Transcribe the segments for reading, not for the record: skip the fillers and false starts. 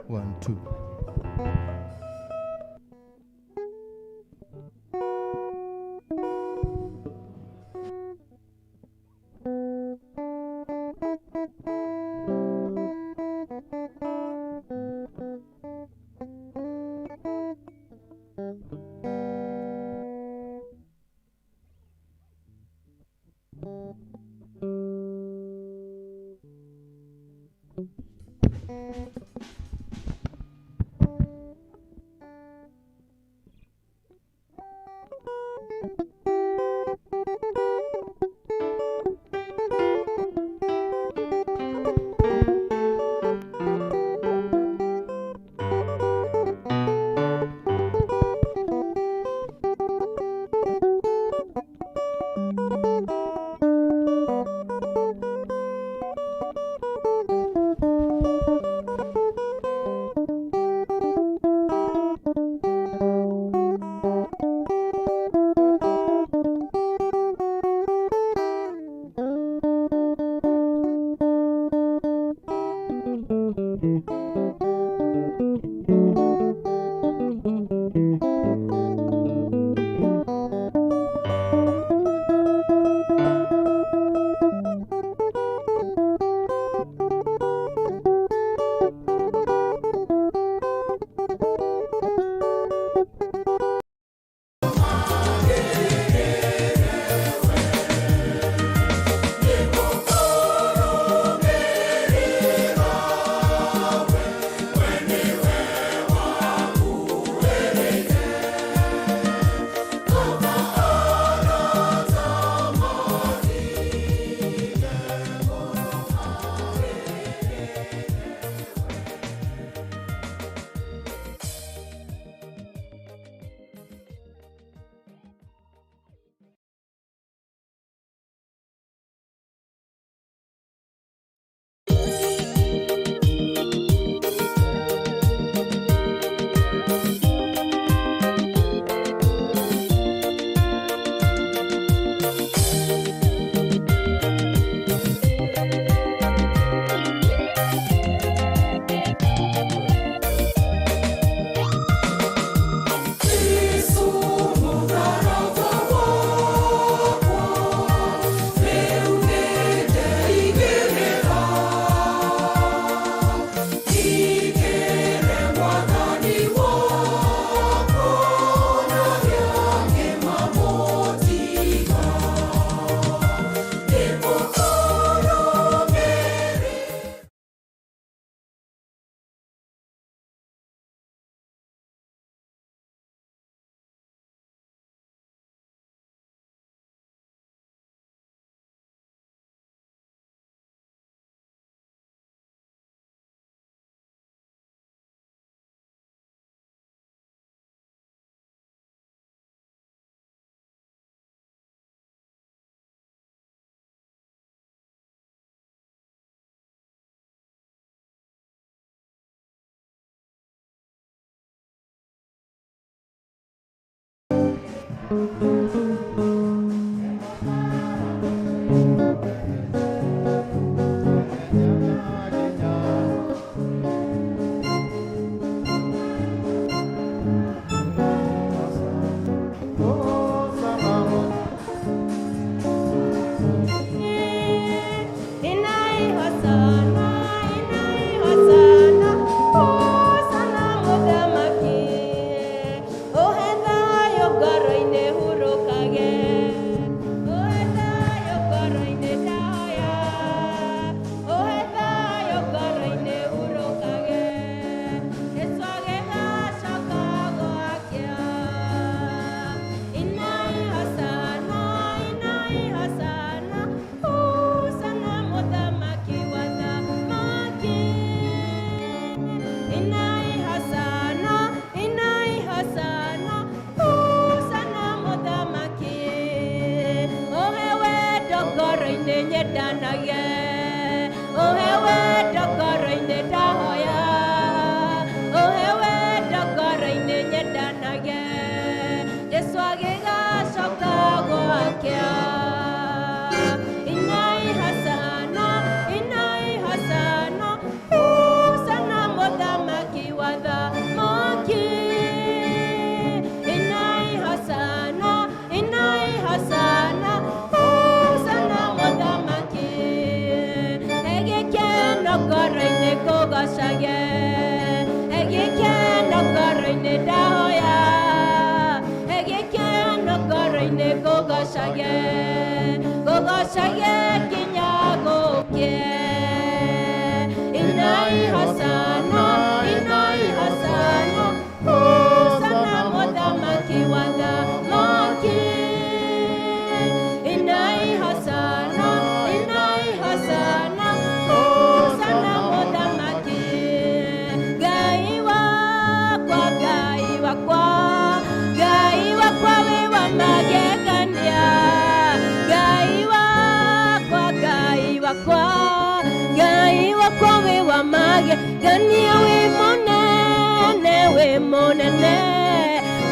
1 2. Ngoro-inĩ hurũka. Ngũgocage, ngũgocage nginya gũkĩe. Inai hosana, inai hosana, hosana mũthamaki wa thamaki. Inai hosana, inai hosana, hosana mũthamaki. Ngai wakwa, Ngai wakwa, Ngai wakwa wĩ wa magegania. Ngai wakwa, Ngai wakwa, Ngai wakwa wĩ wa magegania. Wĩ mũnene, wĩ mũnene,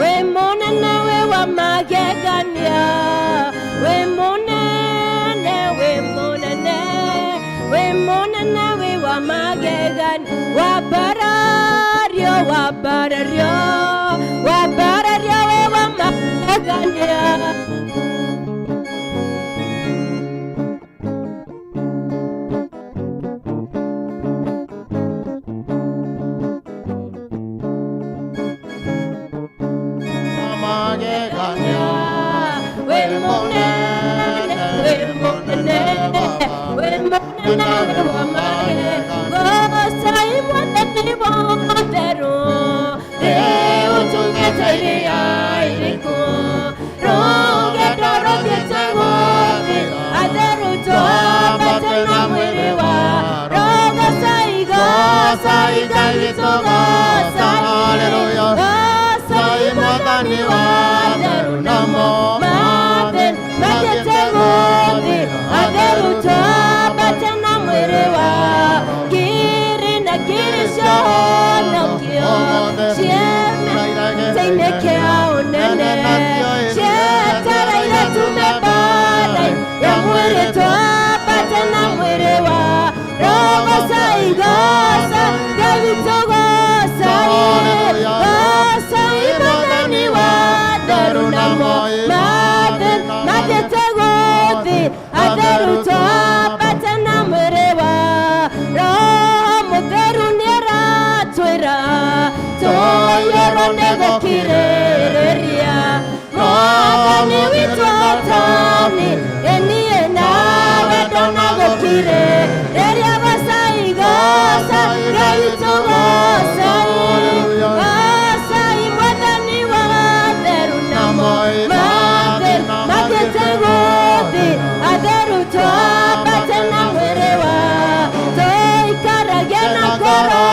wĩ mũnene, wĩ wa magegania. Wĩ mũnene, wĩ mũnene, wĩ mũnene, wĩ wa magegania. Wambarario, wambarario, wambarario, wĩ wa magegania. Magegania. Wĩ mũnene, wĩ mũnene, wĩ mũnene, wĩ wa magegania. Gocai Mwathani wa theru, rĩu tugĩte iria iriku, rũgendo rũthiĩte gũthira, atheru twambate na mwĩrĩ wa Rogocai, gocai Ngai witũ, gocai. Hallelujah. Gocai Mwathani wa theru, namo mathe mathiĩte gũthira, atheru twambate na mwĩrĩ wa ngiri na ngiri ciahonokio ciene thĩinĩ kĩa ũnene, cietereire tume mbara ya mwĩrĩ, twambate na mwĩrĩ wa Rogocai, gocai Ngai witũ, gocai, gocai Mwathani wa theru, namo mathe mathiĩte gũthira, atheru twambate na mwĩrĩ wa Roho Mũtheru nĩaratwĩra tũiyũrwo nĩ gũkirĩrĩria. Mwathani witũ atani eniĩ nawe ndona gũkirĩrĩria. Gocai, gocai Ngai witũ, gocai, gocai Mwathani wa theru, namo mathe mathiĩte gũthira, atheru twambate na mwĩrĩ wa tũikaragie na ngoro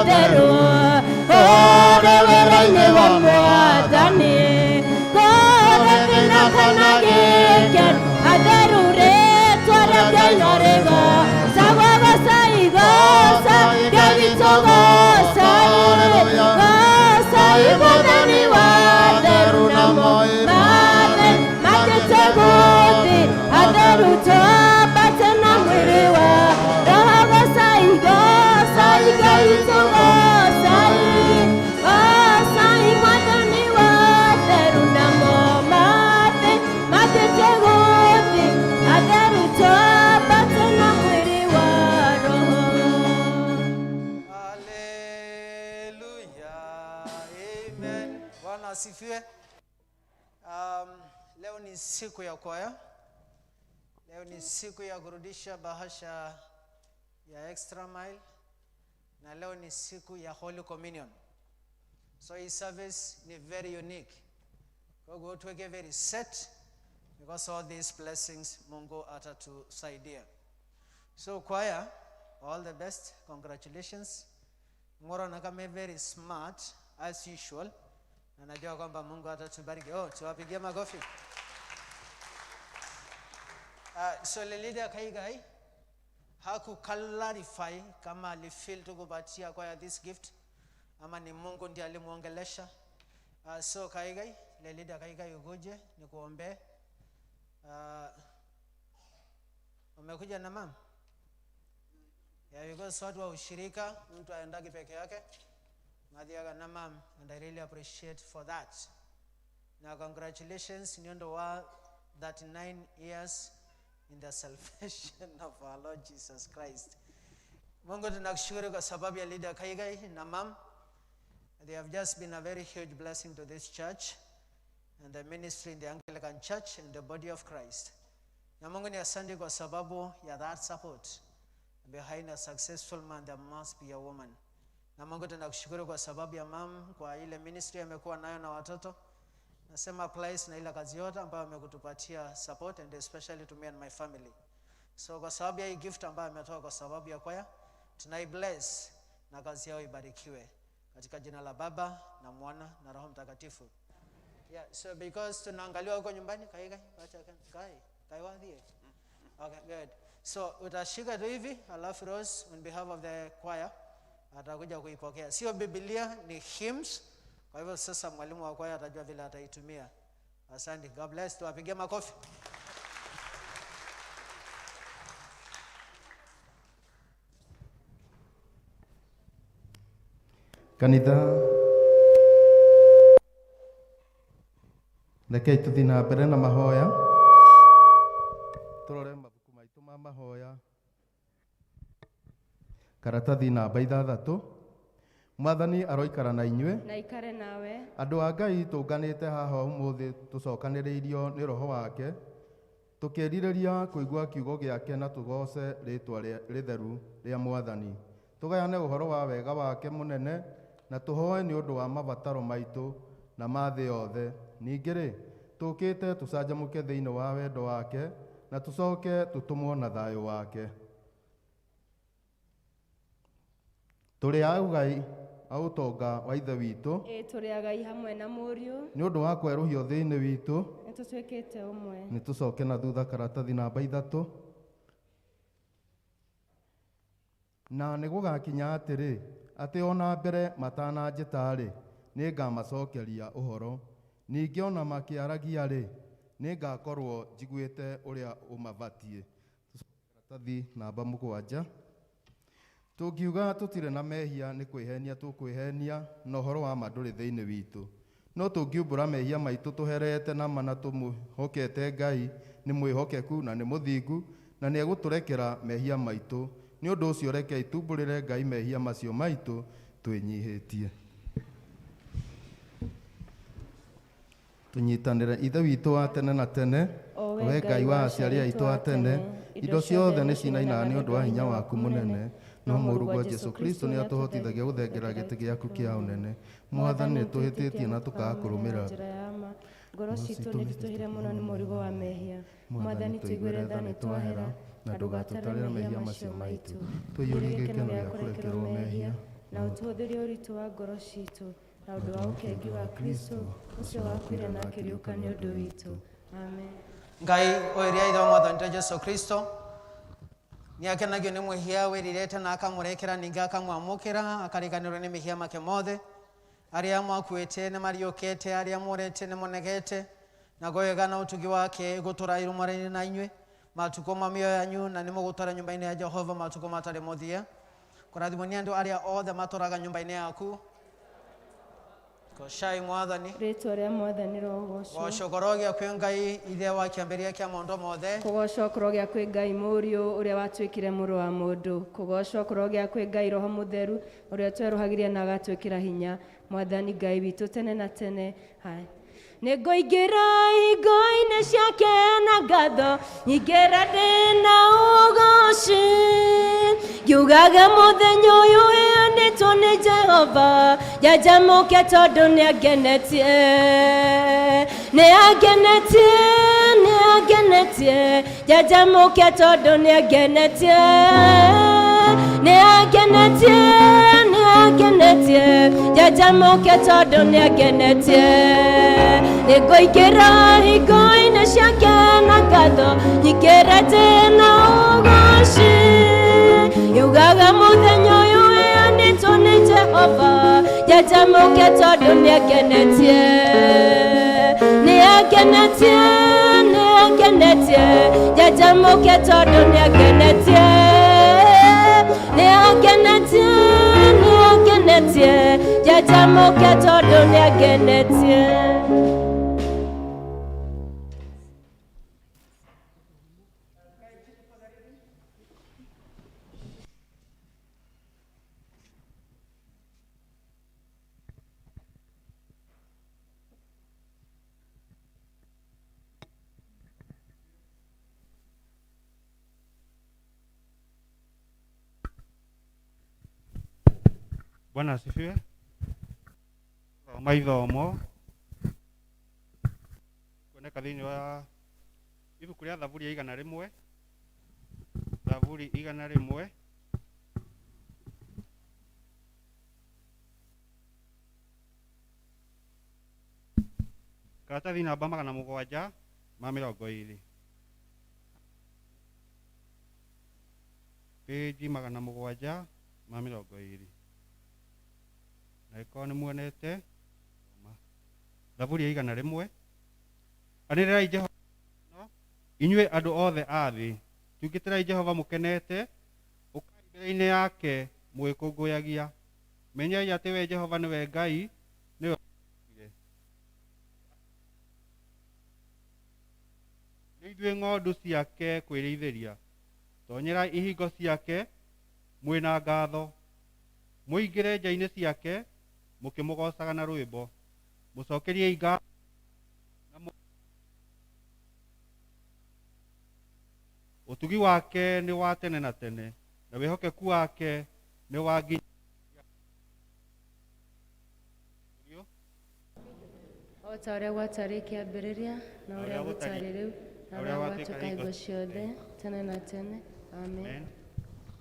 theru ũrĩ wĩra-inĩ wa Mwathani, kũrĩ thĩna kana gĩkeno, atheru rĩtwa rĩa Ngai no rĩgocagwo. Gocai, gocai Ngai witũ, gocai, gocai Mwathani wa theru, namo mathe mathiĩte gũthira, atheru twambate na mwĩrĩ wa Roho. Gocai, gocai Ngai witũ, gocai, gocai Mwathani wa theru, namo mathe mathiĩte gũthira, atheru twambate na mwĩrĩ wa Roho. Haleluya. Amen. Bwana asifiwe. Leo ni siku ya kwaya. Leo ni siku ya kurudisha bahasha ya extra mile, na leo ni siku ya Holy Communion. So hii service ni very unique. Kwa hiyo tuweke very set because all these blessings Mungu atatusaidia. So choir, all the best. Congratulations. Moro kama very smart as usual. Na najua kwamba Mungu atatubariki. Oh, tuwapigie makofi. So leader Kaigai haku clarify kama alifeel tu kupatia kwaya this gift ama ni Mungu ndiye alimuongelesha. So Kaigai, le leader Kaigai, ukuje nikuombee. Umekuja na mama? Yeah, because watu wa ushirika mtu aendagi peke yake. Mathiaga na mam, and I really appreciate for that. Now congratulations nyondo wa 39 years in the salvation of our Lord Jesus Christ. Mungu tunakushukuru kwa sababu ya leader Kaigai na mam. They have just been a very huge blessing to this church. and the ministry in the Anglican Church and the body of Christ. Na Mungu ni asante kwa sababu ya that support. Behind a successful man there must be a woman. Na Mungu tunakushukuru kwa sababu ya mam kwa ile ministry amekuwa nayo na watoto. Nasema place na ile kazi yote ambayo amekutupatia support and especially to me and my family. So kwa sababu ya hii gift ambayo ametoa kwa sababu ya kwaya, tunai bless na kazi yao ibarikiwe. Katika jina la Baba na Mwana na Roho Mtakatifu. Yeah, so because tunaangaliwa huko nyumbani, kai kai, acha kai, kai wadhie. Okay, good. So utashika tu hivi, alafu Rose on behalf of the choir atakuja kuipokea. Sio Biblia, ni hymns. Kwa hivyo sasa mwalimu wa kwaya atajua vile ataitumia. Asante. God bless. Tuwapigie makofi. Kanitha rekei tuthi na mbere na mahoya, turore mabuku maitu ma mahoya, karatathi namba 6. Mwathani aroikara na inyuĩ na ikare nawe. Andũ a Ngai tũnganĩte haha ũmũthĩ tũcokanĩrĩirio nĩ Roho wake, tũkĩrirĩria kũigua kiugo gĩake na tũgooce rĩtwa rĩtheru rĩa Mwathani. Tũgayane ũhoro wa wega wake mũnene na tũhoe nĩ ũndũ wa mabataro maitũ na ma thĩ yothe. Ningĩ rĩ, tũkĩte tũcanjamũke thĩinĩ wa wendo wake na tũcoke tũtũmwo na thayũ wake. Tũrĩ a ũgai a ũtonga wa Ithe witũ, ĩ tũrĩ agai hamwe na Mũriũ, nĩ ũndũ wa kwerũhio thĩinĩ witũ nĩ tũtuĩkĩte ũmwe. Nĩ tũcoke na thutha karatathi namba 3. Na nĩ gũgakinya atĩrĩ, atĩ ona mbere matananjĩta-rĩ, nĩ ngamacokeria ũhoro. Ningĩ ona makĩaragia-rĩ, nĩ ngakorwo njiguĩte ũrĩa ũmabatiĩ. Karatathi namba 7. Tũngiuga tũtirĩ na mehia nĩ kwĩhenia tũkwĩhenia, na ũhoro wa ma ndũrĩ thĩinĩ witũ. No tũngiumbũra mehia maitũ tũherete na ma na tũmwĩhokete Ngai, nĩ mwĩhokeku na nĩ mũthingu, na nĩ egũtũrekera mehia maitũ. Nĩ ũndũ ũcio rekei tumbũrĩre Ngai mehia macio maitũ twĩnyihĩtie. Tũnyitanĩre Ithe witũ wa tene na tene, we Ngai wa aciari aitũ a tene, indo ciothe nĩ cinainaga nĩ ũndũ wa hinya waku mũnene. No mũrũguo Jesũ Kristo nĩ atũhotithagia gũthengera gĩtĩ gĩaku kĩa ũnene. Mwathani, nĩ tũhĩtĩtie na tũkaga kũrũmĩrĩra. Ngoro citũ nĩ nditũhĩre mũno nĩ mũrigo wa mehia. Mwathani, tũiguĩre tha nĩ twahera, na ndũgatũtarĩre mehia macio maitũ. Tũiyũrie gĩkeno gĩa kũrekerwo mehia, na ũtũhũthĩrie ũritũ wa ngoro citũ na ũndũ wa ũkengi wa Kristo ũcio wakuire na akĩriũka nĩ ũndũ witũ. Amen. Ngai oiria ithe wa Mwathani Jesũ Kristo nĩakenagio nĩ mwĩhia wĩrirĩte na akamũrekera, ningĩ akamwamũkĩra akariganĩrwo nĩ mehia make mothe. Arĩa mwakuĩte nĩ mariũkĩte, arĩa mũrete nĩ monekete, na wega na ũtugi wake gũtũra irũmũrainĩ na inyuĩ matukũ ma mĩoyo yanyu, na nĩ mũgũtũra nyũmba-inĩ ya Jehova matukũ matarĩ mũthia. Kũrathimwo nĩ andũ arĩa othe matũraga nyũmba-inĩ yaku. Gocaai Mwathani. Rĩtwa rĩa Mwathani rĩrogocwo. Gocwo kũrogĩa kwĩ Ngai ithe wa kĩambĩrĩria kĩa maũndũ mothe. Kũgocwo kũrogĩa kwĩ Ngai Mũriũ ũrĩa watuĩkire mũrũ wa mũndũ. Kũgocwo kũrogĩa kwĩ Ngai Roho Mũtheru ũrĩa twerũhagĩria na agatwĩkĩra hinya. Mwathani Ngai witũ tene na tene. Hai. Nĩngũingĩra ihingo-inĩ ciake na ngatho, nyingĩra ndĩna ũgoci, ngiugaga mũthenya ũyũ ũheanĩtwo nĩ Jehova, njanjamũke tondũ nĩangenetie, nĩangenetie, nĩangenetie, njanjamũke tondũ nĩangenetie, nĩangenetie, nĩangenetie, njanjamũke tondũ nĩangenetie. Nĩngũingĩra ihingo-inĩ ciake na ngatho, nyingĩre ndĩna ũgoci, ngiugaga mũthenya ũyũ ũheanĩtwo nĩ Jehova, njanjamũke tondũ nĩangenetie, nĩangenetie, nĩangenetie, njanjamũke tondũ nĩangenetie, nĩangenetie, nĩangenetie, njanjamũke tondũ nĩangenetie. Bwana asifiwe. Thoma ithomo kuoneka thĩinĩ wa ibuku rĩa Thaburi ya 100, Thaburi 100. Karatathi namba 720, pĩnji 720. Na ĩkorwo nĩ muonete Thaburi ya 100. Anĩrĩrai Jehova inyuĩ andũ othe a thĩ, tungatĩrai Jehova mũkenete, ũkai mbere-inĩ yake mũgĩkũngũyagia. Menyai atĩ we Jehova nĩwe Ngai, nĩwe nĩ ithuĩ ng'ondu ciake kwĩrĩithĩria. Tonyerai ihingo ciake mwĩna ngatho, mũingĩre nja-inĩ ciake mũkĩmũgoocaga na rwĩmbo. Mũcokeriei ngatho na ũtugi wake nĩ wa tene na tene, na wĩhokeku wake nĩ wa nginya. O ta ũrĩa gwatarĩ kĩambĩrĩria, na ũrĩa gũtarĩ rĩu, na ũrĩa gwatuĩka hingo ciothe, tene na tene. Amen.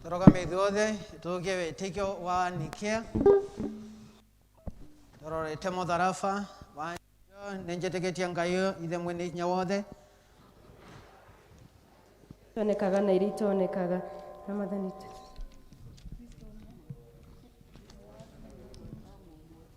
Tũrũgame ithuothe tũgie wĩtĩkio wa Nikea tũrorete mũtharaba wa nĩ njĩtĩkĩtie Ngai ithe mwene hinya wothe. Tonekaga na iria itonekaga, na Mwathani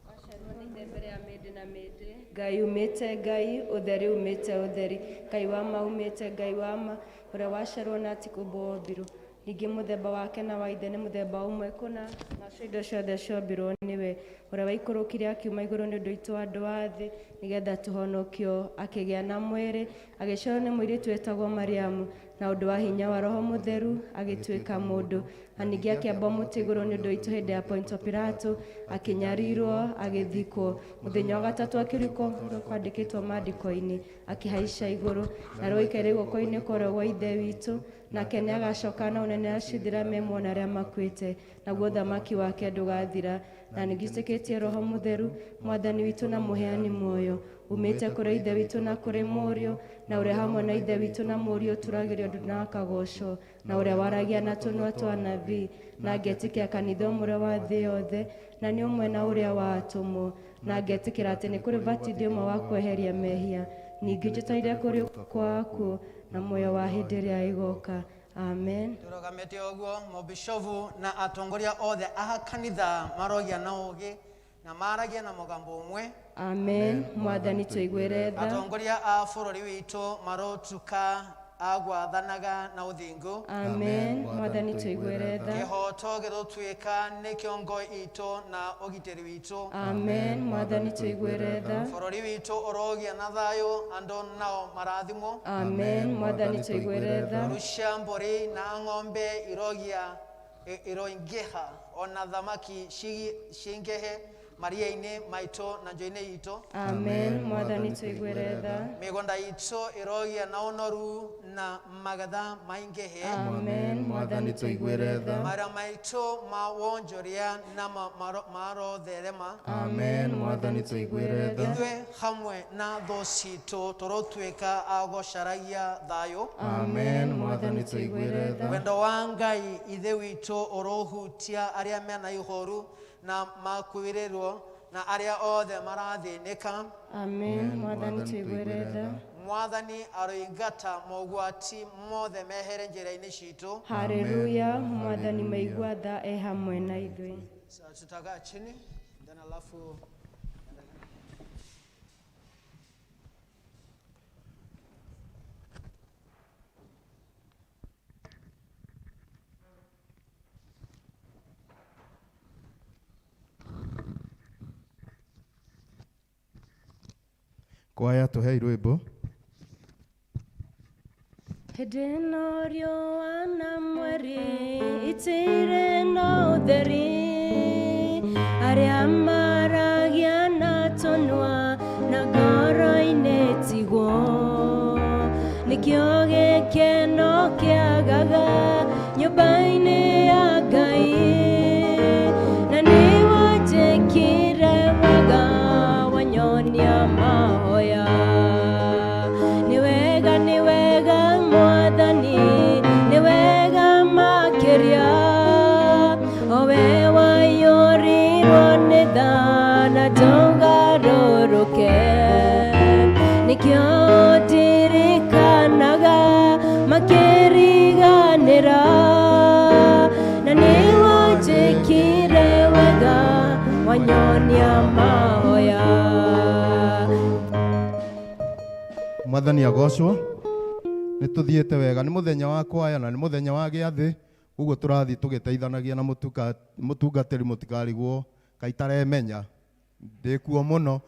waciarirwo nĩ ithe mbere ya mĩndĩ na mĩndĩ, Ngai umĩte Ngai, ũtheri umĩte ũtheri, Ngai wa ma umĩte Ngai wa ma, ũrĩa waciarirwo na ti kũũmbwo wombirwo. Ningĩ mũthemba wake na wa ithe nĩ mũthemba ũmwe kũna, nacio indo ciothe ciombirwo nĩwe, ũrĩa waikũrũkire akiuma igũrũ nĩ ũndũ witũ andũ a thĩ, nĩgetha tũhonokio, akĩgĩa na mwĩrĩ, agĩciarwo nĩ mũirĩtu wetagwo Mariamu, na ũndũ wa hinya wa Roho Mũtheru agĩtuĩka mũndũ, na ningĩ akĩambwo mũtĩ igũrũ nĩ ũndũ witũ hĩndĩ ya Pontio Pilato, akĩnyarirwo, agĩthikwo, mũthenya wa gatatũ akĩriũka ũrĩa kwandĩkĩtwo maandĩko-inĩ, akĩhaica igũrũ, na rĩu aikaire guoko-inĩ kwa ũrĩo gwa Ithe witũ, nake nĩ agacoka na ũnene acithira me muoyo na arĩa makuĩte, naguo ũthamaki wake ndũgathira. Na nĩngĩtĩkĩtie Roho Mũtheru, Mwathani witũ na mũheani muoyo, umĩte kũrĩ Ithe witũ na kũrĩ Mũriũ, na ũrĩa hamwe na Ithe witũ na Mũriũ ũturagĩrio ndu na akagocwo, na ũrĩa waragia na tũnua twa anabii, na ngetĩkia kanitha ũmwe wa thĩ yothe, na nĩ ũmwe na ũrĩa wa atũmwo, na ngetĩkĩra atĩ nĩ kũrĩ batithio ũmwe wa kweheria mehia, ningĩ njetereire kũriũka kwa akuũ na muoyo wa hĩndĩ ĩrĩa ĩgoka. Amen. Tũrũgamĩte ũguo mobishovu na atongoria othe a kanitha marogia na ũgĩ na maragia na mũgambo ũmwe. Amen. Mwathani tũiguĩre tha. Atongoria a bũrũri witũ marotuka a gwathanaga na ũthingu. Amen. Mwathani tũiguĩre tha. Kĩhoto gĩgũtuĩka nĩkĩo ngo itũ na ũgitĩri witũ. Amen. Mwathani tũiguĩre tha. Bũrũri witũ ũrogĩa na thayũ, andũ nao marathimwo. Amen. Mwathani tũiguĩre tha. Mbũri cia mbũri na ng'ombe irogia iroingĩha, ona thamaki cingĩhe maria-inĩ maitũ na njũĩ-inĩ itũ. Amen. Mwathani tũiguĩre tha. Mĩgũnda itũ ĩrogĩa na ũnoru na magetha maingĩhe. Amen. Mwathani tũiguĩre tha. Mara maitũ ma wonjoria na marotherema. Amen. Mwathani tũiguĩre tha. Ithuĩ hamwe na thũ citũ tũrotuĩka a gũcaragia thayũ. Amen. Mwathani tũiguĩre tha. Wendo wa Ngai ithe witũ ũrohutia arĩa mena ihoru na makuĩrĩrwo na arĩa othe marathĩnĩka. Amen. Mwathani tũiguĩre tha. Mwathani aroingata mogwati mothe mehere njĩra-inĩ citũ. Haleluya. Mwathani maigua tha e hamwe na ithuĩ. Sasa tutakaa chini then alafu Kwaya tũhei rwĩmbo. Hĩndĩ ĩno riũa na mweri itirĩ na ũtheri, arĩa maragia na tũnua na ngoro-inĩ tiguo, nĩkĩo gĩkeno kĩagaga nyũmba-inĩ ya Ngai, na nĩ Wanyonia mahoya. Mwathani agocwo. Nĩ tũthiĩte wega, nĩ mũthenya wa kwaya na nĩ mũthenya wa gĩathĩ, ũguo tũrathiĩ tũgĩteithanagia na mũtungatĩri mũtikarigwo kaitaremenya ndĩkuo mũno.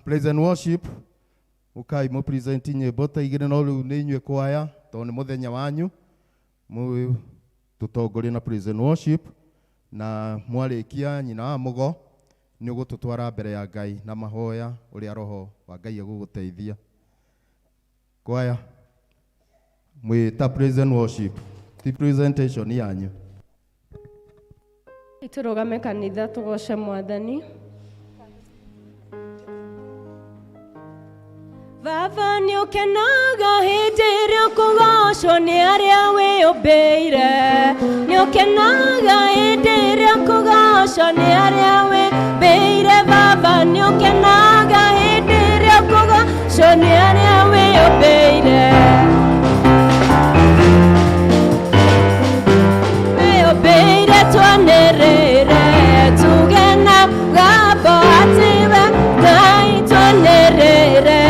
Praise and worship, ũkai mũ present nyĩmbo ta igĩrĩ, no rĩu nĩ inyuĩ kwaya tondũ nĩ mũthenya wanyu, tũtongorie na praise and worship, na mwarĩkia nyina wa mũgo nĩ ũgũtũtwara mbere ya Ngai na mahoya ũrĩa roho wa Ngai egũgũteithia. Kwaya mwĩta praise and worship, ti presentation yanyu. Tũrũgame kanitha tũgoce Mwathani. Baba nĩ ũkenaga hĩndĩ ĩrĩa ũkũgocwo nĩ arĩa wĩyũmbĩire. Nĩ ũkenaga hĩndĩ ĩrĩa ũkũgocwo nĩ arĩa wĩyũmbĩire. Baba nĩ ũkenaga hĩndĩ ĩrĩa ũkũgocwo nĩ arĩa wĩyũmbĩire. Wĩyũmbĩire twanĩrĩre tuge na mũgambo atĩ we Ngai, twanĩrĩre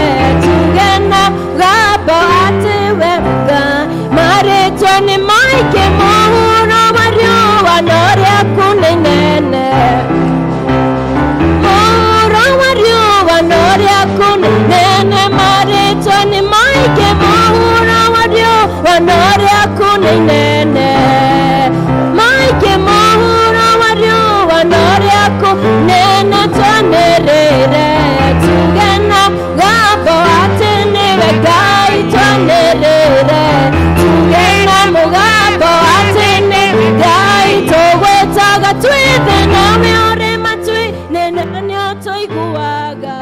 tuge na mũgambo atĩ we Ngai. Marĩtwa nĩ maingĩ mũhuro wa riũa no rĩaku nĩ inene. Mũhuro wa riũa no rĩaku nĩ inene. Marĩtwa nĩ maingĩ mũhuro wa riũa no rĩaku nĩ inene. Maingĩ mũhuro wa riũa no rĩaku nene. Twanĩrĩre tuge na mũgambo atĩ nĩwe Ngai, twanĩrĩre tuge na mũgambo atĩ nĩwe Ngai. Tũgwĩtaga twĩ thĩ nawe ũrĩ matu-inĩ na nĩũtũiguaga.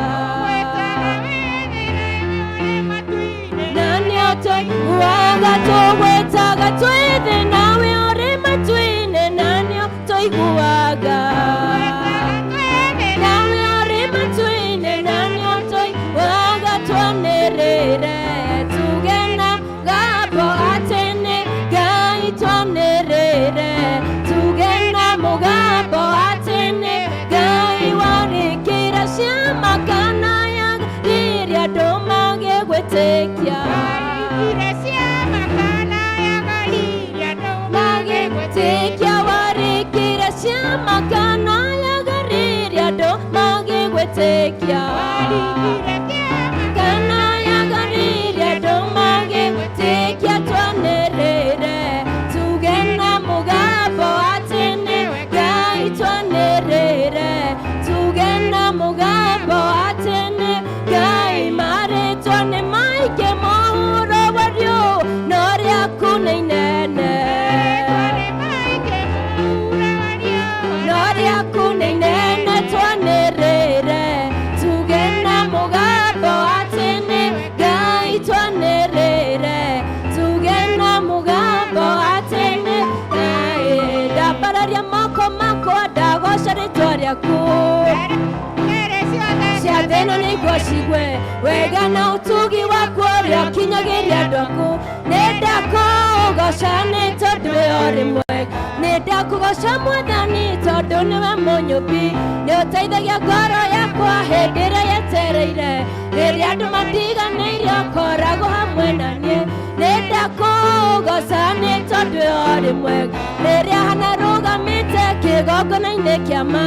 Na nĩũtũiguaga. Tũgwĩtaga twĩ thĩ nawe ũrĩ matu-inĩ na nĩũtũiguaga. Nawe ũrĩ matu-inĩ na nĩũtũiguaga. Twanĩrĩre tuge na mũgambo atĩ nĩ Ngai, twanĩrĩre tuge na mũgambo atĩ nĩ Ngai. Warĩkĩra ciama kana yagĩrĩire andũ magĩgwĩtĩkia. Magĩgwĩtĩkia. Warĩkĩra ciama kana yagĩrĩire andũ magĩgwĩtĩkia. Kana yagĩrĩire andũ magĩgwĩtĩkia. Twanĩrĩre tuge na mũgambo atĩ nĩ Ngai, twanĩrĩre tuge na mũgambo atĩ nĩ Ngai. Marĩtwa nĩ maingĩ mũhuro wa riũa no rĩaku nĩ inene. No rĩaku nĩ inene. Twanĩrĩre tuge na mũgambo atĩ nĩ Ngai, twanĩrĩre tuge na mũgambo atĩ nĩ Ngai. Ndambararia moko makwa ndagoca rĩtwa rĩaku, cia thĩ ĩno nĩguo cigue wega na ũtugi waku ũrĩa ũkinyagĩria andũ aku. Nĩ ndakũgoca nĩ tondũ we ũrĩ mwega. Nĩ ndakũgoca Mwathani tondũ nĩwe mũnyũmbi. Nĩ ũteithagia ngoro yakwa hĩndĩ ĩrĩa yetereire. Rĩrĩa andũ matiganĩirie ũkoragwo hamwe na niĩ. Nĩ ndakũgoca nĩ tondũ we ũrĩ mwega. Rĩrĩa hana rũgamĩte kĩgongona-inĩ kĩa ma,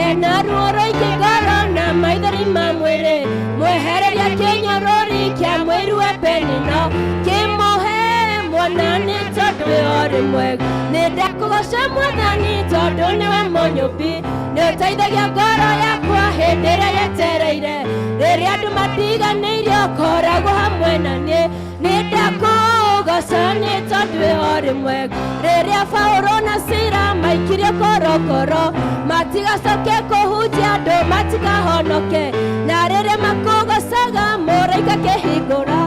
ena ruo rũingĩ ngoro na maithori ma mwĩrĩ, mwehereria kĩnyorori kĩa mwĩrĩ wa Penina, kĩmũhe mwana nĩ tondũ we ũrĩ mwega. Nĩ ndakũgoca Mwathani tondũ nĩwe mũnyũmbi. Nĩ ũteithagia ngoro yakwa hĩndĩ ĩrĩa yetereire. Rĩrĩa andũ matiganĩirie ũkoragwo hamwe na niĩ. Nĩ ndakũgoca nĩ tondũ we ũrĩ mwega. Rĩrĩa Paũlũ na Sila maikirio korokoro, matigacoke kũhunjia andũ matikahonoke. Na rĩrĩa makũgocaga mũraika akĩhingũra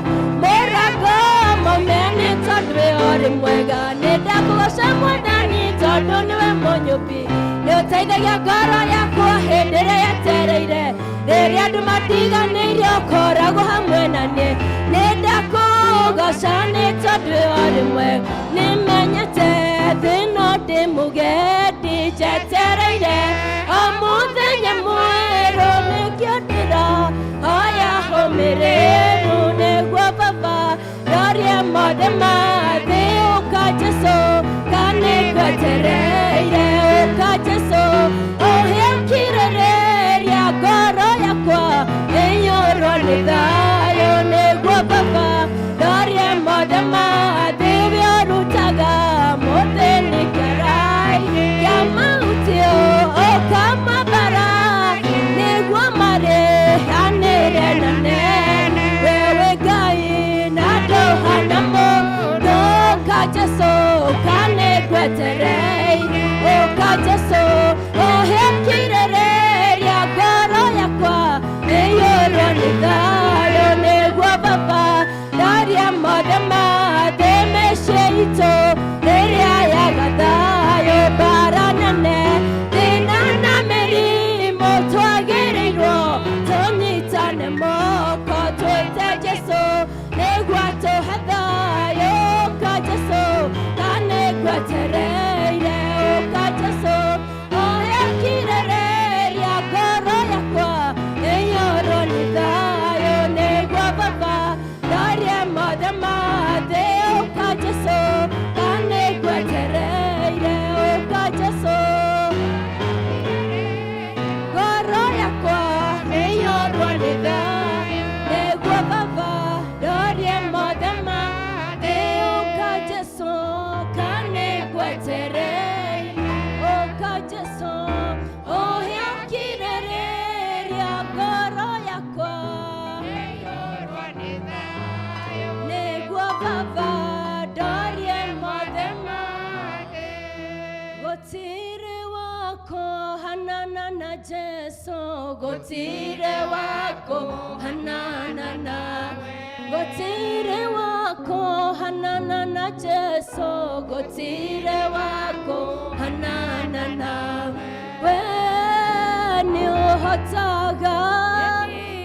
mũrango mũmene tondũ we ũrĩ mwega. Nĩ ndakũgoca Mwathani tondũ nĩwe mũnyũmbi. Nĩ ũteithagia ngoro yakwa hĩndĩ ĩrĩa yetereire. Rĩrĩa andũ matiganĩirie ũkoragwo hamwe na niĩ. Nĩ ndakũgoca nĩ tondũ we ũrĩ mwega. Nĩmenyete thĩ ĩno ndĩ mũgendi, njetereire o mothe ma thĩ. Ũka Jesũ, kanĩngwetereire. Ũka Jesũ, ũhe kirĩrĩria ngoro yakwa ĩiyũrwo nĩ thayũ. Nĩguo Baba ndorie mothe ma thĩ ũrĩa ũrutaga mũthĩ nĩ kĩraĩ kĩa mahuti ũkamabara nĩguo marĩhanĩre na nene. Wewe Ngai na ndũhana mũndũ. Ũka Jesũ, kanĩngwetereire. Ũka Jesũ, ũhe kirĩrĩria ngoro yakwa ĩiyũrwo nĩ thayũ. Nĩguo Baba ndaria mothe ma thĩ mĩciĩ itũ rĩrĩa yaga thayũ, mbara nene, thĩna na mĩrimũ, twagĩrĩirwo tũnyitane moko twĩte Jesũ nĩguo atũhe thayũ. Ũka Jesũ, kanĩngwetereire. Ũka Jesũ, ũhe kirĩrĩria ngoro yakwa ĩiyũrwo nĩ thayũ. Nĩguo Baba ndarie mothe ma thĩ. Ũka Jesũ, kanĩngwetereire. Ũka Jesũ, ngoro yakwa ĩiyũrwo nĩ thayũ. Nĩguo Baba ndorie mothe ma thĩ. Ũka Jesũ, kanĩngwetereire. Ũka Jesũ, ũhe kirĩrĩria ngoro yakwa nĩguo Baba ndorie mothe ma thĩ. Gũtirĩ wako hanana na Jesũ, gũtirĩ wako hanana nawe, gũtirĩ wako hanana na Jesũ, gũtirĩ wako hanana nawe. We nĩũhotaga,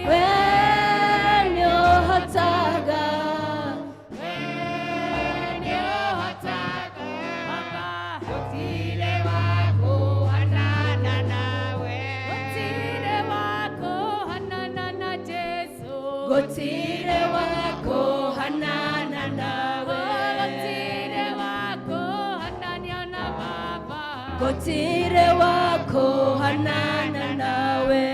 we nĩũhotaga, gũtirĩ wako hanana nawe, gũtirĩ wako hanana nawe.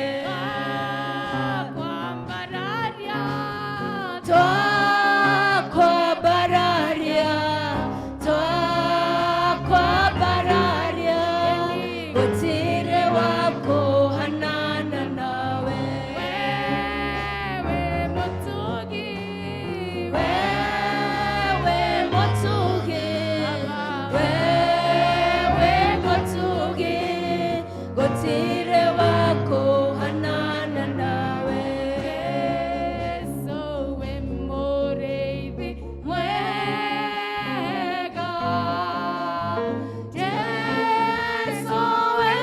Twakwambararia, twakwambararia, gũtirĩ wako hanana nawe. Wewe mũtugi, wewe mũtugi, gũtirĩ wako hanana nawe. Jesu we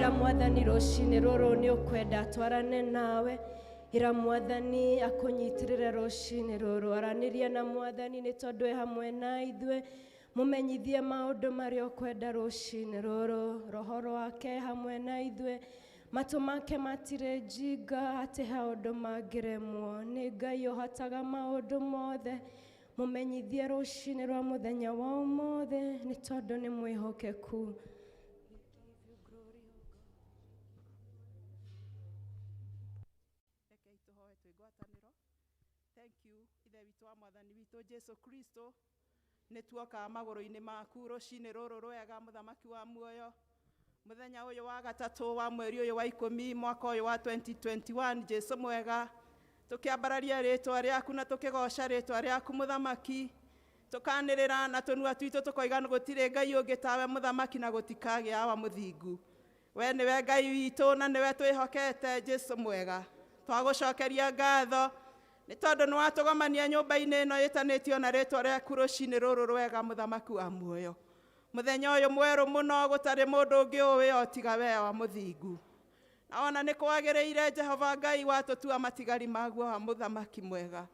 Ĩra Mwathani rũcinĩ rũrũ nĩ ũkwenda atwarane nawe. Ĩra Mwathani akũnyitĩrĩre rũcinĩ rũrũ. Aranĩria na Mwathani nĩ tondũ e hamwe na ithuĩ. Mũmenyithie maũndũ marĩa ũkwenda rũcinĩ rũrũ. Roho wake hamwe na ithuĩ. Matũ make matirĩ njinga atĩ he ũndũ mangĩremwo. Nĩ Ngai ũhotaga maũndũ mothe. Mũmenyithie rũcinĩ rwa mũthenya wa ũmũthĩ nĩ tondũ nĩ mwĩhokeku. Rekei tũhoe twĩ ngwatanĩro. Thank you, Ithe witũ wa Mwathani witũ Jesu Kristo. Nĩ tuoka magũrũ-inĩ maku rũcinĩ rũrũ rwega, mũthamaki wa muoyo. Mũthenya ũyũ wa gatatũ wa mweri ũyũ wa 10 mwaka ũyũ wa 2021, Jesu mwega. Tũkĩambararia rĩtwa rĩaku na tũkĩgoca rĩtwa rĩaku mũthamaki. Tũkanĩrĩra na tũnua twitũ tũkoiga gũtirĩ Ngai ũngĩ tawe mũthamaki na gũtikagĩa awa mũthingu. We nĩwe Ngai witũ na nĩwe twĩhokete, Jesu mwega. Twagũcokeria ngatho nĩ tondũ nĩ watũgomania nyũmba-inĩ ĩno ĩtanĩtio na rĩtwa rĩaku rũcinĩ rũrũ rwega, mũthamaki wa muoyo. Mũthenya ũyũ mwerũ mũno gũtarĩ mũndũ ũngĩ ũĩ o tiga we wa mũthingu. Na ona nĩ kwagĩrĩire Jehova Ngai watũtua matigari maguo wa mũthamaki mwega.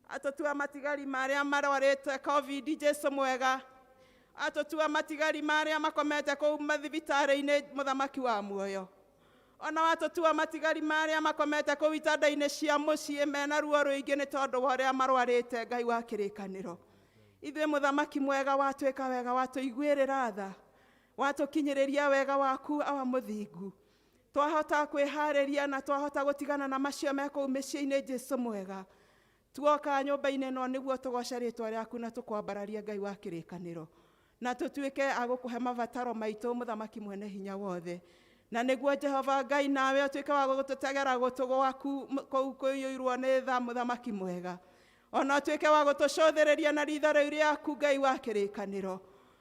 Atũtua matigari marĩa marwarĩte COVID, Jesu mwega. Atũtua matigari marĩa makomete kũu mathibitarĩ-inĩ, mũthamaki wa muoyo. Ona watũtua matigari marĩa makomete kũu itanda-inĩ cia mũciĩ mena ruo rũingĩ nĩ tondũ wa ũrĩa marwarĩte, Ngai wa kĩrĩkanĩro. Ithuĩ mũthamaki mwega watwĩka wega, watũiguĩrĩra tha, watũkinyĩrĩria wega waku awa mũthingu. Twahota kwĩharĩria na twahota gũtigana na macio me kũu mĩciĩ-inĩ, Jesu mwega. Tuoka nyũmba-inĩ ĩno nĩguo tũgoce rĩtwa rĩaku na tũkwambararia, Ngai wa kĩrĩkanĩro, na tũtuĩke a gũkũhe mabataro maitũ, mũthamaki mwene hinya wothe. Na nĩguo Jehova Ngai nawe ũtuĩke wa gũtũtegera gũtũ gwaku kũu kũiyũirwo nĩ tha, mũthamaki mwega. Ona ũtuĩke wa gũtũcũthĩrĩria na ritho rĩu rĩaku, Ngai wa kĩrĩkanĩro.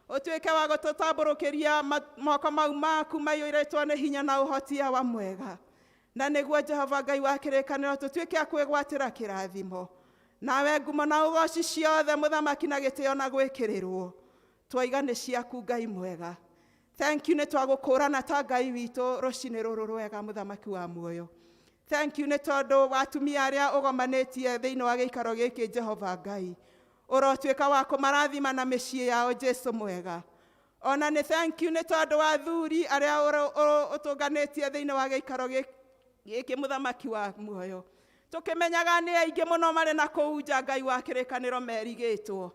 Ũtuĩke wa gũtũtambũrũkĩria moko mau maku maiyũrĩtwo nĩ hinya na ũhoti awa mwega. Na nĩguo Jehova Ngai wa kĩrĩkanĩro tũtuĩke a kwĩgwatĩra kĩrathimo. Nawe ngumo na ũgoci ciothe, mũthamaki, na gĩtĩo na gwĩkĩrĩrwo twaiga nĩ ciaku, Ngai mwega. Thank you nĩ twagũkũrana ta Ngai witũ rũcinĩ rũrũ rwega, mũthamaki wa muoyo. Thank you nĩ tondũ wa atumia arĩa ũgomanĩtie thĩinĩ wa gĩikaro gĩkĩ, Jehova Ngai. Ũrotuĩka wa kũmarathima na mĩciĩ yao, Jesu mwega. Ona nĩ thank you nĩ tondũ wa athuri arĩa ũtũnganĩtie thĩinĩ wa gĩikaro gĩkĩ, mũthamaki wa muoyo. Tũkĩmenyaga nĩ aingĩ mũno marĩ na kũu nja, Ngai wa kĩrĩkanĩro, merigĩtwo.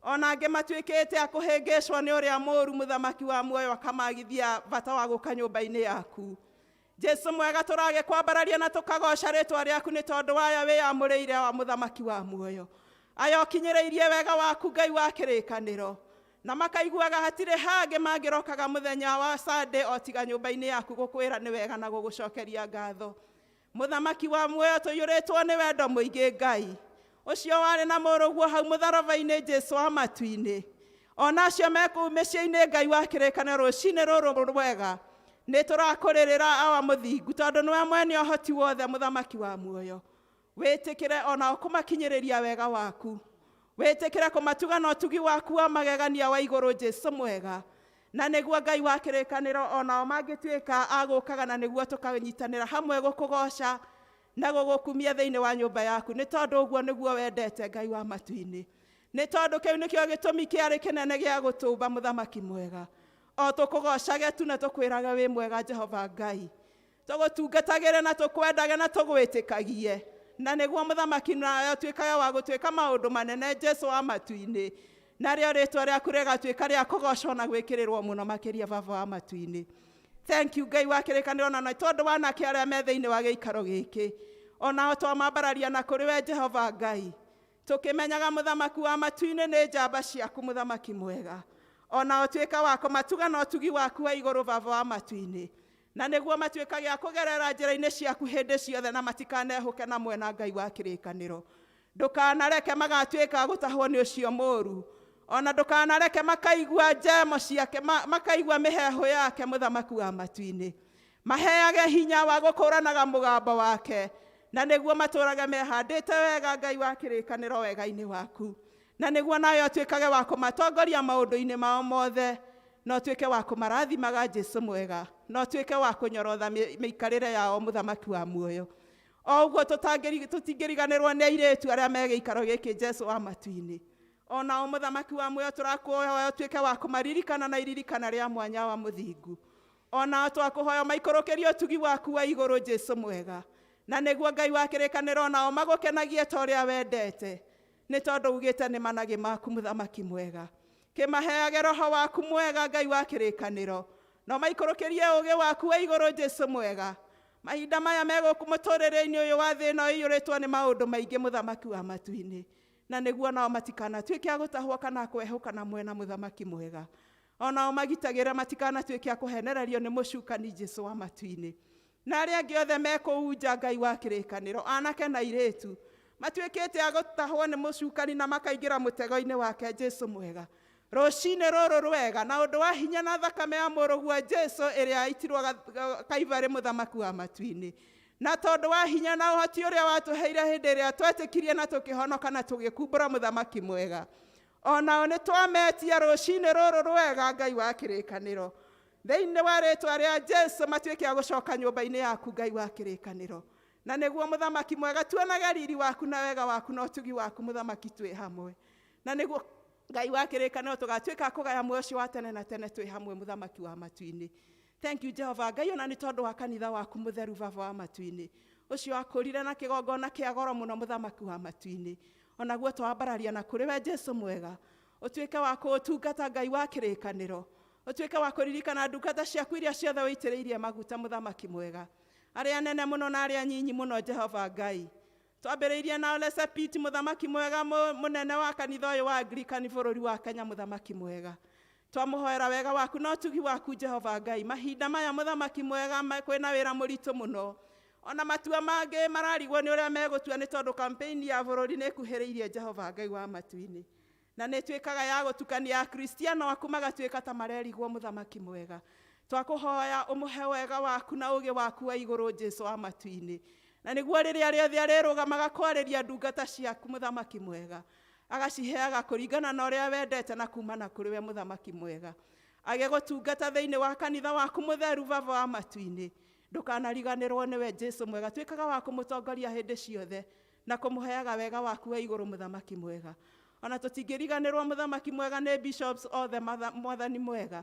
Ona angĩ matuĩkĩte a kũhĩngĩcwo nĩ ũrĩa mũũru, mũthamaki wa muoyo, akamagithia bata wa gũka nyũmba-inĩ yaku. Jesu mwega, tũragĩkwambararia na tũkagoca rĩtwa rĩaku nĩ tondũ waya wĩyamũrĩire wa mũthamaki wa muoyo. Aya ũkinyĩrĩirie wega waku, Ngai wa kĩrĩkanĩro, na makaiguaga hatirĩ hangĩ mangĩrokaga mũthenya wa Sunday o tiga nyũmba-inĩ yaku gũkwĩra nĩ wega na gũgũcokeria ngatho. Mũthamaki wa muoyo, tũiyũrĩtwo nĩ wendo mũingĩ, Ngai ũcio warĩ na mũrũguo hau mũtharaba-inĩ, Jesu wa matu-inĩ. Ona acio me kũu mĩciĩ-inĩ, Ngai wa kĩrĩkanĩro, rũcinĩ rũrũ rwega nĩ tũrakũrĩrĩra awa mũthingu, tondũ nĩwe mwene ũhoti wothe, mũthamaki wa muoyo. Wĩtĩkĩre ona kũmakinyĩrĩria wega waku, wĩtĩkĩre kũmatuga na ũtugi waku wa magegania wa igũrũ, Jesu mwega. Na nĩguo Ngai wa kĩrĩkanĩro onao mangĩtuĩka a gũkaga, na nĩguo tũkanyitanĩra hamwe gũkũgoca na gũgũkumia thĩinĩ wa nyũmba yaku, nĩ tondũ ũguo nĩguo wendete, Ngai wa matu-inĩ. Nĩ tondũ kĩu nĩkĩo gĩtũmi kĩarĩ kĩnene gĩa gũtũmba, mũthamaki mwega. O tũkũgocage tu na tũkwĩrage wĩ mwega, Jehova Ngai. Tũgũtungatagĩre na tũkwendage na tũgwĩtĩkagie, na nĩguo mũthamaki nawe ũtuĩkage wa gũtuĩka maũndũ manene, Jesu wa matu-inĩ, narĩo rĩtwa rĩaku rĩgatuĩka rĩa kũgocwo na gwĩkĩrĩrwo mũno makĩria, Baba wa matu-inĩ. Thank you, Ngai wa kĩrĩkanĩro, na tondũ wa anake arĩa me thĩinĩ wa gĩikaro gĩkĩ, onao twamambararia na kũrĩ we, Jehova Ngai, tũkĩmenyaga mũthamaki wa matu-inĩ nĩ njamba ciaku, mũthamaki mwega. Ona ũtuĩka wa kũmatuga na ũtugi waku wa igũrũ, Baba wa matu-inĩ, na nĩguo matuĩkage a kũgerera njĩra-inĩ ciaku hĩndĩ ciothe na matikanehũke na mwena. Ngai wa kĩrĩkanĩro, ndũkanareke magatuĩka gũtahwo nĩ ũcio mũũru, ona ndũkanareke makaigua njemo ciake, makaigua mĩheehũ yake. Mũthamaki wa matu-inĩ, maheage hinya wa gũkũranaga mũgambo wake, na nĩguo matũrage mehandĩte wega, Ngai wa kĩrĩkanĩro, wega-inĩ waku, na nĩguo nawe ũtuĩkage wa kũmatongoria maũndũ-inĩ mao mothe. Na ũtuĩke wa kũmarathimaga Jesu mwega, na ũtuĩke wa kũnyorotha mĩikarĩre yao mũthamaki wa muoyo. O ũguo tũtingĩriganĩrwo nĩ airĩtu arĩa me gĩikaro gĩkĩ Jesu wa matu-inĩ. Onao mũthamaki wa muoyo tũrakũhoya ũtuĩke wa kũmaririkana na iririkana rĩa mwanya wa mũthingu. Onao twakũhoya maikũrũkĩrie ũtugi waku wa igũrũ Jesu mwega, na nĩguo Ngai wa kĩrĩkanĩro nao magũkenagie ta ũrĩa wendete, nĩ tondũ ugĩte nĩ managĩ maku mũthamaki mwega. Kĩmaheage roho waku mwega Ngai wa kĩrĩkanĩro, no maikũrũkĩrie ũũgĩ waku wa igũrũ Jesu mwega. Mahinda maya megũkũ mũtũrĩre-inĩ ũyũ wa thĩ ĩno ĩiyũrĩtwo nĩ maũndũ maingĩ mũthamaki wa matu-inĩ, na nĩguo nao matikanatuĩke a gũtahwo kana kwehũka na mwena mũthamaki mwega. Onao magitagĩre matikanatuĩke a kũhenererio nĩ mũcukani Jesu wa matu-inĩ. Na arĩa angĩ othe me kũu nja Ngai wa kĩrĩkanĩro, anake na airĩtu, matuĩkĩte a gũtahwo nĩ mũcukani na makaingĩra mũtego-inĩ wake Jesu mwega. Rũcinĩ rũrũ rwega, na ũndũ wa hinya na thakame ya mũrũguo Jesu ĩrĩa yaitirwo Kaibarĩ mũthamaki wa matu-inĩ, na tondũ wa hinya na ũhoti ũrĩa watũheire hĩndĩ ĩrĩa twetĩkirie na tũkĩhonoka na tũgĩkumbũra mũthamaki mwega, onao nĩ twametia rũcinĩ rũrũ rwega Ngai wa kĩrĩkanĩro, thĩinĩ wa rĩtwa rĩa Jesu matuĩke a gũcoka nyũmba-inĩ yaku Ngai wa kĩrĩkanĩro, na nĩguo mũthamaki mwega tuonage riri waku na wega waku na ũtugi waku mũthamaki twĩ hamwe, na nĩguo Ngai wa kĩrĩkanĩro tũgatuĩka kũgaya muoyo ũcio wa tene na tene twĩ hamwe mũthamaki wa matu-inĩ. Thank you Jehova Ngai, ona nĩ tondũ wa kanitha waku mũtheru baba wa matu-inĩ, ũcio wakũrire na kĩgongona kĩa goro mũno mũthamaki wa matu-inĩ. Onaguo twambararia na kũrĩ we Jesu mwega, ũtuĩke wa kũũtungata Ngai wa kĩrĩkanĩro, ũtuĩke wa kũririkana ndungata ciaku iria ciothe wĩitĩrĩirie maguta mũthamaki mwega, arĩa nene mũno na arĩa nyinyi mũno Jehova Ngai. Twambĩrĩirie na Ole Sapit mũthamaki mwega mũnene wa kanitha ũyũ wa Anglican bũrũri wa Kenya mũthamaki mwega. Twamũhoera wega waku na ũtugi waku Jehova Ngai. Mahinda maya mũthamaki mwega kwĩna wĩra mũritũ mũno, ona matua mangĩ mararigwo nĩ ũrĩa megũtua nĩ tondũ campaign ya bũrũri nĩ ĩkuhĩrĩirie Jehova Ngai wa matu-inĩ, na nĩ ĩtuĩkaga ya gũtukania Akristiano aku magatuĩka ta marerigwo mũthamaki mwega. Twakũhoya ũmũhe wega waku na ũũgĩ waku wa igũrũ Jesu wa matu-inĩ, na nĩguo rĩrĩa rĩothe arĩrũgamaga kwarĩria ndungata ciaku mũthamaki mwega, agaciheaga kũringana na ũrĩa wendete na kumana kũrĩ we mũthamaki mwega, agĩgũtungata thĩinĩ wa kanitha waku mũtheru baba wa matu-inĩ. Ndũkanariganĩrwo nĩwe Jesu mwega, tuĩkaga wa kũmũtongoria hĩndĩ ciothe na kũmũheaga wega waku wa igũrũ mũthamaki mwega. Ona tũtingĩriganĩrwo mũthamaki mwega nĩ bishops othe mwathani mwega,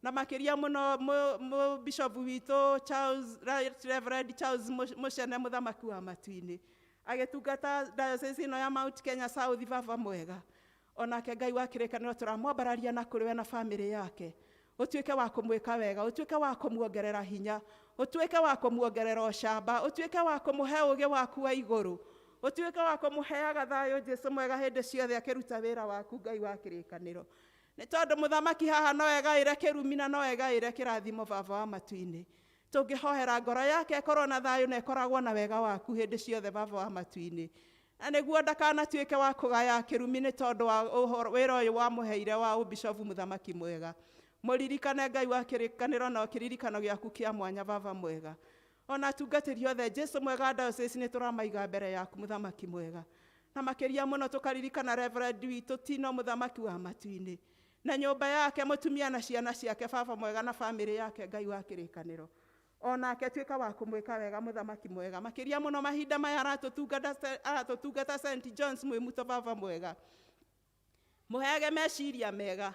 na makĩria mũno bishop witũ Charles, Right Reverend Charles Muchene mũthamaki wa matu-inĩ, agĩtungata diocese ĩno ya Mount Kenya South baba mwega. Onake Ngai wa kĩrĩkanĩro tũramwambararia na kũrĩ we na famĩlĩ yake, ũtuĩke wa kũmwĩka wega, ũtuĩke wa kũmuongerera hinya, ũtuĩke wa kũmuongerera ũcamba, ũtuĩke wa kũmũhe ũũgĩ waku wa igũrũ, ũtuĩke wa kũmũheaga thayũ Jesu mwega hĩndĩ ciothe akĩruta wĩra waku Ngai wa kĩrĩkanĩro. Nĩ tondũ mũthamaki haha no egaĩre kĩrumi na no egaĩre kĩrathimo baba wa matu-inĩ. Tũngĩhoera ngoro yake ĩkorwo na thayũ na ĩkoragwo na wega waku hĩndĩ ciothe baba wa matu-inĩ, na nĩguo ndakanatuĩke wa kũgaya kĩrumi nĩ tondũ wa wĩra ũyũ wamũheire wa ũbishobu mũthamaki mwega. Mũririkane Ngai wa kĩrĩkanĩro na kĩririkano gĩaku kĩa mwanya baba mwega. Ona atungatĩri othe Jesu mwega diocese nĩ tũramaiga mbere yaku mũthamaki mwega, na makĩria mũno tũkaririkana Reverend witũ Tino mũthamaki wa matu-inĩ, na nyũmba yake mũtumia na ciana ciake baba mwega na famĩlĩ yake Ngai wa kĩrĩkanĩro. Onake tuĩka wa kũmwĩka wega mũthamaki mwega, makĩria mũno mahinda maya aratũtungata St John's Mwĩmuto baba mwega. Mũheage meciria mega,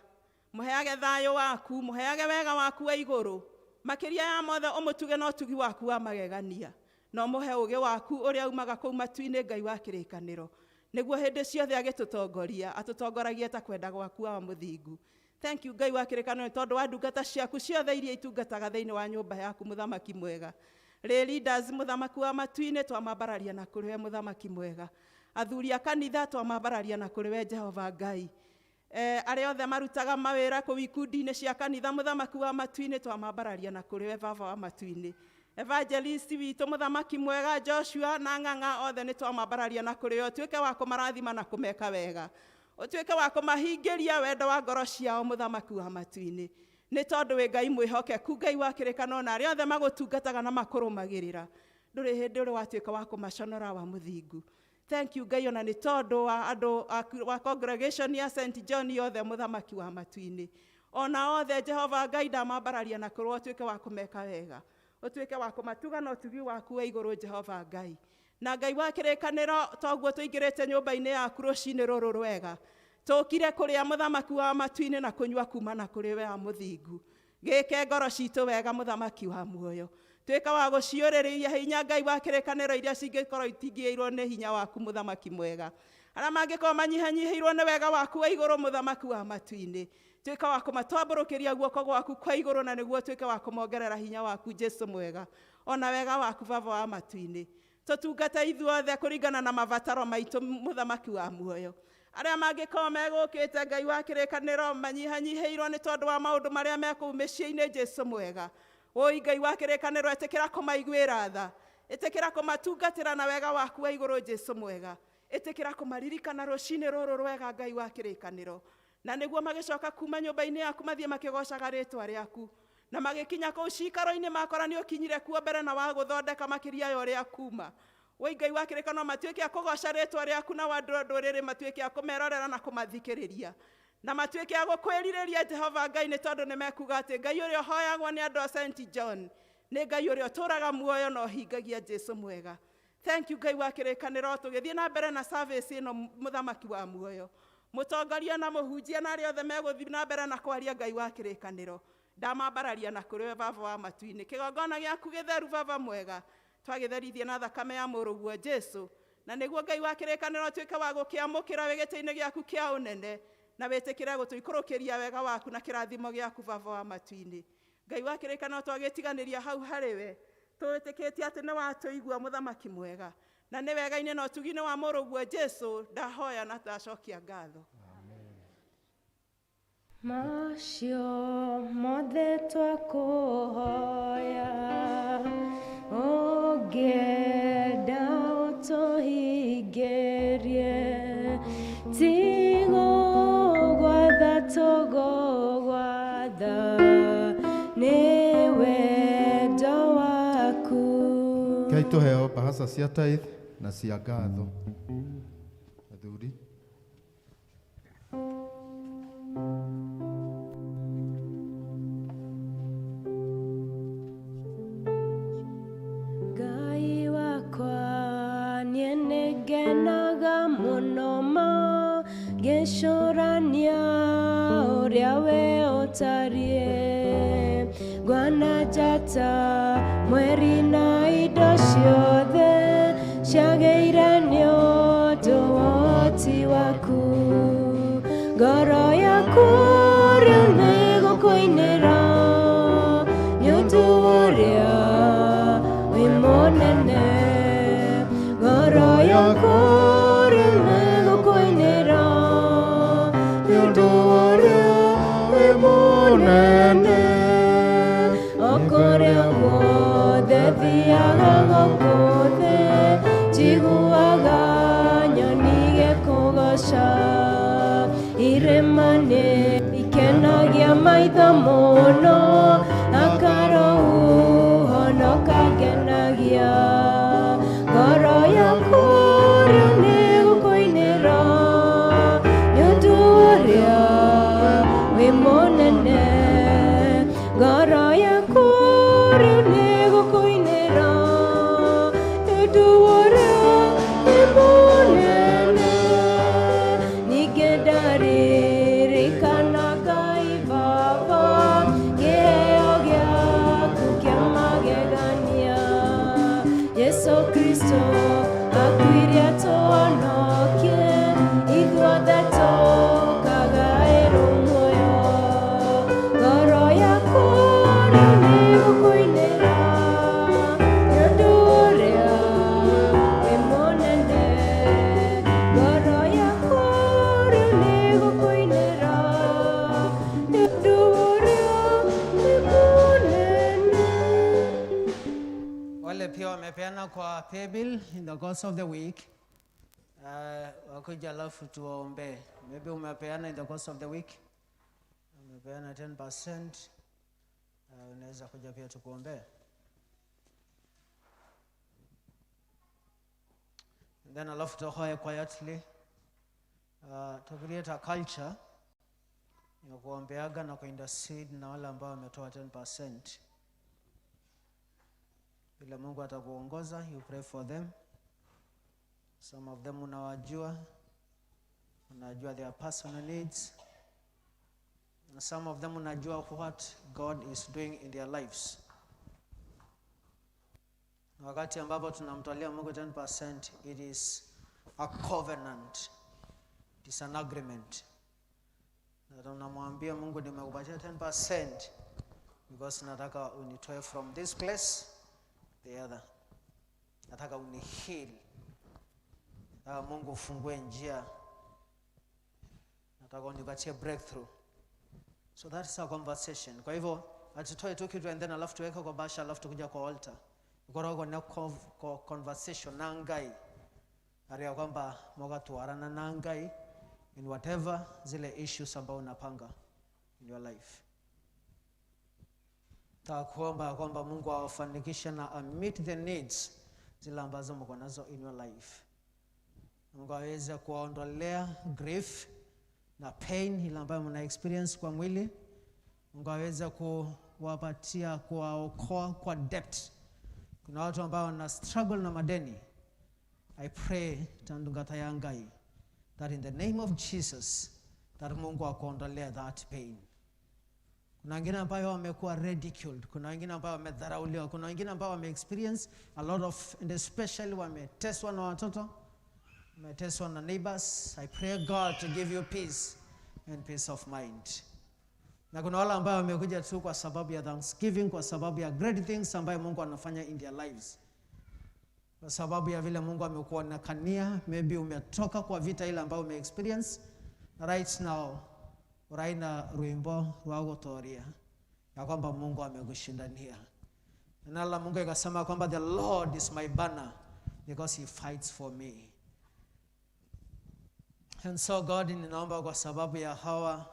mũheage thayũ waku, mũheage wega waku wa igũrũ, makĩria ya mothe ũmũtuge na ũtugi waku wa magegania, na ũmũhe ũũgĩ waku ũrĩa umaga kũu matu-inĩ Ngai wa kĩrĩkanĩro, nĩguo hĩndĩ ciothe agĩtũtongoria atũtongoragie ta kwenda gwaku wa mũthingu. Thank you Ngai wa kĩrĩkanĩro tondũ wa ndungata ciaku ciothe iria itungataga thĩinĩ wa nyũmba yaku mũthamaki mwega. Lay leaders mũthamaki wa matu-inĩ twamambararia na kũrĩ we mũthamaki mwega. Athuri a kanitha twamambararia na kũrĩ we Jehova Ngai. Arĩa othe marutaga mawĩra kũu ikundi-inĩ cia kanitha mũthamaki wa matu-inĩ twamambararia na kũrĩ we baba wa matu-inĩ. Evangelist witũ mũthamaki mwega Joshua na Ng'ang'a othe nĩ twamambararia na kũrĩ we, ũtuĩke wa kũmarathima na kũmeka wega, ũtuĩke wa kũmahingĩria wendo wa ngoro ciao mũthamaki wa matu-inĩ, nĩ tondũ wĩ Ngai mwĩhokeku, Ngai wa kĩrĩkanĩro, na arĩa othe magũtungataga na makũrũmagĩrĩra ndũrĩ hĩndĩ ũrĩ watuĩka wa kũmaconora wa mũthingu. Thank you Ngai ona nĩ tondũ wa andũ wa congregation ya St John yothe mũthamaki wa matu-inĩ. Ona othe Jehova Ngai ndamambararia na kũrwo ũtuĩke wa kũmeka wega, ũtuĩke wa kũmatuga na ũtugi waku wa igũrũ Jehova Ngai. Na Ngai wa kĩrĩkanĩro, toguo tũingĩrĩte nyũmba-inĩ yaku rũcinĩ rũrũ rwega, tũkire kũrĩa mũthamaki wa matu-inĩ na kũnyua kuma na kũrĩ we wa mũthingu. Gĩke ngoro citũ wega mũthamaki wa muoyo, tuĩka wa gũciũrĩrĩria hinya Ngai wa kĩrĩkanĩro iria cingĩkorwo itingĩirwo nĩ hinya waku mũthamaki mwega. Arĩa mangĩkorwo manyihanyihĩirwo nĩ wega waku wa igũrũ mũthamaki wa matu-inĩ, tuĩka wa kũmatambũrũkĩria guoko gwaku kwa igũrũ, na nĩguo tuĩke wa kũmongerera hinya waku Jesu mwega, ona wega waku Baba wa matu-inĩ. Tũtungate ithuothe kũringana na mabataro maitũ mũthamaki wa muoyo. Arĩa mangĩkorwo megũkĩte Ngai wa kĩrĩkanĩro manyihanyihĩirwo nĩ tondũ wa maũndũ marĩa me kũu mĩciĩ-inĩ Jesu mwega, woi Ngai wa kĩrĩkanĩro, ĩtĩkĩra kũmaiguĩra tha, ĩtĩkĩra kũmatungatĩra na wega waku wa igũrũ Jesu mwega, ĩtĩkĩra kũmaririkana rũcinĩ rũrũ rwega Ngai wa kĩrĩkanĩro, na nĩguo magĩcoka kuma nyũmba-inĩ yaku mathiĩ makĩgocaga rĩtwa rĩaku, na magĩkinya kũu cikaro-inĩ makora nĩ ũkinyire kuo mbere na wagũthondeka makĩria ya ũrĩa kuma. Woi Ngai wa kĩrĩkanĩro, matuĩke a kũgoca rĩtwa rĩaku, na andũ a ndũrĩrĩ matuĩke a kũmerorera na kũmathikĩrĩria, na matuĩke a gũkwĩrirĩria Jehova Ngai, nĩ tondũ nĩ mekuga atĩ Ngai ũrĩa ũhoyagwo nĩ andũ a St John nĩ Ngai ũrĩa ũtũũraga muoyo na ũhingagia Jesu mwega. Thank you Ngai wa kĩrĩkanĩro. Tũgĩthiĩ na mbere na service ĩno mũthamaki wa muoyo, mũtongoria na mũhunjia na arĩa othe megũthiĩ na mbere na kwaria Ngai wa kĩrĩkanĩro, ndamambararia na kũrĩ we Baba wa matu-inĩ. Kĩgongona gĩaku gĩtheru Baba mwega twagĩtherithie na thakame ya mũrũguo Jesu, na nĩguo Ngai wa kĩrĩkanĩro ũtuĩke wa gũkĩamũkĩra wĩ gĩtĩ-inĩ gĩaku kĩa ũnene, na wĩtĩkĩre gũtũikũrũkĩria wega waku na kĩrathimo gĩaku Baba wa matu-inĩ. Ngai wa kĩrĩkanĩro, twagĩtiganĩria hau harĩ we, twĩtĩkĩtie atĩ nĩ watũigua mũthamaki mwega, na nĩ wega-inĩ na ũtugi-inĩ wa mũrũguo Jesu ndahoya na ndacokia ngatho. Macio mothe twakũhoya, ũngĩenda ũtũhingĩrie, tigũgwatha tũgũgwatha, nĩ wendo waku. Ngai tũheo bahasa cia tithe na cia ngatho. Athuri. Ngai wakwa, niĩ nĩngenaga mũno ma ngĩcũrania ũrĩa we ũtariĩ. Ngwana njata, mweri na indo ciothe ciagĩire nĩ ũndũ wa ũhoti waku. Ngoro yaku rĩu nĩgũkũinĩra nĩ ũndũ ũrĩa wĩ mũnene. Ngoro yaku rĩu nĩgũkũinĩra nĩ ũndũ ũrĩa wĩ mũnene. O kũrĩa guothe thiaga gũkũ thĩ, njiguaga nyoni igĩkũgooca. Irĩma nĩ ikenagia maitho mũno, na karũhuho no kangenagia. Ngoro yaku rĩu nĩgũkũinĩra nĩ ũndũ ũrĩa wĩ mũnene. Ngoro yaku rĩu nĩgũkũinĩra nĩ ũndũ ũrĩa wĩ mũnene. Ningĩ ndaririkana Ngai Baba, kĩheo gĩaku kĩa magegania. Jesu Kristo akuire atũhonokie, ithuothe tũkagaĩrwo muoyo. Ngoro yaku rĩu nĩgũkũinĩra nĩ ũndũ ũrĩa wĩ mũnene. Ngoro yaku rĩu nĩgũkũinĩra nĩ ũndũ ũrĩa wĩ mũnene. Wale pia wamepeana kwa paybill in the course of the week, wakuja alafu tuwaombee. Maybe umepeana in the course of the week, umepeana 10%, unaweza kuja pia tukuombee. And then alafu tuhoe quietly, to create a culture Ya kuombeaga na kuintercede na wale ambao wametoa 10%. Vile Mungu atakuongoza, you pray for them. Some of them unawajua, unajua their personal needs. And some of them unajua what God is doing in their lives. Na wakati ambapo tunamtolea Mungu 10%, it is a covenant. It is an agreement. Na tunamwambia Mungu, nimekupatia 10% because nataka unitoe from this place the other. Nataka uniheal. Nataka Mungu ufungue njia. Nataka unipatie breakthrough. So that's our conversation. Kwa hivyo atutoe tu kitu and then alafu tuweke kwa bahasha, alafu tukuja kwa altar. Ikoragwo na conversation na Ngai, aria kwamba mugatwarana na Ngai in whatever zile issues ambao unapanga in your life. Takuomba kwamba Mungu awafanikishe na meet the needs zile ambazo mko nazo in your life. Mungu aweze kuwaondolea grief na pain ile ambayo mna experience kwa mwili. Mungu aweze kuwapatia, kuwaokoa kwa debt. Kuna watu ambao wana struggle na madeni. I pray, tandungata ya Ngai, that in the name of Jesus, that Mungu akuondolea that pain. Kuna wengine ambao wamekuwa ridiculed, kuna wengine ambao wamedharauliwa, kuna wengine ambao wame experience a lot of, and especially wameteswa na watoto, wameteswa na neighbors. I pray God to give you peace and peace of mind. Na kuna wale ambao wamekuja tu kwa sababu ya thanksgiving, kwa sababu ya great things ambayo Mungu anafanya in their lives. Kwa sababu ya vile Mungu amekuonekania, maybe umetoka kwa vita ile ambayo ume experience. Right now, uraina rwimbo rwa gutoria ya kwamba Mungu amekushindania. Neno la Mungu ikasema kwamba the Lord is my banner because he fights for me. And so God, ninaomba kwa sababu ya hawa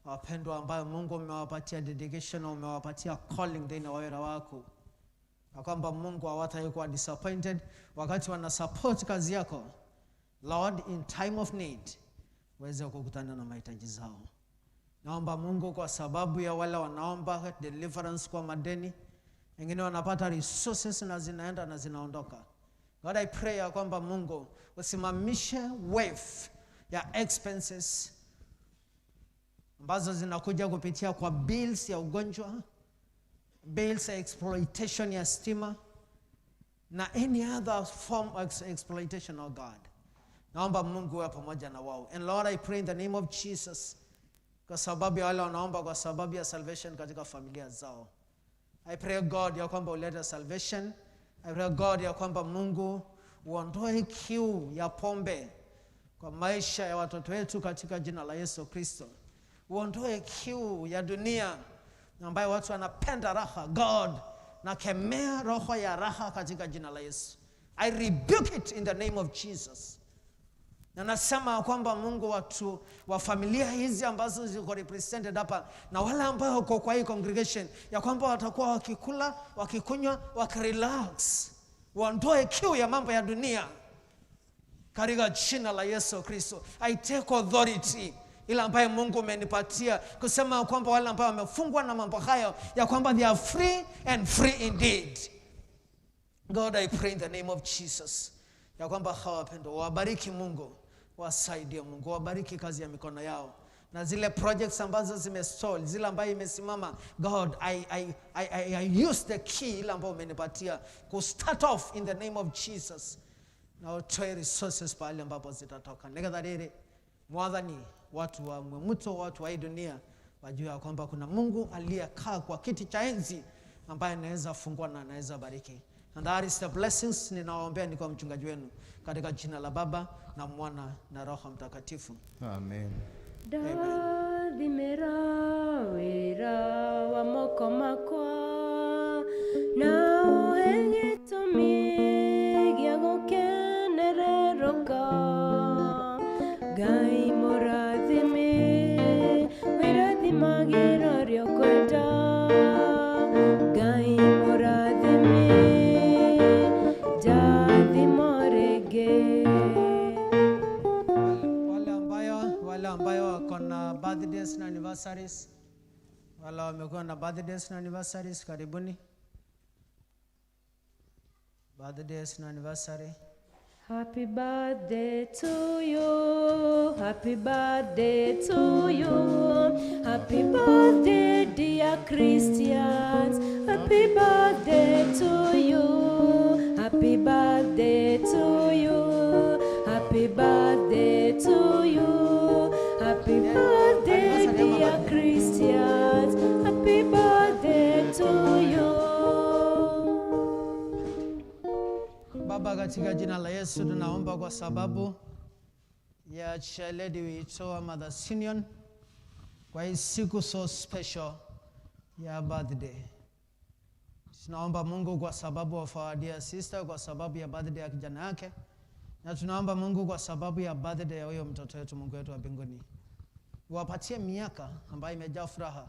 wapendwa ambayo Mungu umewapatia dedication na umewapatia calling ndani wa wira wako, na kwamba Mungu hawatakuwa disappointed wakati wana support kazi yako. Lord, in time of need uweze kukutana na mahitaji zao. Naomba Mungu kwa sababu ya wale wanaomba deliverance kwa madeni, wengine wanapata resources na zinaenda na zinaondoka. God, I pray ya kwamba Mungu usimamishe wave ya expenses ambazo zinakuja kupitia kwa bills ya ugonjwa, bills ya exploitation ya stima na any other form of exploitation, oh God. Naomba Mungu uwe pamoja na wao. And Lord, I pray in the name of Jesus, kwa sababu ya wale wanaomba kwa sababu ya salvation katika familia zao. I pray God ya kwamba ulete salvation. I pray God ya kwamba Mungu uondoe kiu ya pombe kwa maisha ya watoto wetu katika jina la Yesu Kristo. Uondoe kiu ya dunia ambayo watu wanapenda raha. God, nakemea roho ya raha katika jina la Yesu. I rebuke it in the name of Jesus. Na nasema kwamba Mungu, watu wa familia hizi ambazo ziko represented hapa na wale ambao wako kwa hii congregation, ya kwamba watakuwa wakikula, wakikunywa, wakirelax, waondoe kiu ya mambo ya dunia katika jina la Yesu Kristo. I take authority ile ambayo Mungu umenipatia kusema kwamba wale ambao wamefungwa na mambo hayo, ya kwamba they are free and free indeed. God, I pray in the name of Jesus ya kwamba hawa wapendwa wabariki Mungu, wasaidie Mungu, wabariki kazi ya mikono yao na zile projects ambazo zimestall, zile ambayo imesimama. God, I use the key ile ambayo umenipatia ku start off in the name of Jesus, na utoe resources pahali ambapo zitatoka, nigetha rĩrĩ Mwathani, watu wa Mwemuto, watu wa hii dunia wajue ya kwamba kuna Mungu aliyekaa kwa kiti cha enzi ambaye anaweza fungua na anaweza bariki. And that is the blessings ninawaombea nikiwa mchungaji wenu katika jina la Baba na Mwana na Roho Mtakatifu. Amen. Ndathimĩra wĩra wa moko makwa na ũhe gĩtũmi gĩa gũkenererũka. Ngai mũrathime, wĩrathimagĩra ũrĩa ũkwenda. Ngai mũrathime, njathimo rĩngĩ. Wale ambayo wako na birthdays na anniversary. Anniversaries. Wala wamekuwa na birthdays na anniversaries, karibuni. Birthdays na anniversary. Happy birthday to you. Happy birthday to you. Happy birthday, dear Christians. Happy birthday to you. Happy birthday to you. Happy birthday to you. Happy birthday, dear Christians. Happy birthday to you. Baba, katika jina la Yesu tunaomba kwa sababu ya chairlady wetu wa Mother Simeon kwa hii siku so special ya birthday. Tunaomba Mungu kwa sababu of our dear sister, kwa sababu ya birthday ya kijana yake, na tunaomba Mungu kwa sababu ya birthday ya huyo mtoto wetu. Mungu wetu wa mbinguni, wapatie miaka ambayo imejaa furaha,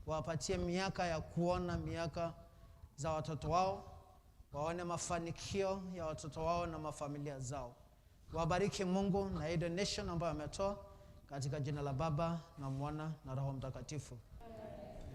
wapatie miaka ya kuona miaka za watoto wao, waone mafanikio ya watoto wao na mafamilia zao. Wabariki Mungu na hii donation ambayo ametoa, katika jina la Baba na Mwana na Roho Mtakatifu.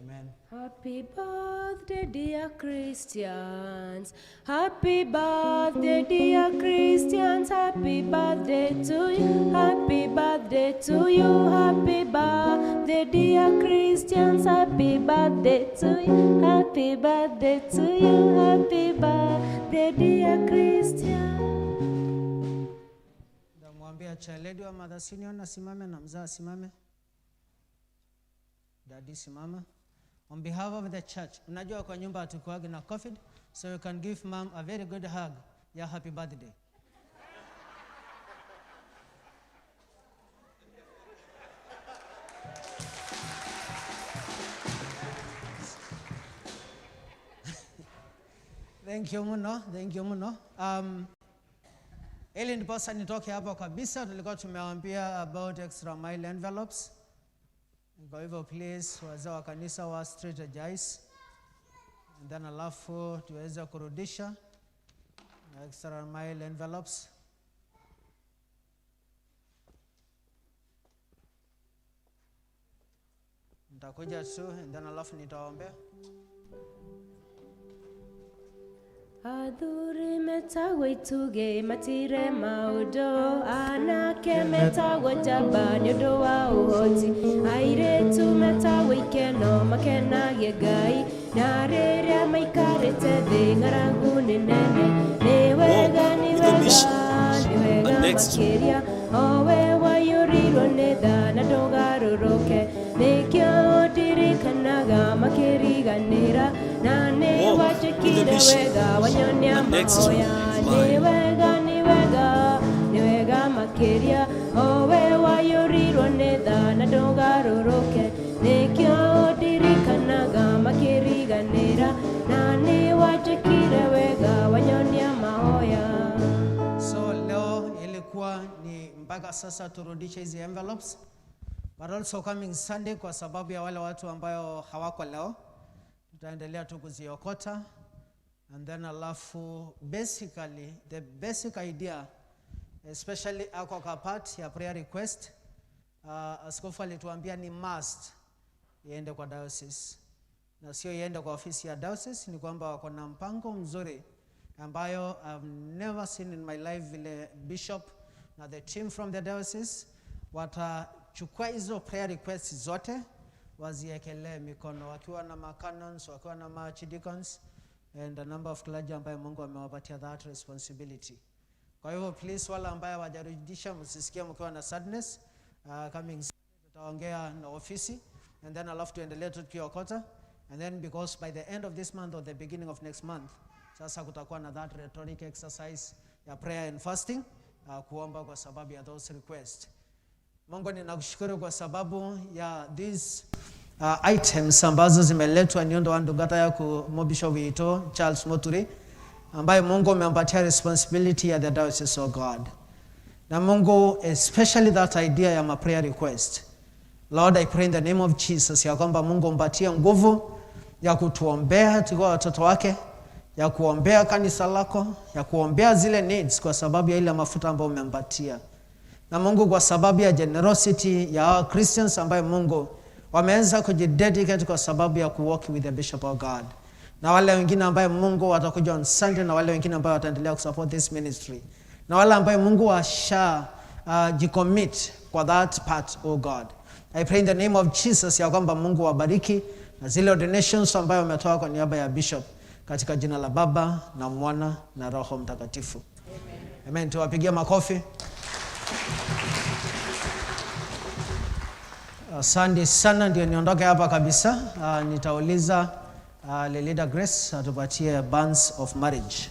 Amen. Happy birthday, dear Christians. Happy birthday, dear Christians. Happy birthday to you. Happy birthday to you. Happy birthday, dear Christians. Happy birthday to you. Happy birthday to you. Happy birthday, dear Christians. Ndamwambia chairlady wa Mother Simeon asimame na mzaa asimame. Daddy, simama. On behalf of the church, unajua kwa nyumba hatukuagi na COVID, so you can give mom a very good hug ya happy birthday. Thank you muno, thank you muno. Ili ndiposa nitoke hapo kabisa, tulikuwa tumewaambia about extra mile envelopes. Kwa hivyo please, wazee wa kanisa wa strategize and then alafu tuweze kurudisha extra mile envelopes. Nitakuja tu and then alafu nitawaombea. Athuri metagwo itugĩ matire maũndũ, anake metagwo njamba nĩ ũndũ wa ũhoti, airĩtu metagwo ikeno makenagie Ngai, na rĩrĩa maikarĩte thĩ ng'aragu nĩ nene. Nĩ wega, nĩ wega, nĩ wega makĩria, o we waiyũrirwo nĩ tha na ndũgarũrũke, nĩkĩo ndirikanaga makĩriganĩra, na nĩ wanjĩkire wega wanyonia mahoya. Nĩ wega, nĩ wega, nĩ wega makĩria, o we waiyũrirwo nĩ tha na ndũgarũrũke, nĩkĩo ndirikanaga makĩriganĩra, na nĩ wanjĩkire wega wanyonia mahoya. So leo ilikuwa ni mpaka sasa turudishe hizi envelopes, but also coming Sunday, kwa sababu ya wale watu ambayo hawako leo, tutaendelea tu kuziokota and then alafu basically the basic idea, especially ako ka part ya prayer request, askofu alituambia ni must iende kwa diocese na sio iende kwa ofisi ya diocese. Ni kwamba wako na mpango mzuri ambayo I've never seen in my life, vile bishop na the team from the diocese watachukua hizo prayer requests zote waziekelee mikono, wakiwa na macanons, wakiwa na maarchdeacons and a number of clergy ambayo Mungu amewapatia that responsibility. Kwa hivyo please, wale ambaye hawajarudisha, msisikie mkiwa na sadness. Coming tutaongea na ofisi and then alafu tuendelee tu tukiokota, and then because by the end of this month or the beginning of next month, sasa kutakuwa na that rhetoric exercise ya prayer and fasting, kuomba kwa sababu ya those requests. Mungu, ninakushukuru kwa sababu ya these items ambazo zimeletwa nĩ ũndũ wa ndungata yaku mubisho witũ Charles Muturi, ambaye Mungu umempatia responsibility ya the diocese of God. Na Mungu, especially that idea ya ma prayer request. Lord, I pray in the name of Jesus ya kwamba Mungu umpatie nguvu ya kutuombea tukiwa watoto wake, ya kuombea kanisa lako, ya kuombea zile needs kwa sababu ya ile mafuta ambayo umempatia. Na Mungu, kwa sababu ya generosity ya our Christians ambayo Mungu Wameanza kujidedicate kwa sababu ya kuwalk with the bishop of God. Na wale wengine ambaye Mungu watakuja on Sunday, na wale wengine ambao wataendelea kusupport this ministry. Na wale ambaye Mungu washa jicommit kwa that part, oh God. I pray in the name of Jesus ya kwamba Mungu wabariki na zile ordinations ambayo wametoa kwa niaba ya bishop, katika jina la Baba na Mwana na Roho Mtakatifu. Amen. Amen. Tuwapigie makofi. Asante sana, ndio niondoke hapa kabisa. Nitauliza Lelida Grace atupatie bands of marriage.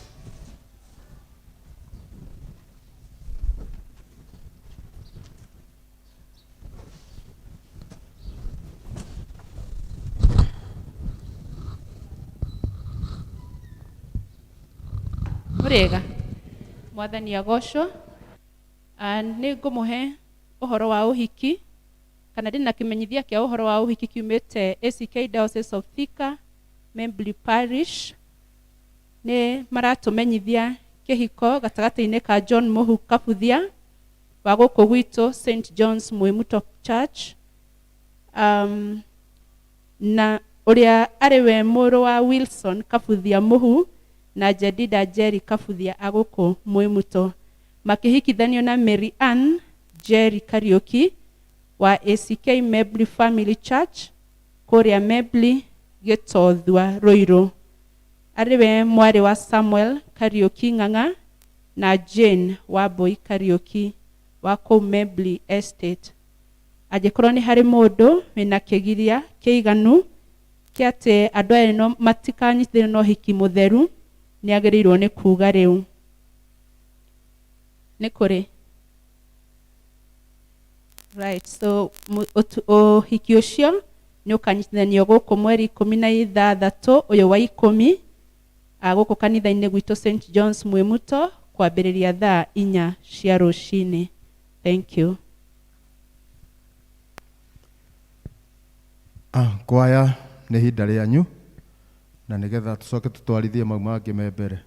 Murega Mwathani agocwo. Nĩ ngũmũhe ũhoro wa ũhiki, kana ndĩna kĩmenyithia kĩa ũhoro wa ũhiki kiumĩte ACK Diocese of Thika, Membley Parish. Nĩ maratũmenyithia kĩhiko gatagatĩ-inĩ ka John Mũhu Kabuthia wa gũkũ gwitũ St John's Mwimuto Church, na ũrĩa arĩ we mũrũ wa Wilson Kabuthia Mũhu na Jedida Jerry Kabuthia a gũkũ Mwimuto, makĩhikithanio na Mary Ann Jerry Kariuki wa ACK Membley Family Church kũrĩa Membley Gĩtothua Ruiru, arĩ we mwarĩ wa Samuel Kariuki Ng'ang'a na Jane Wambui Kariuki wa kũu Membley Estate. Angĩkorwo nĩ harĩ mũndũ wĩna kĩgiria kĩiganu kĩa atĩ andũ aya no matikanyitithanio na ũhiki mũtheru, nĩ agĩrĩirwo nĩ kuga rĩu. Nĩ kũrĩ? Right, so ũhiki ũcio nĩ ũkanyitithanio gũkũ mweri 16 ũyũ wa 10 gũkũ kanitha-inĩ gwitũ St John's Mwimuto, kwambĩrĩria thaa 4 cia rũcinĩ. Thank you. Kwaya nĩ ihinda rĩanyu, na nĩgetha tũcoke tũtwarithie mau mangĩ me mbere.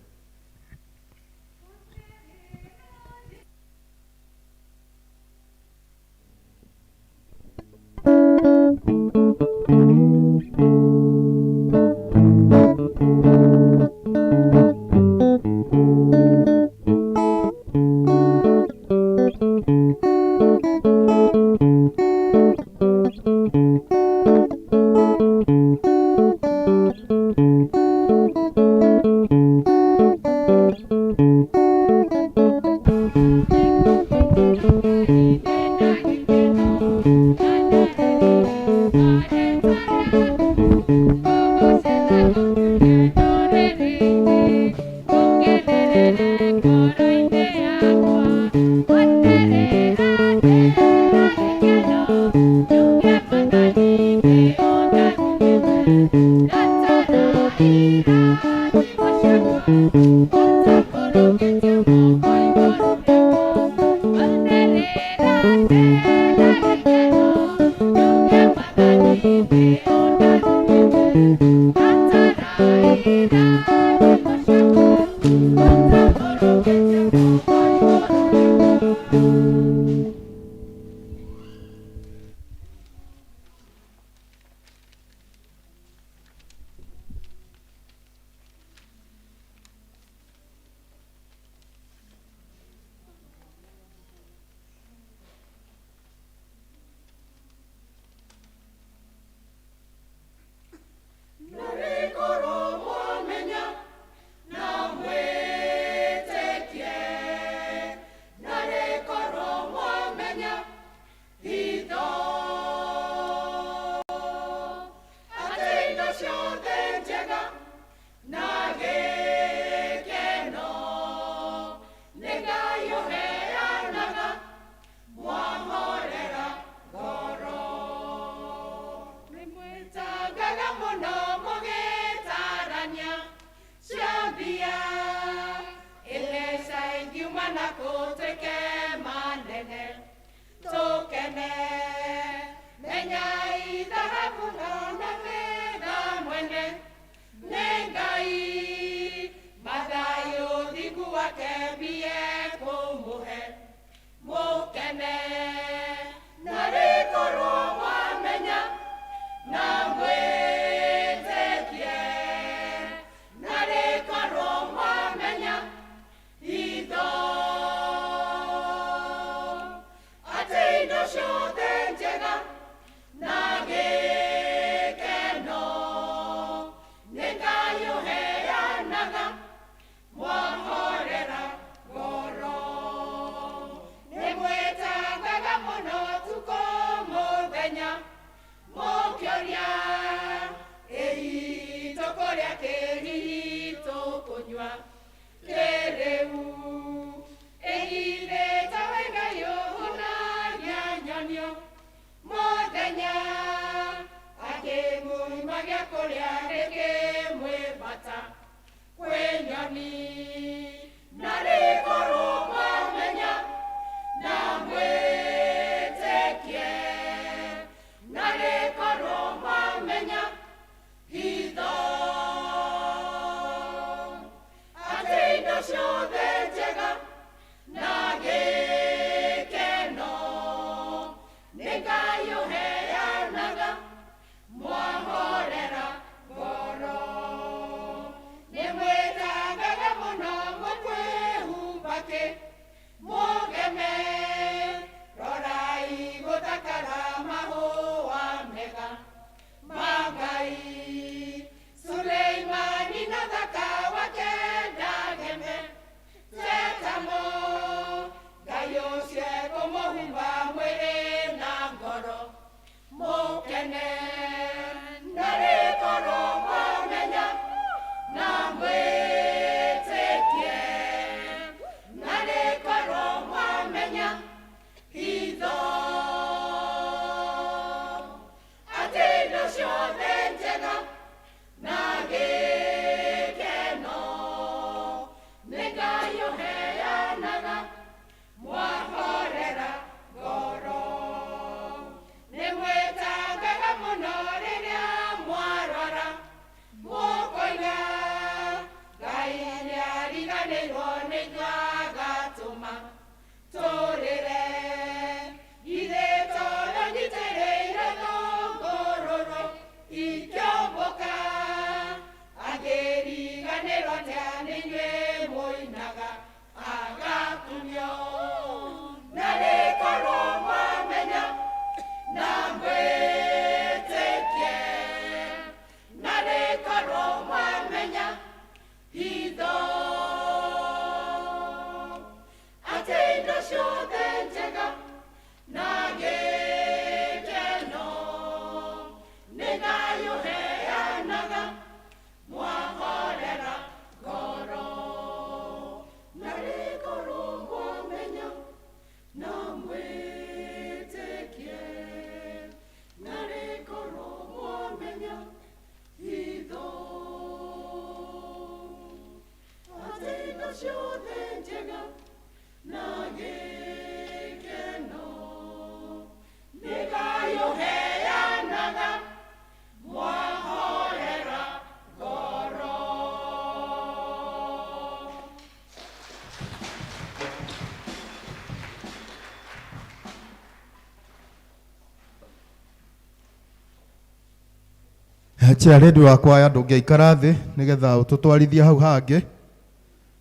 Angĩriganĩrwo nĩ ithuĩ agatũma tũrĩre. Githĩ tondũ nyitĩrĩire thũngũrũrũ ikĩũmbũka, angĩriganĩrwo atĩa nĩ inyuĩ mũinaga agakumio. Na rĩkorwo mwamenya na mwĩtĩkie, na rĩkorwo mwamenya hitho, atĩ indo ciothe njega na gĩkeno nĩ Ngai ũheanaga mwahorera ngoro. Na rĩkorwo mwamenya na mwĩtĩkie, na rĩkorwo mwamenya hitho, atĩ indo ciothe njega na gĩkeno nĩ Ngai ũheanaga mwahorera ngoro. Chairlady wakwa ya ndũngĩikara thĩ nĩgetha ũtũtwarithie hau hangĩ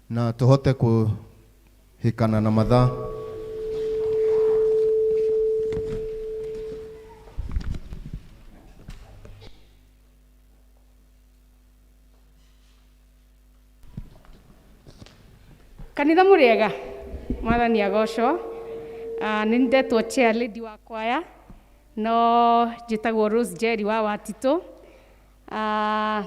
na tũhote kũhĩkana na mathaa. Kanitha mũrĩega, Mwathani agocwo. Nĩ ndetwo chair lady wa kwaya, no njĩtagwo Rose Jerry wa Watitũ. Na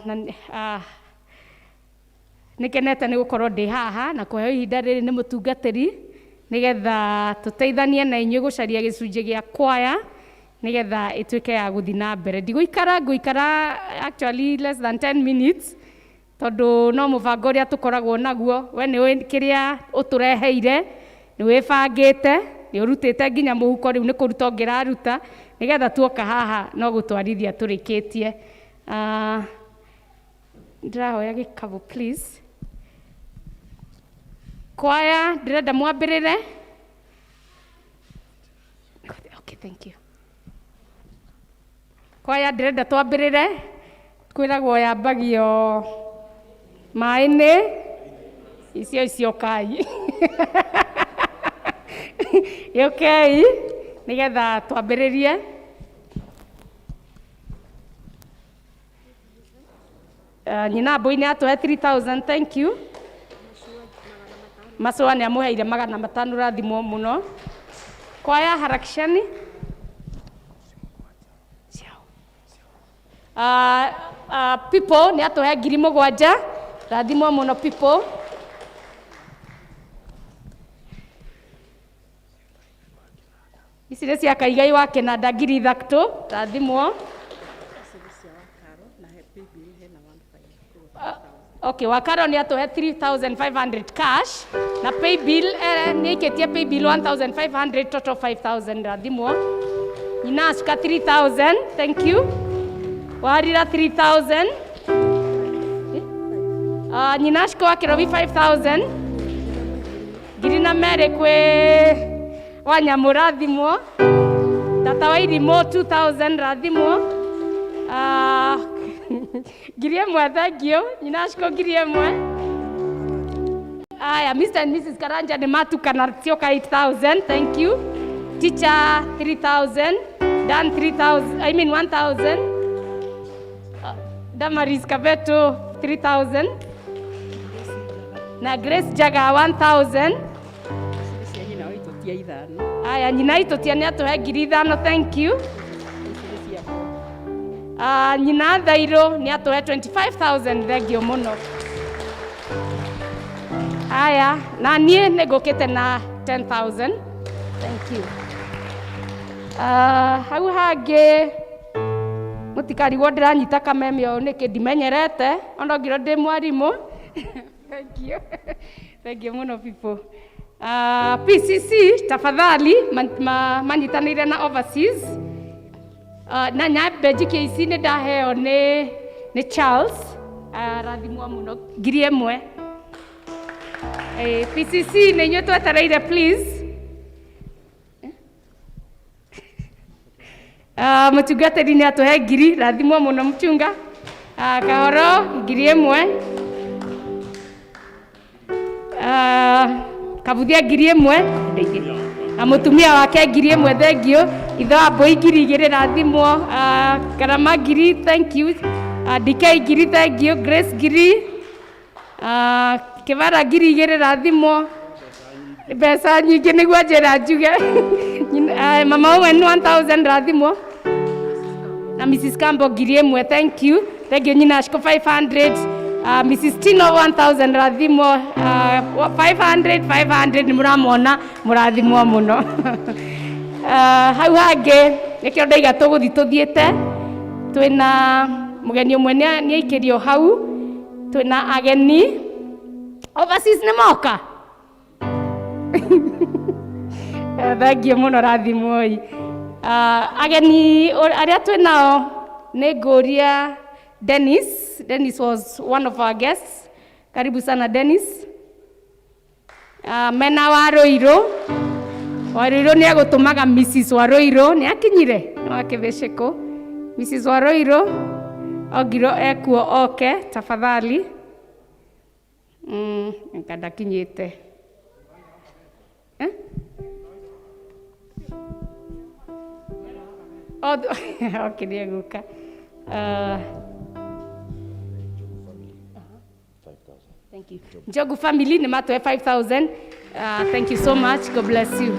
nĩ kenete nĩ gũkorwo ndĩ haha na kũheo ihinda rĩrĩ nĩ mũtungatĩri nĩgetha tũteithanie na inyuĩ gũcaria gĩcunjĩ gĩa kwaya nĩgetha ĩtuĩke ya gũthiĩ na mbere. Ndigũikara, ngũikara actually less than 10 minutes, tondũ no mũbango ũrĩa tũkoragwo naguo. We nĩ ũĩ kĩrĩa ũtũreheire, nĩ wĩbangĩte, nĩ ũrutĩte nginya mũhuko, rĩu nĩ kũruta ũngĩraruta nĩgetha tuoka haha no gũtwarithia tũrĩkĩtie. Ndĩrahoya gĩkabũ, please. Kwaya, ndĩrenda mwambĩrĩre. Okay, thank you. Kwaya, ndĩrenda twambĩrĩre. Kwĩragwo yambagio maĩ-inĩ icio icio kai gĩũkei nĩgetha twambĩrĩrie. Nyina mbũi nĩ atũhe 3000, thank you. Macũa nĩ amũheire 500, rathimwo mũno. Kwaya, harakishani. People nĩ atũhe 7,000, rathimwo mũno people. Ici nĩ cia Kaigai wa Kĩnanda, 3,000, rathimwo. Okay, Wakaro nĩ atũhe 3500 cash na paybill, nĩ aikĩtie paybill 1500, total 5000, rathimwo. Nyina Ashka 3000, thank you. Warira 3000. Nyina Ashka wa Kĩrobi 5000. 2,000 kwĩ Wanyamũ, rathimwo. Tata wa Irimũ 2000, rathimwo. 1,000, thank you. Nyina Ashko 1,000. Aya, Mr. and Mrs. Karanja nĩ matukana cioka 8000, thank you. Teacher 3000, Dan 3000, I mean 1000. Damaris Kabeto 3000. Na Grace Jaga 1000. Cia nyina wa Itotia 5. Aya, nyina Itotia nĩ atũhe 5,000, thank you. Nyina Thairũ nĩ atũhe 25,000, thank you mũno. Aya, na niĩ nĩ ngũkĩte na 10,000, thank you. Hau hangĩ mũtikarigwo ndĩranyita kameme ũũ nĩkĩ, ndimenyerete ona ngirwo ndĩ mwarimũ. Thank you, thank you mũno people. PCC tafadhali manyitanĩire na overseas. Na nyambe njikie ici nĩ ndaheo nĩ Charles, rathimwo mũno, 1,000. PCC nĩ inyuĩ twetereire please. Mũtungatĩri nĩ atũhe ngiri, rathimwo mũno mũchunga. Kahoro 1000. Kabuthia 1000. Na mũtumia wake 1000, thank you. Ithe wa mbũi 2000, rathimwo. Karama ngiri, thank you. DK ngiri, thank you. Grace ngiri. Kĩbara 2000, rathimwo. Mbeca nyingĩ nĩguo njĩra njuge. Mama Owen 1000, rathimwo. Na Mrs. Campbell 1000, thank you. Thank you. Nyina Ashko 500. Mrs. Tino 1000, rathimwo. 500 500 nĩ mũramona, mũrathimwo mũno. Hau hangĩ nĩkĩo ndaiga tũgũthiĩ tũthiĩte, twĩna mũgeni ũmwe nĩ aikĩrio hau, twĩna ageni overseas nĩ moka. Thank you mũno, rathimwoi. Ageni arĩa twĩ nao nĩ ngũria Dennis. Dennis was one of our guests. Karibu sana, Dennis. Mena Waruiru. Waruiru nĩ egũtũmaga Mrs. Waruiru nĩ akinyire nĩ wa Kĩbĩcĩkũ. Mrs. Waruiru ongirwo ekuo oke tafadhali. Anga ndakinyĩte. Eh? Oh, okay, nĩ egũka. Thank you. Njogu family nĩ matũhe 5000. Thank you so much. God bless you.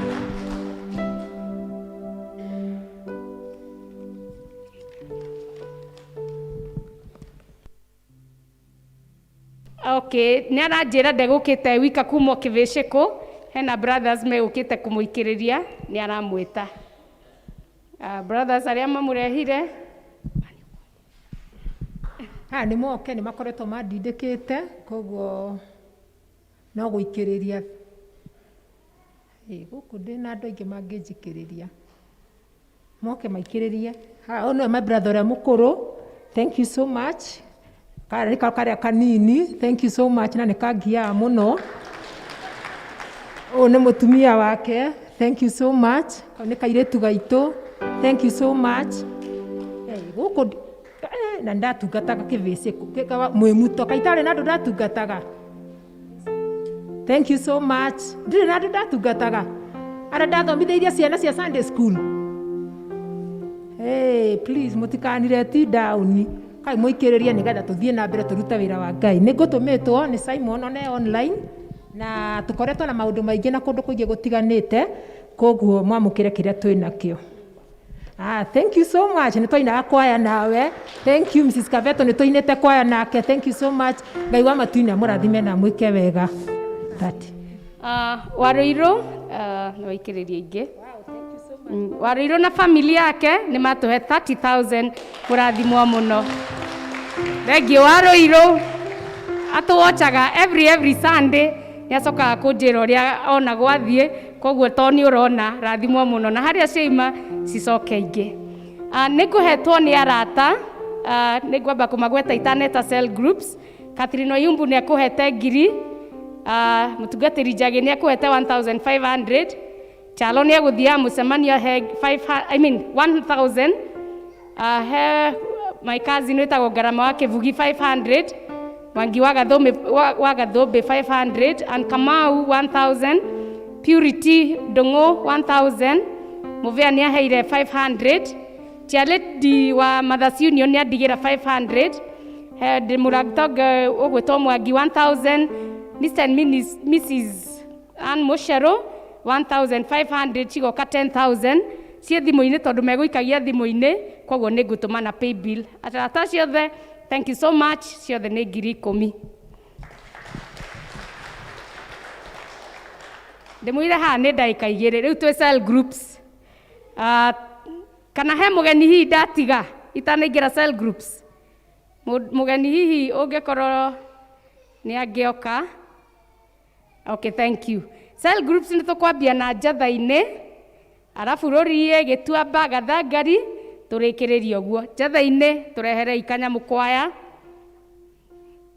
Okay, nĩ aranjĩra ndegũkĩte wika kuma Kĩbĩcĩkũ, hena brothers megũkĩte kũmũikĩrĩria, nĩ aramwĩta. Brothers arĩa mamũrehire. Aya nĩ moke nĩ makoretwo mandindĩkĩte, koguo no gũikĩrĩria. Ĩ, gũkũ ndĩna andũ aingĩ mangĩnjikĩrĩria, moke maikĩrĩrie. Haha ũyũ nĩwe my brother ũrĩa mũkũrũ, thank you so much. Karĩa nĩko karĩa kanini, thank you so much, na nĩ kangiaga mũno. Ũyũ nĩ mũtumia wake, thank you so much. Kau nĩ kairĩtu gaitũ, thank you so much. Gũkũ na ndatungataga Kĩbĩcĩkũ mwĩmuto kaitarĩ na andũ ndatungataga, thank you so much. Ndirĩ na andũ ndatungataga arĩa ndathomithĩirie ciana cia Sunday school. Hey, please mũtikanireti down kai, mũikĩrĩrie nĩgetha tũthiĩ na mbere tũrute wĩra wa Ngai. Nĩ ngũtũmĩtwo nĩ Simon one online na tũkoretwo na maũndũ maingĩ na kũndũ kũingĩ gũtiganĩte, koguo mwamũkĩre kĩrĩa twĩ nakĩo. Ah, thank you so much. Nĩ twainaga kwaya nawe. Thank you, Mrs. Kaveto, nĩ twainĩte kwaya nake. Thank you so much. Ngai wa matu-inĩ amũrathime na amwĩke wega. That. Waruiru nĩ waikĩrĩria ingĩ. Waruiru na family yake nĩ matũhe 30,000, mũrathimwo mũno. Thank you, Waruiru. Atũwochaga every Sunday, nĩ acokaga kũnjĩra ũrĩa ona gwathiĩ, koguo to nĩ ũrona, rathimwo mũno na harĩa ciaima cicoke ingĩ. Nĩ ngũhetwo nĩ arata, nĩ ngwamba kũmagweta itaneta cell groups. Catherine Oyumbu nĩ akũhete ngiri, mũtungatĩri Njagĩ nĩ akũhete 1500, Chalo nĩ egũthiaga mũcemanio he 5, I mean 1000, he my cousin wĩtagwo Ngarama wa Kĩbugi 500, Mwangi wa Gathũmbĩ wa Gathũmbĩ 500, and Kamau 1000, Purity Ndũng'ũ 1000, Mũvĩa nĩ aheire 500, Chairlady wa Mothers Union nĩ andigĩra 500, he ndĩmũratonga ũgwĩtwo Mwangi 1000, Mr and Mrs Ann Mũcero 1500, cigoka 10,000 ciĩ thimũ-inĩ tondũ megũikagia thimũ-inĩ, koguo nĩ ngũtũma na paybill. Arata ciothe, thank you so much, ciothe nĩ 10,000. Ndĩmwĩre haha nĩ ndagĩka 2 rĩu twĩ cell groups. Kana he mũgeni hihi ndatiga itanaingĩra cell groups? Mũgeni hihi ũngĩkorwo nĩ angĩoka. Okay, thank you. Cell groups nĩ tũkwambia na njatha-inĩ, arabu rũriĩ, Gĩtuamba, Gathangari, tũrĩkĩrĩrie ũguo. Njatha-inĩ tũreherei kanyamũ kwaya,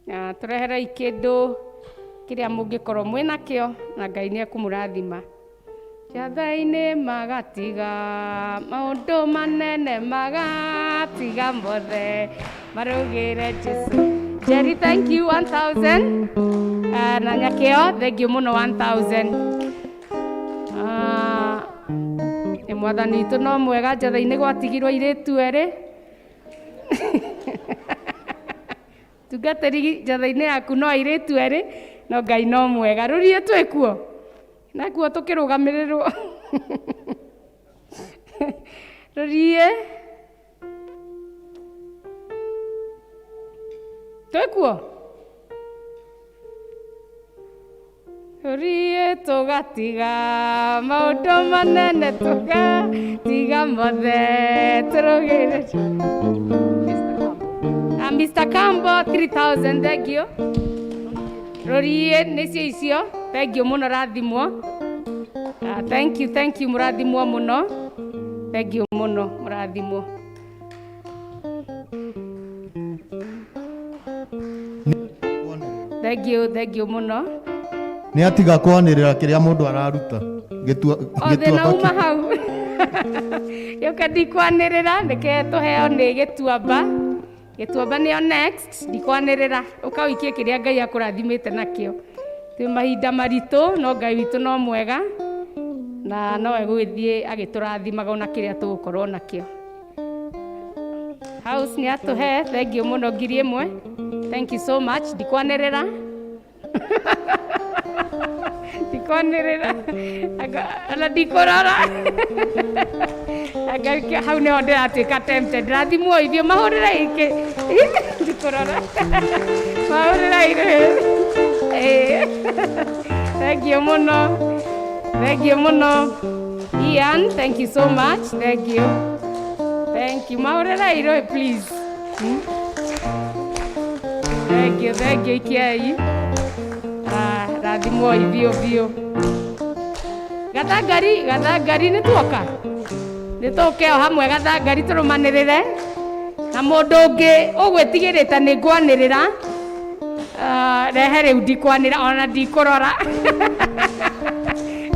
tũreherei kĩndũ Kĩrĩa mũngĩkorwo mwĩ nakĩo na Ngai nĩ ekũmũrathima. Njathai-inĩ magatiga maũndũ manene magatiga mothe marũgĩre Jesu. Jerry, thank you 1000. Na Nyakĩo, thank you mũno 1000. Nĩ mwathani witũ no mwega. Njathai-inĩ gwatigirwo airĩtu erĩ. Tungatĩri njathai-inĩ yaku no airĩtu erĩ, no Ngai no mwega. Rũriĩ twĩkuo nakuo tũkĩrũgamĩrĩrwo. Rũriĩ twĩkuo. Rũriĩ tũgatiga maũndũ manene tũgatiga mothe tũrũgĩre. Mr. Kambo 3000, thank you. Rũriĩ nĩcio icio, thank you mũno, rathimwo. Thank you, thank you, mũrathimwo mũno. Thank you mũno, mũrathimwo. Thank you, thank you mũno. Nĩ atiga kwanĩrĩra kĩrĩa mũndũ araruta. Gĩtua O thĩna uma hau. Gĩũka ndikwanĩrĩra, reke tũheo nĩ Gĩtuamba. Gĩtuamba nĩyo next, ndikwanĩrĩra. Ũka ũikie kĩrĩa Ngai akũrathimĩte nakĩo. Twĩ mahinda maritũ, no Ngai witũ no mwega na no egũgĩthiĩ agĩtũrathimaga ona kĩrĩa tũgũkorwo nakĩo. House nĩ atũhe, thank you mũno, 1000. Thank you so much, ndikwanĩrĩra. Ndikwanĩrĩra. Ona ndikũrora. Anga hau nĩho ndĩratuĩka tempted. Rathimwo ithuĩ mahũrĩre ikĩ. Ndikũrora. Mahũrĩre irĩ. Thank you mũno. Thank you mũno. Ian, thank you so much. Thank you. Thank you. Mahũrĩre irĩ please. Thank you, thank you ikiai. Rathimwo biũ biũ. Gathangari, gathangari nĩ tuoka. Nĩ tũke o hamwe gathangari tũrũmanĩrĩre. Na mũndũ ũngĩ ũgwĩtigĩrĩte nĩ ngwanĩrĩra. Rehe rĩu ndikwanĩra ona ndikũrora.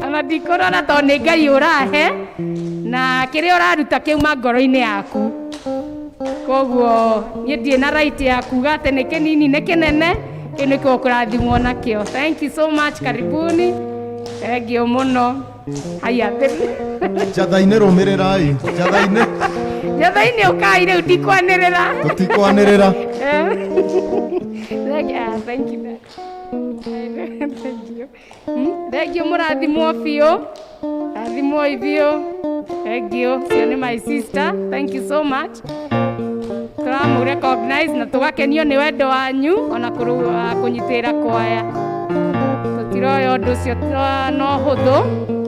Ona ndikũrora tondũ nĩ Ngai ũrahe na kĩrĩa ũraruta kĩuma ngoro-inĩ yaku. Koguo niĩ ndirĩ na right ya kuga atĩ nĩ kĩnini nĩ kĩnene, kĩu nĩkĩo ũkũrathimwo nakĩo. Thank you so much, karibuni. Thank you mũno. Haya. Njathai-inĩ rũmĩrĩrai. Njathai-inĩ. Njathai-inĩ ũkai rĩu ndikwanĩrĩra. Tũtikwanĩrĩra. Thank you, thank you. Thank you. Thank you mũrathimwo biũ. Rathimwo biũ. Thank you. Cio nĩ my sister. Thank you so much. Tũramũ recognize na tũgakenio nĩ wendo wanyu ona kũnyitĩrĩra kwaya. Tũtiroya ũndũ ũcio no hũthũ.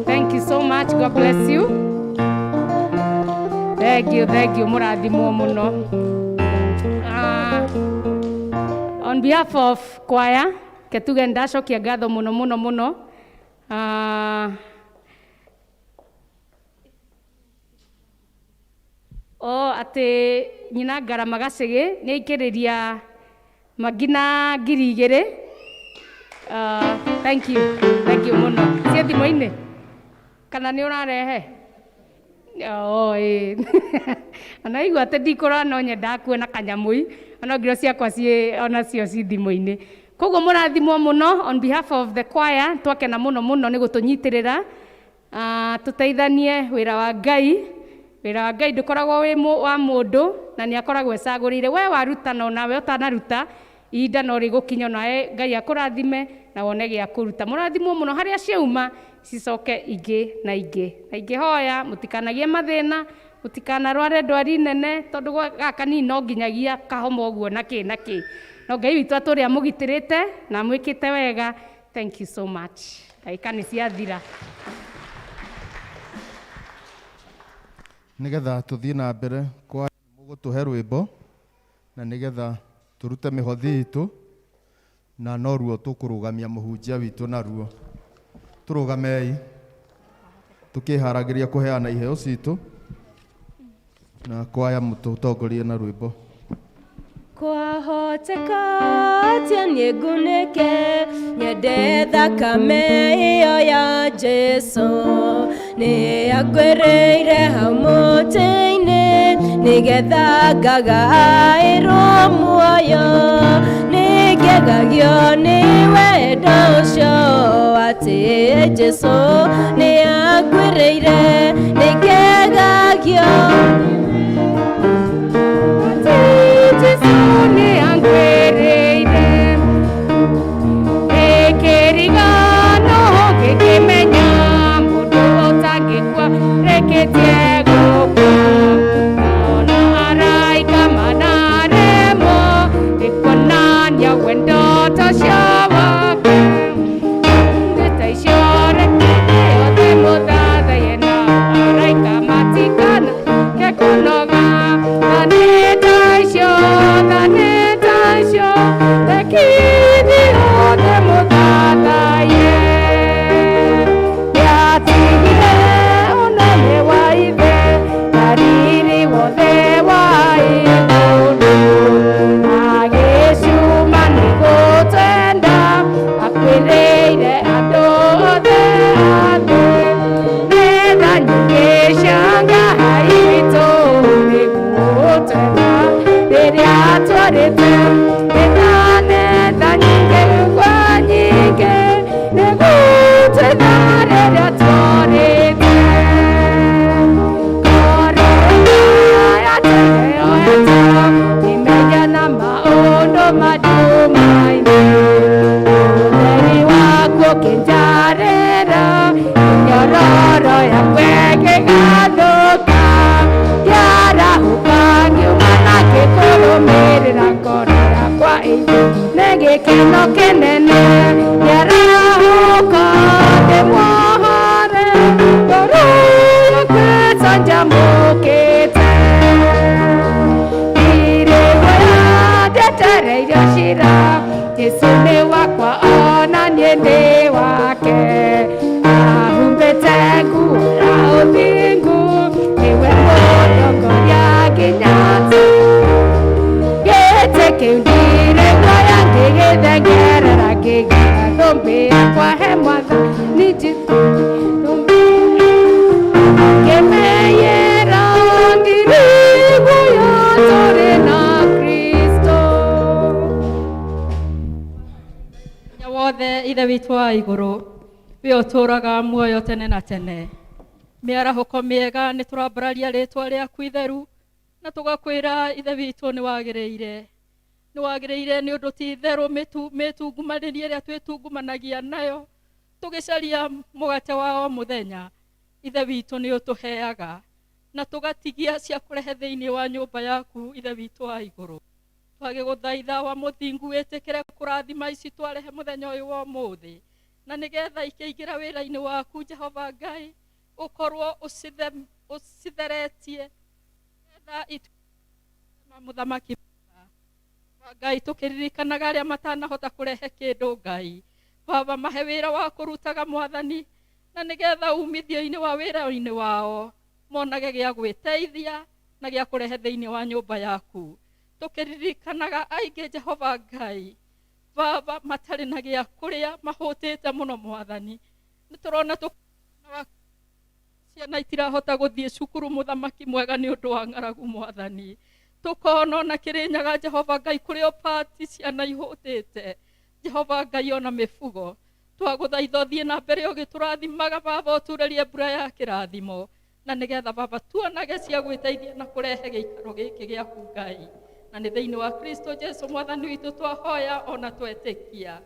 Thank you so much. God bless you. Thank you, thank you. Mũrathimwo mũno. On behalf of choir, ketuge ndacokia ngatho mũno mũno mũno. O atĩ nyina Ngarama Gacĩgĩ nĩ aikĩrĩria mangina 2000. Thank you, thank you mũno. Ciĩ thimũ-inĩ kana nĩ ũrarehe? Oh, ĩĩ. Ona igua atĩ ndikũrora no nyendaga kuona kanyamũi, ona ngiro ciakwa ciĩ onacio ci thimũ-inĩ. Koguo mũrathimwo mũno on behalf of the choir, twakena mũno mũno nĩ gũtũnyitĩrĩra. Tũteithanie wĩra wa Ngai. Wĩra wa Ngai ndũkoragwo wĩ wa mũndũ na nĩ akoragwo ecagũrĩire. We waruta na onawe ũtanaruta, ihinda no rĩgũkinya onawe Ngai akũrathime na wone gĩa kũruta. Mũrathimwo mũno harĩa ciauma cicoke ingĩ na ingĩ. Na ingĩhoya mũtikanagie mathĩna, mũtikanarware ndwari nene tondũ gaka nini no nginyagia kahoma ũguo na kĩ na kĩ. No Ngai witũ atũrĩ amũgitĩrĩte na amwĩkĩte wega. Thank you so much. Ndagĩka nĩ ciathira. Nĩgetha tũthiĩ na mbere kwa mũgũtũhe rwĩmbo na nĩgetha tũrute mĩhothi itũ na noruo tũkũrũgamia mũhunjia witũ naruo. Tũrũgamei tũkĩharagĩria kũheana iheo citũ na kwaya mũtũtongorie na rwĩmbo. Kwahoteka. Kwahoteka atĩa niĩ ngunĩke nyende thakame ĩyo ya Jesũ nĩ angwĩrĩire hau mũtĩ-inĩ nĩgetha ngagaĩrwo muoyo nĩngegagio nĩ wendo ũcio atĩ Jesũ nĩ angwĩrĩire nĩngegagio Jesu nĩ angwĩrĩire Gĩkĩrigano gĩkĩmenya mũndũ ũtangĩkua rekĩtie gũkua Ona araika manaremwo nĩ kuonania wendo ta ũcio wake Nĩ icio rekete othe mũthathaiye nao araika matikana ke kũnoga na nĩ ta icio na nĩ ta icio rekithi othe mũthathaiye Nĩatigire ũnene wa ithe na riri wothe wa igũrũ agĩcuma nĩ gũtwenda akwĩrĩire andũ othe a thĩ Nĩtha nyingĩ cia Ngai witũ nĩgũtwenda rĩrĩa twarĩte Nĩtha nĩtha nyingĩ kwa nyingĩ nĩgũtwenda rĩrĩa twarĩte Gĩkeno kĩnene kĩarahũka ndĩmuohore ngoro yakwa ĩcanjamũkĩte ndetereirio cira Jesũ nĩ wakwa ona niĩ ndĩ wake ahumbĩte nguo ya ũthingu nĩwe mũtongoria nginya tene gĩtĩ kĩu ndirĩ guoya ngĩgĩthengerera ngĩiga thũmbĩ yakwa he mwathani Jesũ ngĩmenyera ndirĩ guoya tũrĩ na Kristo Hinya wothe ithe witũ wa igũrũ we ũtũũraga muoyo tene na tene mĩarahũko mĩega nĩ tũrambararia rĩtwa rĩaku itheru na tũgakwĩra ithe witũ nĩ wagĩrĩire nĩ wagĩrĩire nĩ ũndũ ti itherũ mĩtungumanĩrie ĩrĩa twĩtungumanagia nayo tũgĩcaria mũgate wa o mũthenya ithe witũ nĩ ũtũheaga na tũgatigia cia kũrehe thĩinĩ wa nyũmba yaku ithe witũ wa igũrũ twagĩgũthaitha wa mũthingu wĩtĩkĩre kũrathima ici twarehe mũthenya ũyũ wa ũmũthĩ na nĩgetha ikĩingĩra wĩra-inĩ waku Jehova Ngai ũkorwo ũcitheretie nĩgetha ituĩke mũthamaki Ngai tũkĩririkanaga arĩa matanahota kũrehe kĩndũ Ngai Baba mahe wĩra wa kũrutaga mwathani na nĩgetha umithio-inĩ wa wĩra-inĩ wao monage gĩa gwĩteithia na gĩa kũrehe thĩinĩ wa nyũmba yaku tũkĩririkanaga aingĩ Jehova Ngai Baba matarĩ na gĩa kũrĩa mahũtĩte mũno mwathani nĩ tũrona ciana itirahota gũthiĩ cukuru mũthamaki mwega nĩ ũndũ wa ng'aragu mwathani tũkona ona Kĩrĩnyaga Jehova Ngai kũrĩ o pati ciana ihũtĩte Jehova Ngai ona mĩbugo twagũthaitha ũthiĩ na mbere ũgĩtũrathimaga Baba ũturĩrie mbura ya kĩrathimo na nĩgetha Baba tuonage cia gwĩteithia na kũrehe gĩikaro gĩkĩ gĩaku Ngai na nĩ thĩinĩ wa Kristo Jesu mwathani witũ twahoya ona twetĩkia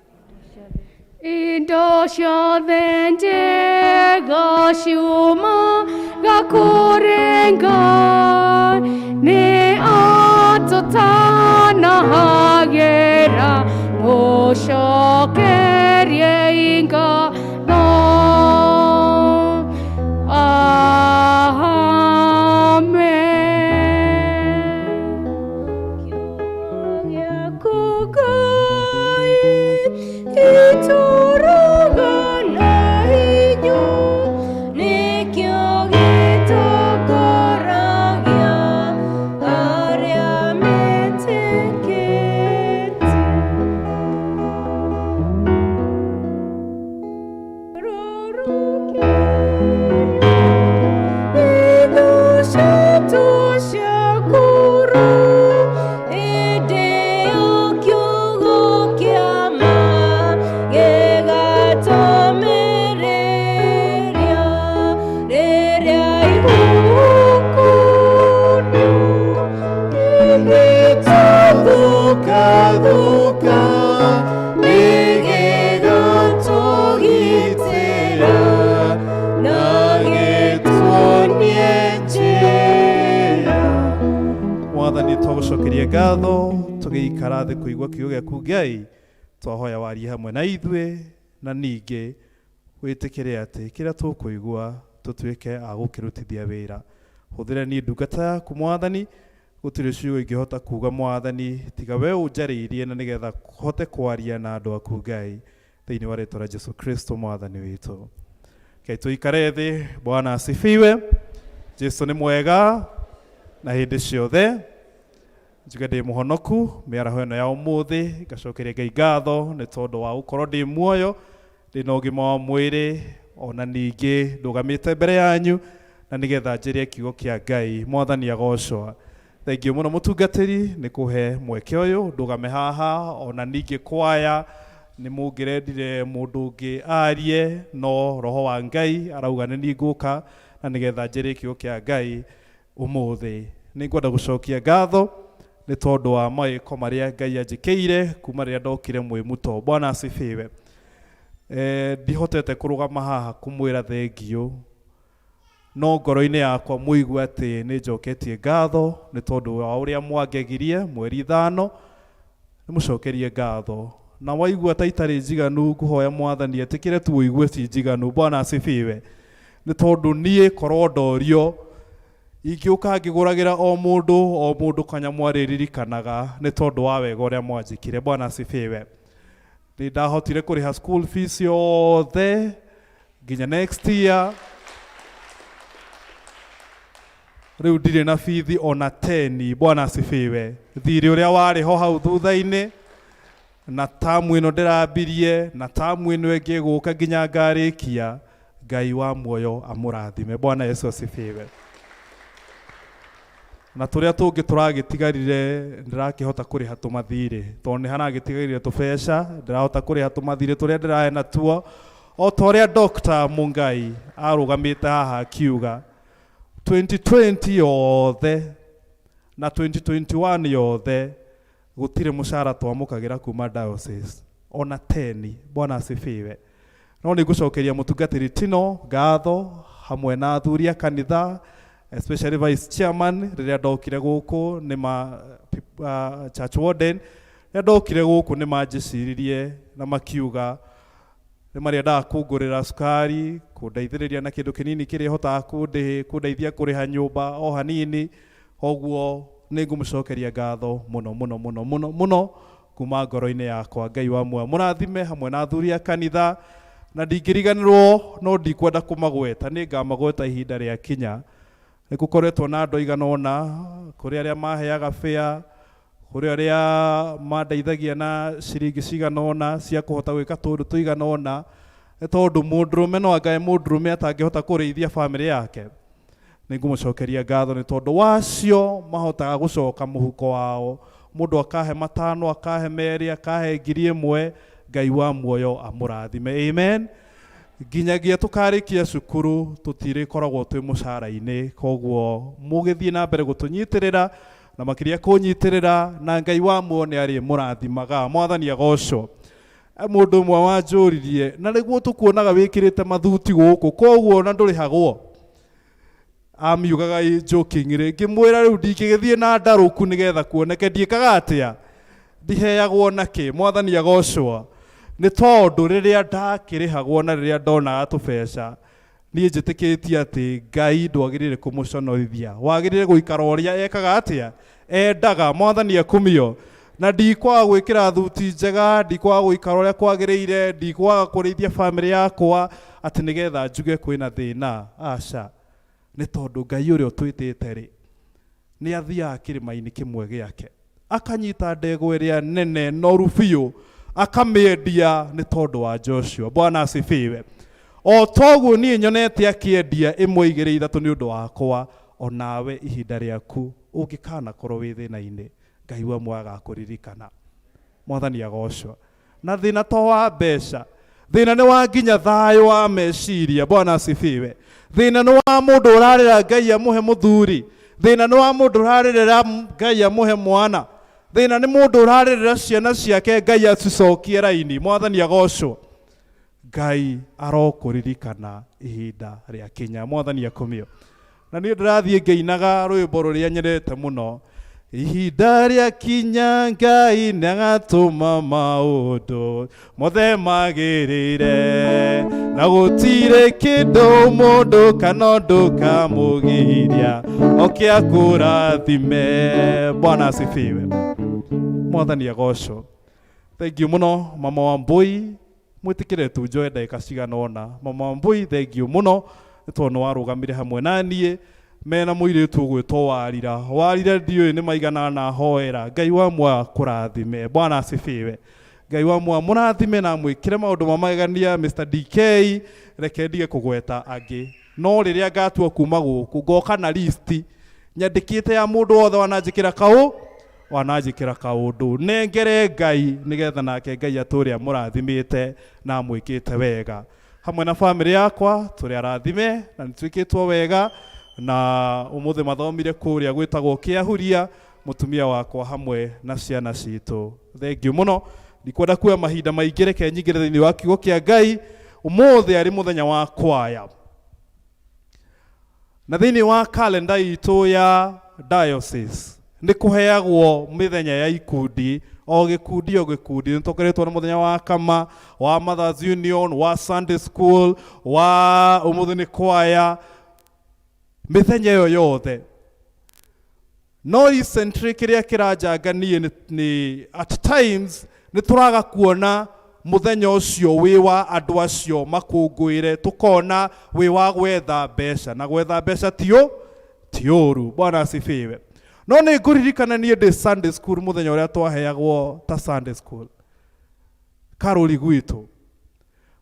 Indo ciothe njega ciumaga kũrĩ Ngai nĩ atũtanahagĩra mũcokerie ngatho Amen. Gĩaku Ngai gĩtũũraga na hinya nĩkĩo gĩtongoragia arĩa metĩkĩtie. Tũgĩikara thĩ kũigua kiugo gĩaku Ngai, twahoya warie hamwe na ithuĩ, na ningĩ wĩtĩkĩre atĩ kĩrĩa tũkũigua tũtuĩke a gũkĩrutithia wĩra. Hũthĩra niĩ ndungata yaku Mwathani, gũtirĩ ciugo ingĩhota kuga Mwathani tiga we ũnjarĩirie, na nĩgetha hote kwaria na andũ aku Ngai, thĩinĩ wa rĩtwa rĩa Jesu Kristo Mwathani witũ. Ngai tũikare thĩ. Bwana asifiwe. Jesu nĩ mwega na hĩndĩ ciothe. Njuge ndĩ mũhonoku mĩaraho ĩno ya ũmũthĩ, ngacokeria Ngai ngatho nĩ tondũ wa gũkorwo ndĩ muoyo, ndĩ na ũgima wa mwĩrĩ, ona ningĩ ndũgamĩte mbere yanyu na nĩgetha njĩre kiugo kĩa Ngai. Mwathani agocwo. Thengiũ mũno mũtungatĩri nĩ kũhe mweke ũyũ ndũgame haha, ona ningĩ kwaya nĩ mũngĩrendire mũndũ ũngĩ arie, no roho wa Ngai arauga nĩ niĩ ngũka na nĩgetha njĩre kiugo kĩa Ngai ũmũthĩ. Nĩ ngwenda gũcokia ngatho nĩ tondũ wa mawĩko marĩa Ngai anjĩkĩire kuma rĩrĩa ndokire Mwĩmuto. Bwana asifiwe. Ndihotete kũrũgama haha kũmwĩra thengiũ, no ngoro-inĩ yakwa mũigue atĩ nĩ njoketie ngatho nĩ tondũ wa ũrĩa mwangegirie mweri 5, nĩ mũcokerie ngatho. Na waigua ta itarĩ njiganu, ngũhoya Mwathani etĩkĩre tu ũigue ci njiganu. Bwana asifiwe. Nĩ tondũ niĩ korwo ndorio ingĩũka ngĩgũragĩra o mũndũ o mũndũ kanyamũ arĩririkanaga nĩ tondũ wa wega ũrĩa mwanjĩkire. Bwana asifiwe. Nĩ ndahotire kũrĩha school fees yothe nginya next year. Rĩu ndirĩ na bithi ona teni. Bwana asifiwe. Thirĩ ũrĩa warĩ ho hau thutha-inĩ na tamu ĩno ndĩrambirie na tamu ĩno ĩngĩ ĩgũka nginya ngarĩkia, Ngai wa muoyo amũrathime. Bwana Yesu asifiwe. Na tũrĩa tũngĩ tũragĩtigarire ndĩrakĩhota kũrĩha tũmathirĩ, tondũ nĩ haragĩtigarire tũbeca, ndĩrahota kũrĩha tũmathirĩ tũrĩa ndĩrahe natuo, o ta ũrĩa Dr. Mungai arũgamĩte haha akiuga 2020 yothe na 2021 yothe gũtirĩ mũcara twamũkagĩra kuma diocese ona teni. Bwana asifiwe. No nĩ ngũcokeria mũtungatĩri Tino ngatho hamwe na athuri a kanitha, especially vice chairman. Rĩrĩa ndokire gũkũ nĩ ma church warden, rĩrĩa ndokire gũkũ nĩ manjĩciririe na makiuga nĩ marĩendaga kũngũrĩra cukari, kũndeithĩrĩria na kĩndũ kĩnini kĩrĩa hotaga kũndeithia kũrĩha nyũmba o hanini. Koguo nĩ ngũmũcokeria ngatho mũno mũno mũno mũno mũno kuma ngoro-inĩ yakwa. Ngai wa muoyo mũrathime hamwe na athuri a kanitha, na ndingĩriganĩrwo, no ndikwenda kũmagweta, nĩ ngamagweta ihinda rĩa kinya. Nĩ gũkoretwo na andũ aigana ũna, kũrĩ arĩa maheaga fare, kũrĩ arĩa mandeithagia na ciringi cigana ũna cia kũhota gwĩka tũũndũ tũigana ũna, nĩ tondũ mũndũrũme no angae mũndũrũme atangĩhota kũrĩithia bamĩrĩ yake. Nĩ ngũmũcokeria ngatho nĩ tondũ wacio mahotaga gũcoka mũhuko wao, mũndũ akahe 5, akahe 2, akahe 1000. Ngai wa muoyo amũrathime. Amen. Nginyagia tũkarĩkia cukuru tũtirĩkoragwo twĩ mũcara-inĩ, koguo mũgĩthiĩ na mbere gũtũnyitĩrĩra na makĩria kũnyitĩrĩra, na Ngai wa muoyo nĩ arĩmũrathimaga. Mwathani agocwo. Mũndũ ũmwe wanjũririe, na nĩguo tũkuonaga wĩkĩrĩte mathuti gũkũ, koguo na ndũrĩhagwo? Amiugaga jokingly, ngĩmwĩra rĩu ndingĩgĩthiĩ na ndarũku nĩgetha kuoneke ndiĩkaga atĩa, ndiheagwo nakĩ. Mwathani agocwo. Nĩ tondũ rĩrĩa ndakĩrĩhagwo na rĩrĩa ndonaga tũbeca, niĩ njĩtĩkĩtie atĩ Ngai ndwagĩrĩire kũmũconorithia, wagĩrĩire gũikara ũrĩa ekaga atĩa, endaga. Mwathani akumio. Na ndikwaga gwĩkĩra thuti njega, ndikwaga gũikara ũrĩa kwagĩrĩire, ndikwaga kũrĩithia bamĩrĩ yakwa atĩ nĩgetha njuge kwĩna thĩna. Aca, nĩ tondũ Ngai ũrĩa ũtwĩtĩte rĩ, nĩ athiaga kĩrĩma-inĩ kĩmwe gĩake, akanyita ndegwa ĩrĩa nene noru biũ, akamĩendia nĩ tondũ wa Joshua. Bwana asifiwe. O toguo niĩ nyonete akĩendia 1 2 3 nĩ ũndũ wakwa, onawe ihinda rĩaku ũngĩkanakorwo wĩ thĩna-inĩ, Ngai wa muoyo agakũririkana. Mwathani agocwo. Na thĩna to wa mbeca, thĩna nĩ wa nginya thayũ wa meciria. Bwana asifiwe. Thĩna nĩ wa mũndũ ũrarĩra Ngai amũhe mũthuri, thĩna nĩ wa mũndũ ũrarĩrĩra Ngai amũhe mwana, thĩna nĩ mũndũ ũrarĩrĩra ciana ciake Ngai acicokie raini. Mwathani agocwo. Ngai arokũririkana ihinda rĩa kinya. Mwathani akumio. Na niĩ ndĩrathiĩ ngĩinaga rwĩmbo rũrĩa nyendete mũno. Ihinda rĩakinya Ngai nĩagatũma maũndũ mothe magĩrĩre, na gũtirĩ kĩndũ mũndũ kana ũndũ kamũgiria oke akũrathime. Bwana asifiwe. Mwathani agocwo. Thank you mũno mama wa Mbui, mwĩtĩkĩre tu njoe ndagĩka cigana ũna. Mama wa Mbui, thank you mũno nĩ tondũ nĩ warũgamire hamwe na niĩ mena mũirĩtu ũgwĩtwo Warira. Warira ndiũĩ nĩ maigana anahoera. Ngai wa muoyo akũrathime. Bwana asifiwe. Ngai wa muoyo amũrathime na amwĩkĩre maũndũ ma magegania. Mr. DK, reke ndige kũgweta angĩ. No rĩrĩa ngatua kuma gũkũ, ngoka na list nyandĩkĩte ya mũndũ wothe wananjĩkĩra kaũ wananjĩkĩra kaũndũ. Nengere Ngai nĩgetha nake Ngai atũre amũrathimĩte na amwĩkĩte wega. Hamwe na famĩlĩ yakwa tũrĩ arathime na nĩtwĩkĩtwo wega, na ũmũthĩ mathomire kũrĩa gwĩtagwo Kĩahuria, mũtumia wakwa hamwe na ciana citũ. Thank you mũno. Ndikwenda kuoya mahinda maingĩ, reke nyingĩre thĩinĩ wa kiugo kĩa Ngai. Ũmũthĩ arĩ mũthenya wa kwaya, na thĩinĩ wa kalenda itũ ya diocese nĩ kũheagwo mĩthenya ya ikundi, o gĩkundi o gĩkundi. Nĩ tũkoretwo na mũthenya wa kama, wa Mothers Union, wa Sunday School, wa ũmũthĩ nĩ kwaya, mĩthenya ĩyo yothe. No recently kĩrĩa kĩranjanga niĩ nĩ at times nĩ tũraga kuona mũthenya ũcio wĩ wa andũ acio makũngũĩre, tũkona wĩ wa gwetha mbeca, na gwetha mbeca ti ũru. Bwana asifiwe. No nĩ ngũririkana niĩ ndĩ Sunday school, mũthenya ũrĩa twaheagwo ta Sunday school karũri gwitũ,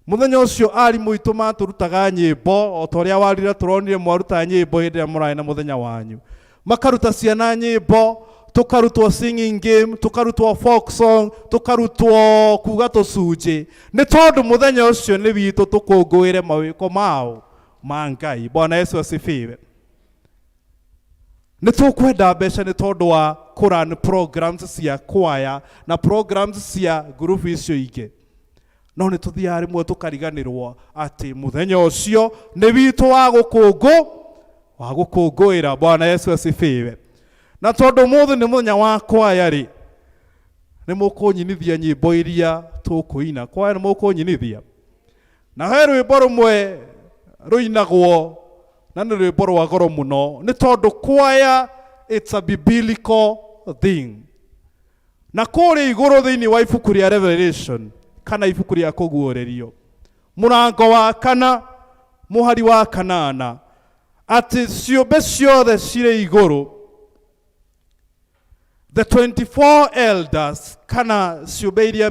mũthenya ũcio arimũ itũ matũrutaga nyĩmbo o ta ũrĩa Warira tũronire mwaruta nyĩmbo hĩndĩ ĩrĩa mũrarĩ na mũthenya wanyu. Makaruta ciana nyĩmbo, tũkarutwo singing game, tũkarutwo folk song, tũkarutwo kuga tũcunjĩ, nĩ tondũ mũthenya ũcio nĩ witũ tũkũngũĩre mawĩko mao ma Ngai. Bwana Yesu asifiwe. Nĩ tũkwenda mbeca nĩ tondũ wa kũrun programs cia kwaya na programs cia ngurubu icio ingĩ, no nĩ tũthiaga rĩmwe tũkariganĩrwo atĩ mũthenya ũcio nĩ witũ wa gũkũngũ wa gũkũngũĩra. Bwana Yesu asifiwe. Na tondũ ũmũthĩ nĩ mũthenya wa kwaya rĩ, nĩ mũkũnyinithia nyĩmbo iria tũkũina. Kwaya, nĩ mũkũnyinithia? Na he rwĩmbo rũmwe rũinagwo, na nĩ rwĩmbo rwa goro mũno, nĩ tondũ kwaya, it's a biblical thing. Na kũrĩa igũrũ thĩinĩ wa ibuku rĩa Revelation, kana ibuku rĩa Kũguũrĩrio, mũrango wa 4 mũhari wa 8, atĩ ciũmbe ciothe cirĩ igũrũ, the 24 elders, kana ciũmbe iria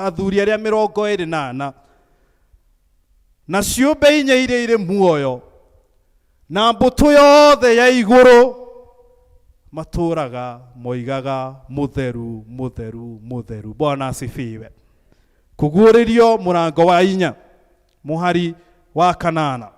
athuri arĩa 24 na ciũmbe inya iria irĩ muoyo na mbũtũ yothe ya igũrũ, matũraga moigaga, "Mũtheru, mũtheru, mũtheru." Bwana asifiwe. Kũguũrĩrio mũrango wa 4 mũhari wa 8.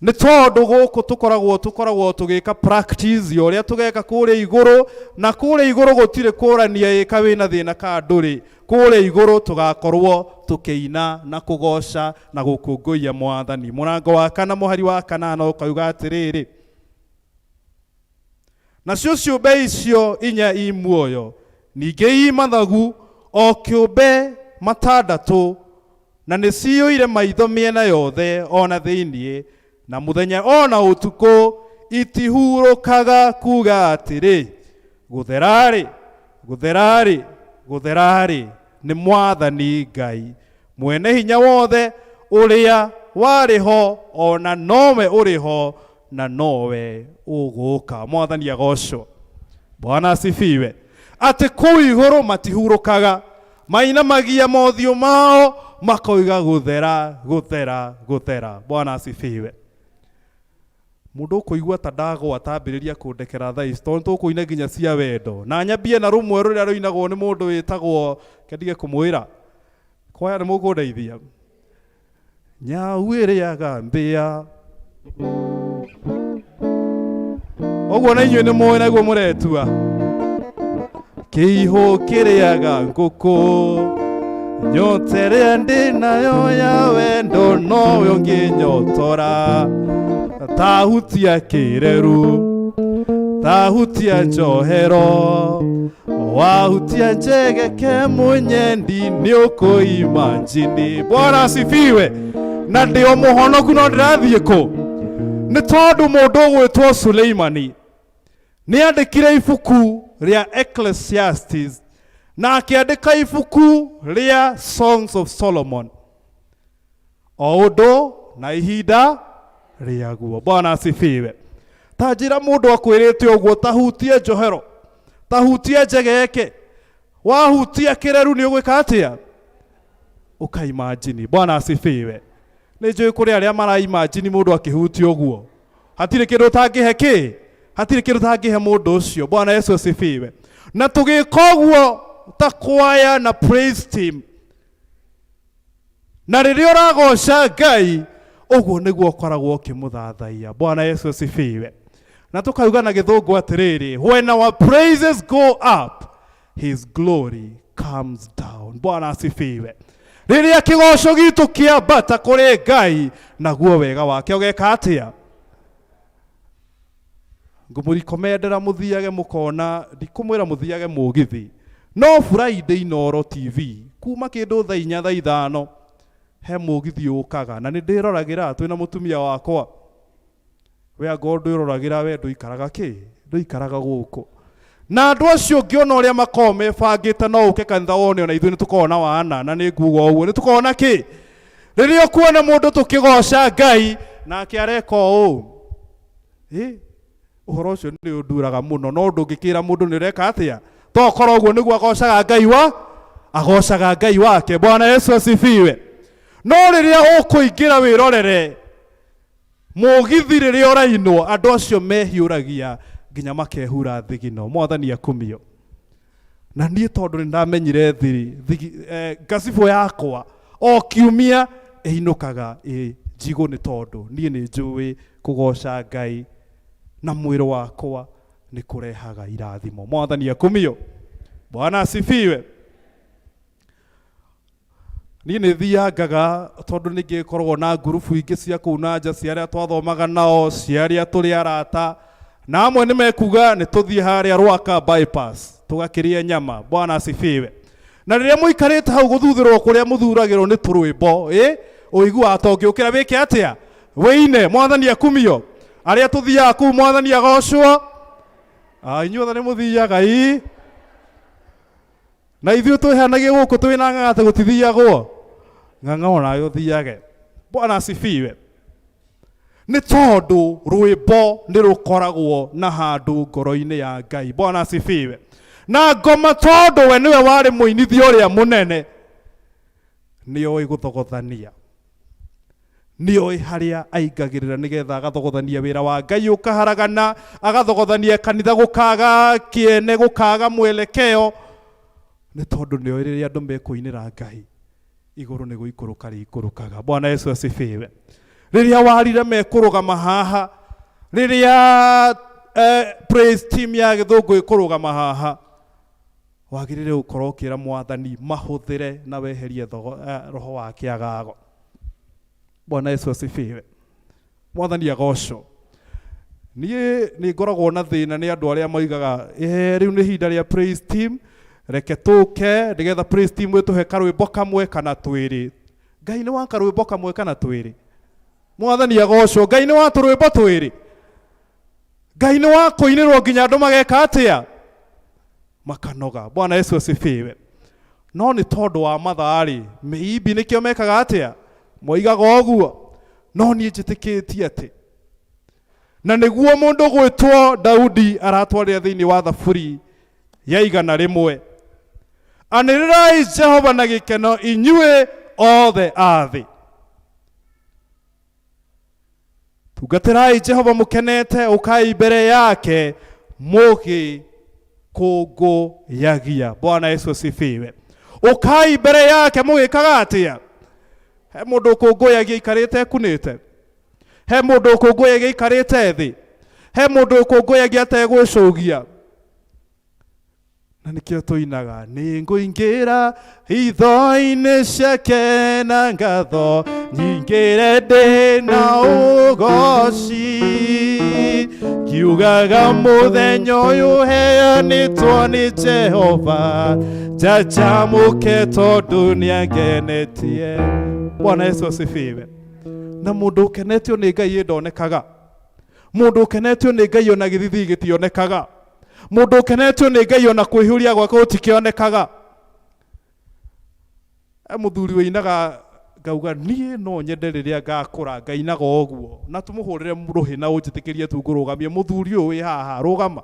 Nĩ tondũ gũkũ tũkoragwo tũgĩka practice ya ũrĩa tũgeka kũrĩa igũrũ, na kũrĩa igũrũ gũtirĩ kũrania ĩka wĩna thĩna ka ndũrĩ. Kũrĩa igũrũ tũgakorwo tũkĩina na kũgoca na gũkũngũiya Mwathani. Mũrango wa 4 mũhari wa 8 ũkauga atĩrĩrĩ, "Nacio ciũmbe icio inya i muoyo ningĩ i mathagu, o kĩũmbe matandatũ, na nĩ ciyũire maitho mĩena yothe ona thĩinĩ, na mũthenya ona ũtukũ itihurũkaga kuga atĩrĩ, 'Gũtherarĩ, gũtherarĩ, gũtherarĩ nĩ Mwathani Ngai mwene hinya wothe, ũrĩa warĩ ho, ona nowe ũrĩ ho, na nowe ũgũka.'" Mwathani agocwo. Bwana asifiwe. Atĩ kũu igũrũ matihurũkaga, mainamagia mothiũ mao makoiga, "Gũthera, gũthera, gũthera." Bwana asifiwe. Mũndũ ũkũigua ta ndagwa atambĩrĩria kũndekera thaa ici, tondũ tũkũina nginya cia wendo, na nyambie na rũmwe rũrĩa rũinagwo nĩ mũndũ wĩtagwo, kendige kũmwĩra. Kwaya, nĩ mũkũndeithia? Nyau ĩrĩaga mbĩa. Ũguo na inyuĩ nĩ mũĩ naguo mũretua kĩihũ kĩrĩaga ngũkũ. Nyota ĩrĩa ndĩ nayo ya wendo nowe ũngĩnyotora. Tahutia kĩreru, tahutia njohero, wahutia njegeke mũnyendi nĩ ũkũima njini. Bwana asifiwe. Na ndĩ o mũhonoku no ndĩrathiĩ kũ? Nĩ tondũ mũndũ ũgwĩtwo Suleimani nĩ andĩkire ibuku rĩa Ecclesiastes na akĩandĩka ibuku rĩa Songs of Solomon. O ũndũ na ihinda rĩaguo. Bwana asifiwe. Ta njĩra mũndũ akwĩrĩte ũguo, tahutie njohero, tahutie njegeke, wahutia kĩreru nĩ ũgwĩka atĩa? Ũkaimajini. Bwana asifiwe. Nĩ njũĩ kũrĩ arĩa maraimajini mũndũ akĩhutia ũguo. Hatirĩ kĩndũ ũtangĩhe kĩ? Hatirĩ kĩndũ ũtangĩhe mũndũ ũcio. Bwana Yesu asifiwe. Na tũgĩka ũguo ta kwaya na praise team, na rĩrĩa ũragoca Ngai ũguo nĩguo ũkoragwo ũkĩmũthathaiya. Bwana Yesu asifiwe. Na tũkauga na gĩthũngũ atĩrĩrĩ, when our praises go up, his glory comes down. Bwana asifiwe. Rĩrĩa kĩgoco gitũ kĩambata kũrĩ Ngai, naguo wega wake ũgeka atĩa? Ngũmũrikomendera mũthiage mũkona, ndikũmwĩra mũthiage mũgithi, no Friday Inooro TV kuma kĩndũ thaa inya thaa ithano he mũgithi ũkaga, na nĩ ndĩroragĩra twĩna mũtumia wakwa. We angorwo ndwĩroragĩra, we ndũikaraga kĩ? Ndũikaraga gũkũ. Na andũ acio ũngĩona ũrĩa makoragwo mebangĩte, no ũke kanitha wone ona ithuĩ nĩ tũkoragwo na wana, na nĩ nguga ũguo nĩ tũkoragwo na kĩ? Rĩrĩa ũkuona mũndũ tũkĩgoca Ngai nake areka ũũ, ũhoro ũcio nĩ ũnduraga mũno, no ndũngĩkĩra mũndũ nĩ ũreka atĩa, tokorwo ũguo nĩguo agocaga Ngai wa agocaga Ngai wake. Bwana Yesu asifiwe. No rĩrĩa ũkũingĩra wĩrorere mũgithi rĩrĩa ũrainwo, andũ acio mehiũragia nginya makehura thigino. Mwathani akumio. Na niĩ tondũ nĩ ndamenyire thiri thigi, ngacibũ yakwa o kiumia ĩinũkaga ĩ njigũ, nĩ tondũ niĩ nĩ njũĩ kũgoca Ngai na mwĩrĩ wakwa nĩ kũrehaga irathimo. Mwathani akumio. Bwana asifiwe. Niĩ nĩ thiangaga tondũ nĩ ngĩkoragwo na ngurubu ingĩ cia kũu na nja, cia arĩa twathomaga nao, cia arĩa tũrĩ arata, na amwe nĩ mekuga nĩ tũthiĩ harĩa Rwaka bypass tũgakĩrĩe nyama. Bwana asifiwe. Na rĩrĩa mũikarĩte hau gũthuthĩrwo kũrĩa mũthuragĩrwo nĩ tũrwĩmbo, ũiguaga ta ũngĩũkĩra wĩke atĩa? Wĩine. Mwathani akumio. Arĩa tũthiaga kũu, Mwathani agocwo. Inyuothe nĩ mũthiaga ii? Na ithuĩ twĩhanagie gũkũ twĩna ng'ang'a atĩ gũtithiagwo ng'ang'a onawe ũthiage. Bwana asifiwe. Nĩ tondũ rwĩmbo nĩ rũkoragwo na handũ ngoro-inĩ ya Ngai. Bwana asifiwe. Na ngoma tondũ we nĩwe warĩ mũinithia ũrĩa mũnene, nĩoĩ gũthogothania, nĩoĩ harĩa aingagĩrĩra nĩgetha agathogothania wĩra wa Ngai ũkaharagana, agathogothania kanitha gũkaga kĩene, gũkaga mwelekeo, nĩ tondũ nĩoĩ rĩrĩa andũ mekũinĩra Ngai igũrũ nĩ gũikũrũka rĩikũrũkaga. Bwana Yesu asifiwe. Rĩrĩa warire mekũrũgama haha, rĩrĩa praise team ya gĩthũngũ ĩkũrũgama haha, wagĩrĩire gũkorwo ũkĩra Mwathani mahũthĩre na weherie roho wa kĩagago. Bwana Yesu asifiwe. Mwathani agocwo. Niĩ nĩ ngoragwo na thĩna nĩ andũ arĩa moigaga, rĩu nĩ ihinda rĩa praise team, reke tũke nĩgetha praise team ĩtũhe karwĩmbo kamwe kana twĩrĩ. Ngai nĩ wa karwĩmbo kamwe kana twĩrĩ. Mwathani agocwo. Ngai nĩ wa tũrwĩmbo twĩrĩ. Ngai nĩ wa kũinĩrwo nginya andũ mageka atĩa? Makanoga. Bwana Yesu asifiwe. No nĩ tondũ wa mathaa-rĩ, maybe nĩkĩo mekaga atĩa? Moigaga ũguo. No niĩ njĩtĩkĩtie atĩ, na nĩguo mũndũ gwĩtwo Daudi aratwarĩra thĩinĩ wa Thaburi ya 100, anĩrĩrai Jehova na gĩkeno inyuĩ othe a thĩ. Tungatĩrai Jehova mũkenete, ũkai mbere yake mũgĩkũngũyagia. Bwana Yesu asifiwe. Ũkai mbere yake mũgĩkaga atĩa? He mũndũ ũkũngũyagia aikarĩte ekunĩte? He mũndũ ũkũngũyagia aikarĩte thĩ? He mũndũ ũkũngũyagia ategwĩcũgia? Na Na nĩkĩo tũinaga nĩ ngũingĩra hitho-inĩ ciake na ngatho nyingĩre ndĩ na ũgoci kiugaga mũthenya ũyũ heanĩtwo nĩ Jehova njanjamũke tondũ nĩangenetie. Bwana Yesu asifiwe. Na mũndũ ũkenetio nĩ Ngai ndonekaga, mũndũ ũkenetio nĩ Ngai ona gĩthithi gĩtionekaga, mũndũ ũkenetio nĩ Ngai ona kwĩhuria gwake gũtikĩonekaga. E mũthuri wĩinaga ngauga niĩ no nyende rĩrĩa ngakũra ngainaga ũguo, na tũmũhũrĩre rũhĩ na ũnjĩtĩkĩrie tu ngũrũgamie mũthuri ũyũ wĩ haha, rũgama.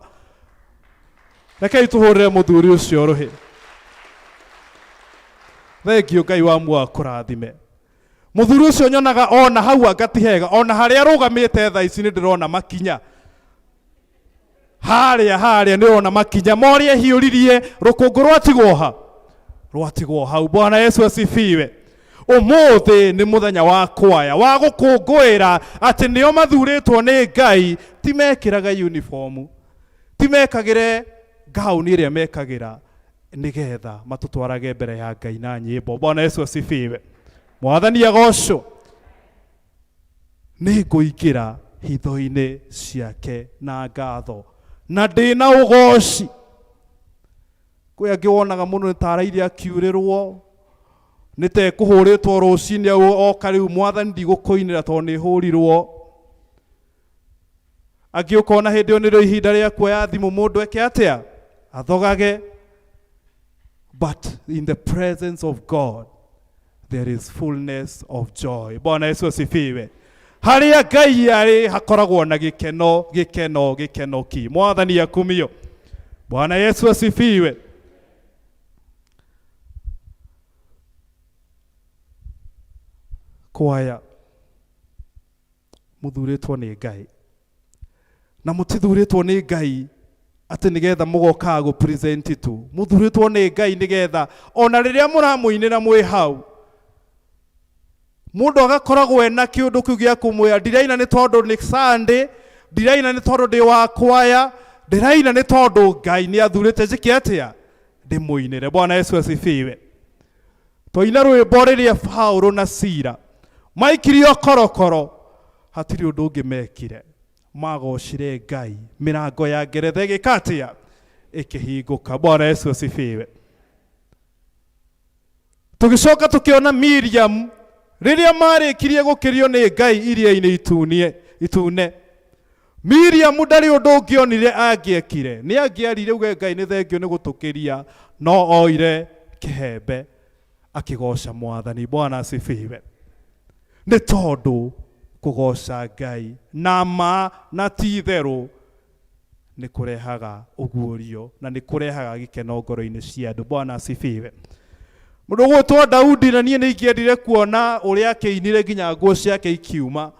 Rekei tũhũrĩre mũthuri ũcio rũhĩ. Thengiũ Ngai wa muoyo akũrathime. Mũthuri ũcio nyonaga ona hau anga ti hega, ona harĩa arũgamĩte thaa ici nĩ ndĩrona makinya harĩa harĩa nĩ ũrona makinya ma ũrĩa ehiũririe rũkũngũ rwatigwo ha rwatigwo hau. Bwana Yesu asifiwe. Ũmũthĩ nĩ mũthenya wa kwaya wa gũkũngũĩra atĩ nĩo mathurĩtwo nĩ Ngai, ti mekĩraga uniform, ti mekagĩre gauni ĩrĩa mekagĩra nĩgetha matũtwarage mbere ya Ngai na nyĩmbo. Bwana Yesu asifiwe. Mwathani agocwo. Nĩ ngũingĩra hitho-inĩ ciake na ngatho na ndĩna ũgoci. Kwĩ angĩ wonaga mũndũ nĩ ta araire akiurĩrwo, nĩ ta ekũhũrĩtwo rũcinĩ oka rĩu mwathani ndigũkũinĩra tondũ nĩ hũrirwo. Angĩ ũkona hĩndĩ ĩyo nĩrĩo ihinda rĩa kuoya thimũ mũndũ eke atĩa, athogage. But in the presence of God there is fullness of joy. Bwana Yesu asifiwe. Harĩa Ngai arĩ hakoragwo na gĩkeno, gĩkeno, gĩkeno ki. Mwathani akumio. Bwana Yesu asifiwe. Kwaya muthurĩtwo nĩ Ngai, na mũtithurĩtwo nĩ Ngai atĩ nĩgetha mũgokaga gũ present tu, mũthurĩtwo nĩ Ngai nĩgetha ona rĩrĩa mũramũinĩra mwĩ hau mũndũ agakoragwo ena kĩũndũ kĩu gĩa kũmwĩra ndiraina nĩ tondũ nĩ Sunday, ndiraina nĩ tondũ ndĩ wa kwaya, ndĩraina nĩ tondũ Ngai nĩ athurĩte njĩke atĩa, ndĩmũinĩre. Bwana Yesu asifiwe. Twaina rwĩmbo rĩrĩa Paulo na Sila maikirio korokoro, hatirĩ ũndũ ũngĩ mekire, magocire Ngai, mĩrango ya ngeretha ĩgĩka atĩa, ĩkĩhingũka. Bwana Yesu asifiwe. Tũgĩcoka tũkĩona Miriam rĩrĩa marĩkirie gũkĩrio nĩ Ngai iria-inĩ itune. Miriam ndarĩ ũndũ ũngĩ onire angĩekire, nĩ angĩarire uge Ngai nĩ thengio nĩ gũtũkĩria, no oire kĩhembe akĩgoca Mwathani. Bwana asifiwe. Nĩ tondũ kũgoca Ngai na ma na ti itherũ nĩ kũrehaga ũguũrio na nĩ kũrehaga gĩkeno ngoro-inĩ cia andũ. Bwana asifiwe. Mũndũ ũgwĩtwo Daudi, na niĩ nĩ ingĩendire kuona ũrĩa akĩinire nginya nguo ciake ikiuma,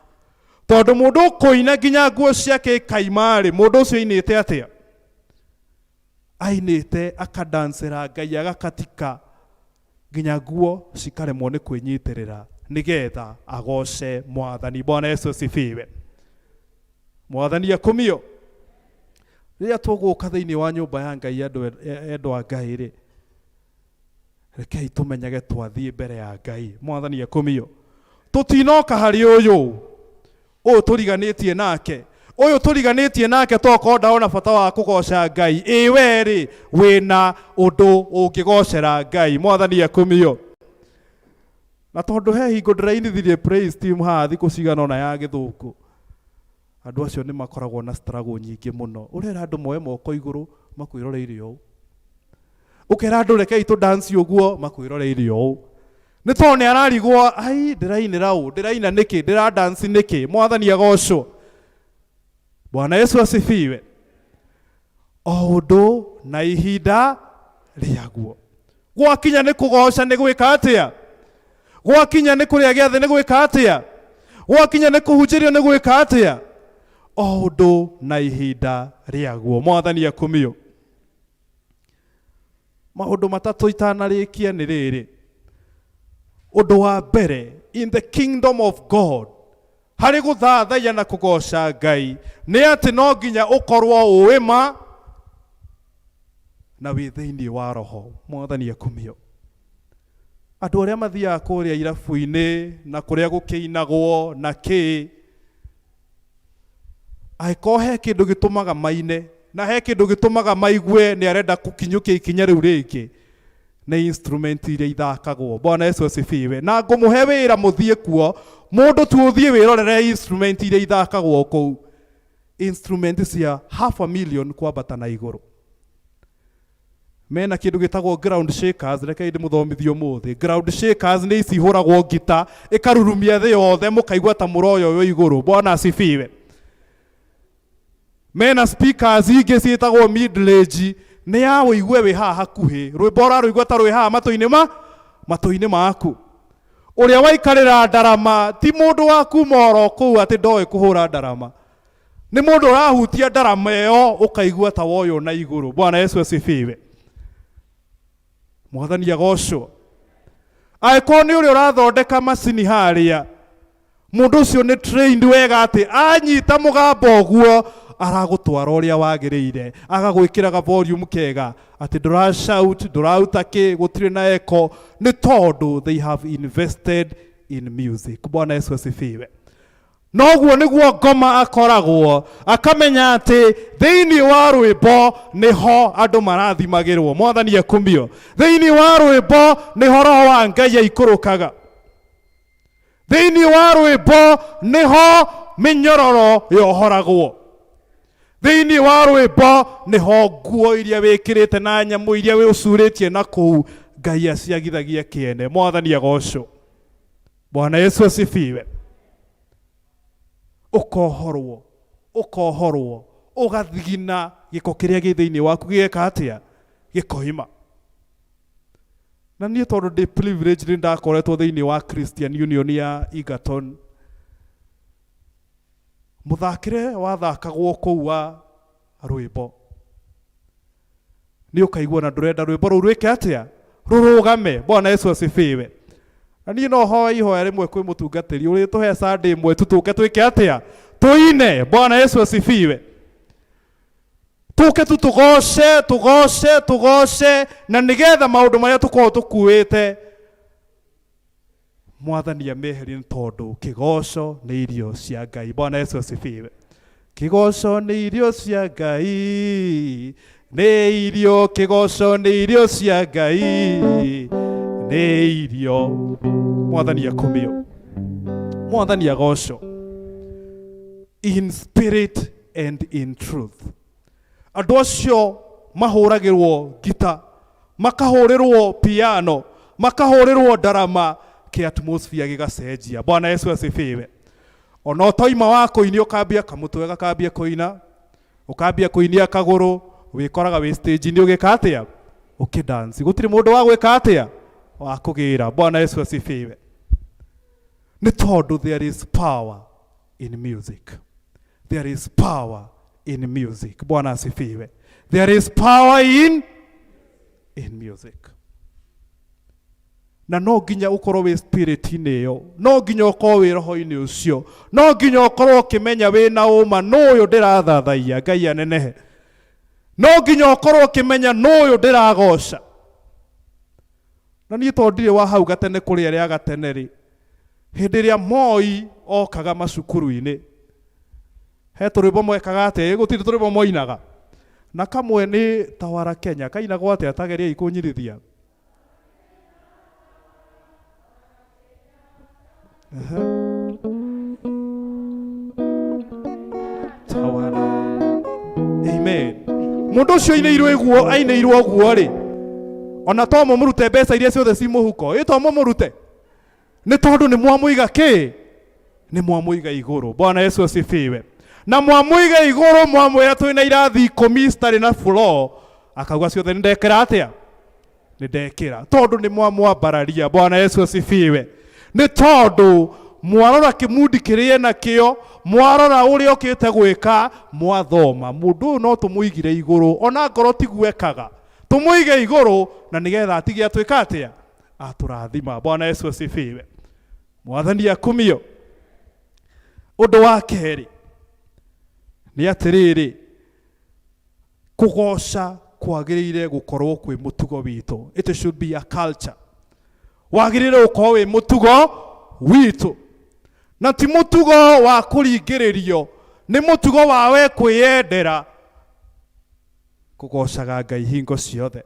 tondũ mũndũ ũkũina nginya nguo ciake ikaima-rĩ, mũndũ ũcio ainĩte atĩa? Ainĩte akadancĩra Ngai agakatika nginya nguo cikaremwo nĩ kwĩnyitĩrĩra nĩgetha agoce Mwathani. Bwana Yesu asifiwe. Mwathani akumio. Rĩrĩa tũgũka thĩinĩ wa nyũmba ya Ngai, andũ endwa a Ngai rĩ, rekei tũmenyage twathiĩ mbere ya Ngai. Mwathani akumio. Tũtinoka harĩ ũyũ, ũyũ tũriganĩtie nake, ũyũ tũriganĩtie nake tokorwo ndarona bata wa kũgoca Ngai. Ĩ we rĩ, wĩna ũndũ ũngĩgocera Ngai. Mwathani akumio. Na tondũ he hingo ndĩrainithirie praise team haha thikũ cigana ũna ya gĩthũngũ, andũ acio nĩ makoragwo na struggle nyingĩ mũno. Ũrera andũ moe moko igũrũ makwĩroreire ũũ, ũkera andũ rekei tũ dance ũguo makwĩroreire ũũ, nĩ tondũ nĩ ararigwo, ai ndĩrainĩra ũũ, ndĩraina nĩkĩ, ndĩra dance nĩkĩ. Mwathani agocwo. Bwana Yesu asifiwe. O ũndũ na ihinda rĩaguo. Gwakinya nĩ kũgoca nĩ gwĩka atĩa? Gwakinya nĩ kũrĩa gĩathĩ nĩ gwĩka atĩa? Gwakinya nĩ kũhunjĩrio nĩ gwĩka atĩa? O ũndũ na ihinda rĩaguo. Mwathani akumio. Maũndũ matatũ itanarĩkia nĩ rĩrĩ. Ũndũ wa mbere, in the kingdom of God, harĩ gũthathaiya na kũgoca Ngai, nĩ atĩ no nginya ũkorwo ũĩ ma Na wĩ thĩinĩ wa roho. Mwathani akumio. Andũ arĩa mathiaga kũrĩa irabu-inĩ na kũrĩa gũkĩinagwo na kĩ, angĩkorwo he kĩndũ gĩtũmaga maine na he kĩndũ gĩtũmaga maigue nĩ arenda gũkinyũkia ikinya rĩu rĩngĩ, nĩ instrument iria ithakagwo. Bwana Yesu asifiwe. Na ngũmũhe wĩra mũthiĩ kuo, mũndũ tu ũthiĩ wĩrorere instrument iria ithakagwo kũu, instrument cia half a million kwambata na igũrũ. Mena kĩndũ gĩtagwo ground shakers. Rekei ndĩmũthomithie ũmũthĩ. Ground shakers nĩ ici ihũragwo ngita ĩkarurumia thĩ yothe, mũkaigua ta mũroyoyo igũrũ. Bwana asifiwe. Mena speakers ingĩ ciĩtagwo mid range, nĩ ya ũigue wĩ haha hakuhĩ, rwĩmbo ũrarũigua ta rwĩ haha matũ-inĩ maku. Ũrĩa waikarĩra ndarama ti mũndũ wa kuma oro kũu atĩ ndoĩ kũhũra ndarama, nĩ mũndũ ũrahutia ndarama ĩyo ũkaigua ta woywo na igũrũ. Bwana Yesu asifiwe. Mwathani agocwo. Angĩkorwo nĩ ũrĩa ũrathondeka macini harĩa, mũndũ ũcio nĩ trained wega atĩ anyita mũgambo ũguo aragũtwara ũrĩa wagĩrĩire, agagwĩkĩra ga volume kega atĩ ndũra shout, ndũraruta kĩ, gũtirĩ na echo, nĩ tondũ they have invested in music. Bwana Yesu asifiwe. Noguo nĩguo ngoma akoragwo akamenya atĩ thĩinĩ wa rwĩmbo nĩho andũ marathimagĩrwo. Mwathani akumio. Thĩinĩ wa rwĩmbo nĩho roho wa Ngai aikũrũkaga. Thĩinĩ wa rwĩmbo nĩho mĩnyororo yohoragwo. Thĩinĩ wa rwĩmbo nĩho nguo iria wĩkĩrĩte na nyamũ iria wĩũcurĩtie na kũu Ngai aciagithagia kĩene. Mwathani agocwo. Bwana Yesu asifiwe. Ũkohorwo, ũkohorwo, ũgathigina gĩko kĩrĩa gĩ thĩinĩ waku gĩgeka atĩa? Gĩkoima. Na niĩ tondũ ndĩ privilege nĩ ndakoretwo thĩinĩ wa Christian Union ya Egerton, mũthakĩre wathakagwo kũu wa rwĩmbo nĩ ũkaigua na ndũrenda rwĩmbo rũu rwĩke atĩa? Rũrũgame. Bwana Yesu asifiwe. Na niĩ no hoe ihoya rĩmwe kwĩ mũtungatĩri ũrĩtũhe Sunday ĩmwe tu tũke twĩke atĩa? Tũine. Bwana Yesu asifiwe. Tũke tu tũgoce, tũgoce, tũgoce, na nĩgetha maũndũ marĩa tũkoragwo tũkuĩte Mwathani ameherie, nĩ tondũ kĩgoco nĩ irio cia Ngai. Bwana Yesu asifiwe. Kĩgoco nĩ irio cia Ngai, nĩ irio, kĩgoco nĩ irio cia Ngai, nĩ irio. Mwathani akumio. Mwathani agocwo. In spirit and in truth. Andũ acio mahũragĩrwo ngita, makahũrĩrwo piano, makahũrĩrwo ndarama, kĩ atmosphere gĩgacenjia. Bwana Yesu asifiwe. Ona ũtoima wa kũinia ũkambia kamũtwe gakambia kũina, ũkambia kũinia kagũrũ, wĩkoraga wĩ stage-inĩ ũgĩka atĩa? Ũkĩdance. Gũtirĩ mũndũ wa gwĩka atĩa? Wa kũgĩra. Bwana Yesu asifiwe. Nĩ tondũ there is power in music. There is power in music. Bwana asifiwe. There is power in music. Na no nginya ũkorwo wĩ spirit-inĩ ĩyo, no nginya ũkorwo wĩ roho-inĩ ũcio, no nginya ũkorwo ũkĩmenya wĩna ũma nũ ũyũ ndĩrathathaiya. Ngai anenehe. No nginya ũkorwo ũkĩmenya nũ ũyũ ndĩragoca. Na niĩ tondũ ndirĩ wa hau gatene kũrĩ arĩa a gatene rĩ, hĩndĩ ĩrĩa Moi okaga macukuru-inĩ, he tũrwĩmbo mwekaga atĩa? Gũtirĩ tũrwĩmbo mwainaga? Na kamwe nĩ Tawara Kenya. Kainagwo atĩa? Ta geriai kũnyirithia. Aha. Tawara. Amen. Mũndũ ũcio ainĩirwo iguo, ainĩirwo ũguo rĩ, ona to mũmũrute mbeca iria ciothe ci mũhuko, ĩ to mũmũrute? Nĩ tondũ nĩ mwamũiga kĩ? Nĩ mwamũiga igũrũ. Bwana Yesu asifiwe. Na mwamũiga igũrũ, mwamwĩra twĩna irathi 10 citarĩ na floor, akauga ciothe nĩ ndekĩra atĩa? Nĩ ndekĩra. Tondũ nĩ mwamwambararia. Bwana Yesu asifiwe. Nĩ tondũ mwarora kĩmundi kĩrĩa enakĩo, mwarora ũrĩa okĩte gwĩka, mwathoma mũndũ ũyũ no tũmũigire igũrũ, ona ngoro tiguo ekaga, tũmũige igũrũ na nĩgetha atige atuĩka atĩa? Atũrathima. Bwana Yesu asifiwe. Mwathani akumio. Ũndũ wa kerĩ nĩ atĩrĩrĩ, kũgoca Kwagĩrĩire gũkorwo kwĩ mũtugo witũ. It should be a culture. Wagĩrĩire gũkorwo wĩ mũtugo witũ, na ti mũtugo wa kũringĩrĩrio, nĩ mũtugo wa we kwĩyendera kũgocaga Ngai hingo ciothe.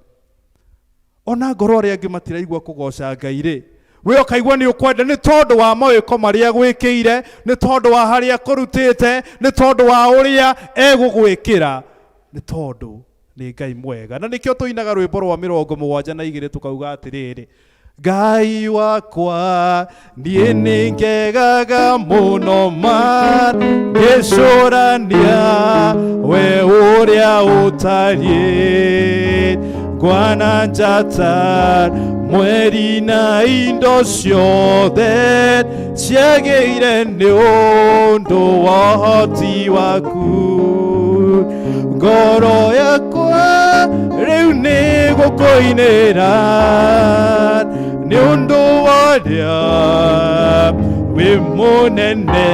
Ona ngorwo arĩa angĩ matiraigua kũgoca Ngai rĩ, we ũkaigua nĩ ũkwenda, nĩ tondũ wa mawĩko marĩa gwĩkĩire, nĩ tondũ wa harĩa kũrutĩte, nĩ tondũ wa ũrĩa egũgwĩkĩra, nĩ tondũ nĩ Ngai mwega. Na nĩkĩo tũinaga rwĩmbo rwa 72 tũkauga atĩrĩrĩ, Ngai wakwa, niĩ nĩ ngegaga mũno ma ngĩcũrania we ũrĩa ũtariĩ, ngwana njata, mweri na indo ciothe ciagĩire nĩ ũndũ wa ũhoti waku. Ngoro yakwa rĩu nĩ gũkũinĩra nĩ ũndũ warĩa wĩ mũnene.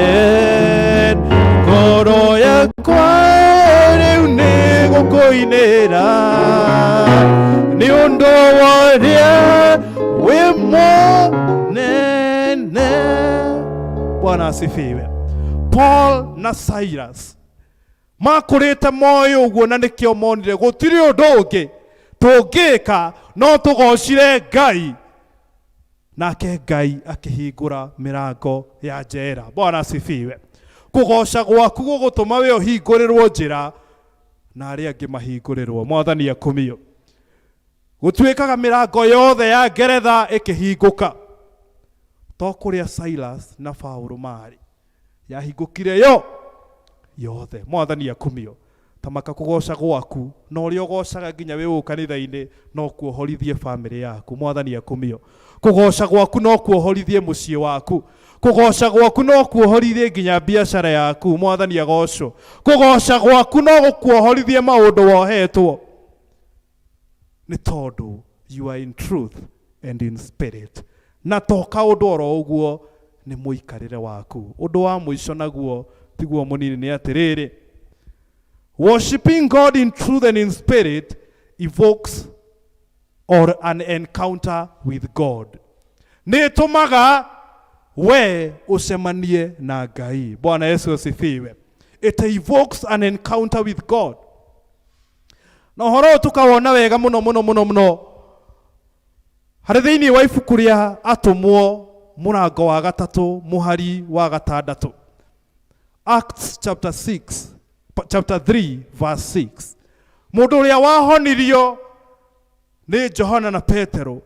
Ngoro yakwa rĩu nĩ gũkũinĩra nĩ ũndũ warĩa wĩ mũnene. Bwana asifiwe. Paul na Silas makũrĩte moĩ ũguo, na nĩkĩo monire gũtirĩ ũndũ ũngĩ tũngĩka no tũgocire Ngai, nake Ngai akĩhingũra mĩrango ya njera. Bwana asifiwe. Kũgoca gwaku gũgũtũma we ũhingũrĩrwo njĩra na arĩa angĩ mahingũrĩrwo. Mwathani akumio. Gũtuĩkaga mĩrango yothe ya ngeretha ĩkĩhingũka to kũrĩa Silas na Paulo marĩ, yahingũkire yo yothe. Mwathani akumio. Tamaka kũgoca gwaku na ũrĩa ũgocaga nginya wĩ gũkũ kanitha-inĩ no kuohorithie bamĩrĩ yaku. Mwathani akumio. Kũgoca gwaku no kuohorithie mũciĩ waku. Kũgoca gwaku no kuohorithie nginya biacara yaku. Mwathani agocwo. Kũgoca gwaku no gũkuohorithie maũndũ wohetwo, nĩ tondũ you are in truth and in spirit, na to kaũndũ oro ũguo, nĩ mũikarĩre waku. Ũndũ wa mũico naguo tiguo mũnini nĩ atĩrĩrĩ, worshiping God in truth and in spirit evokes or an encounter with God. Nĩ ĩtũmaga we ũcemanie na Ngai. Bwana Yesu asifiwe. It evokes an encounter with God. Na ũhoro ũyũ tũkawona wega mũno mũno mũno mũno harĩ thĩinĩ wa ibuku rĩa Atũmwo, mũrango wa 3, mũhari wa 6. Acts chapter 6, chapter 3 verse 6. Mũndũ ũrĩa wahonirio nĩ Johana na Petero,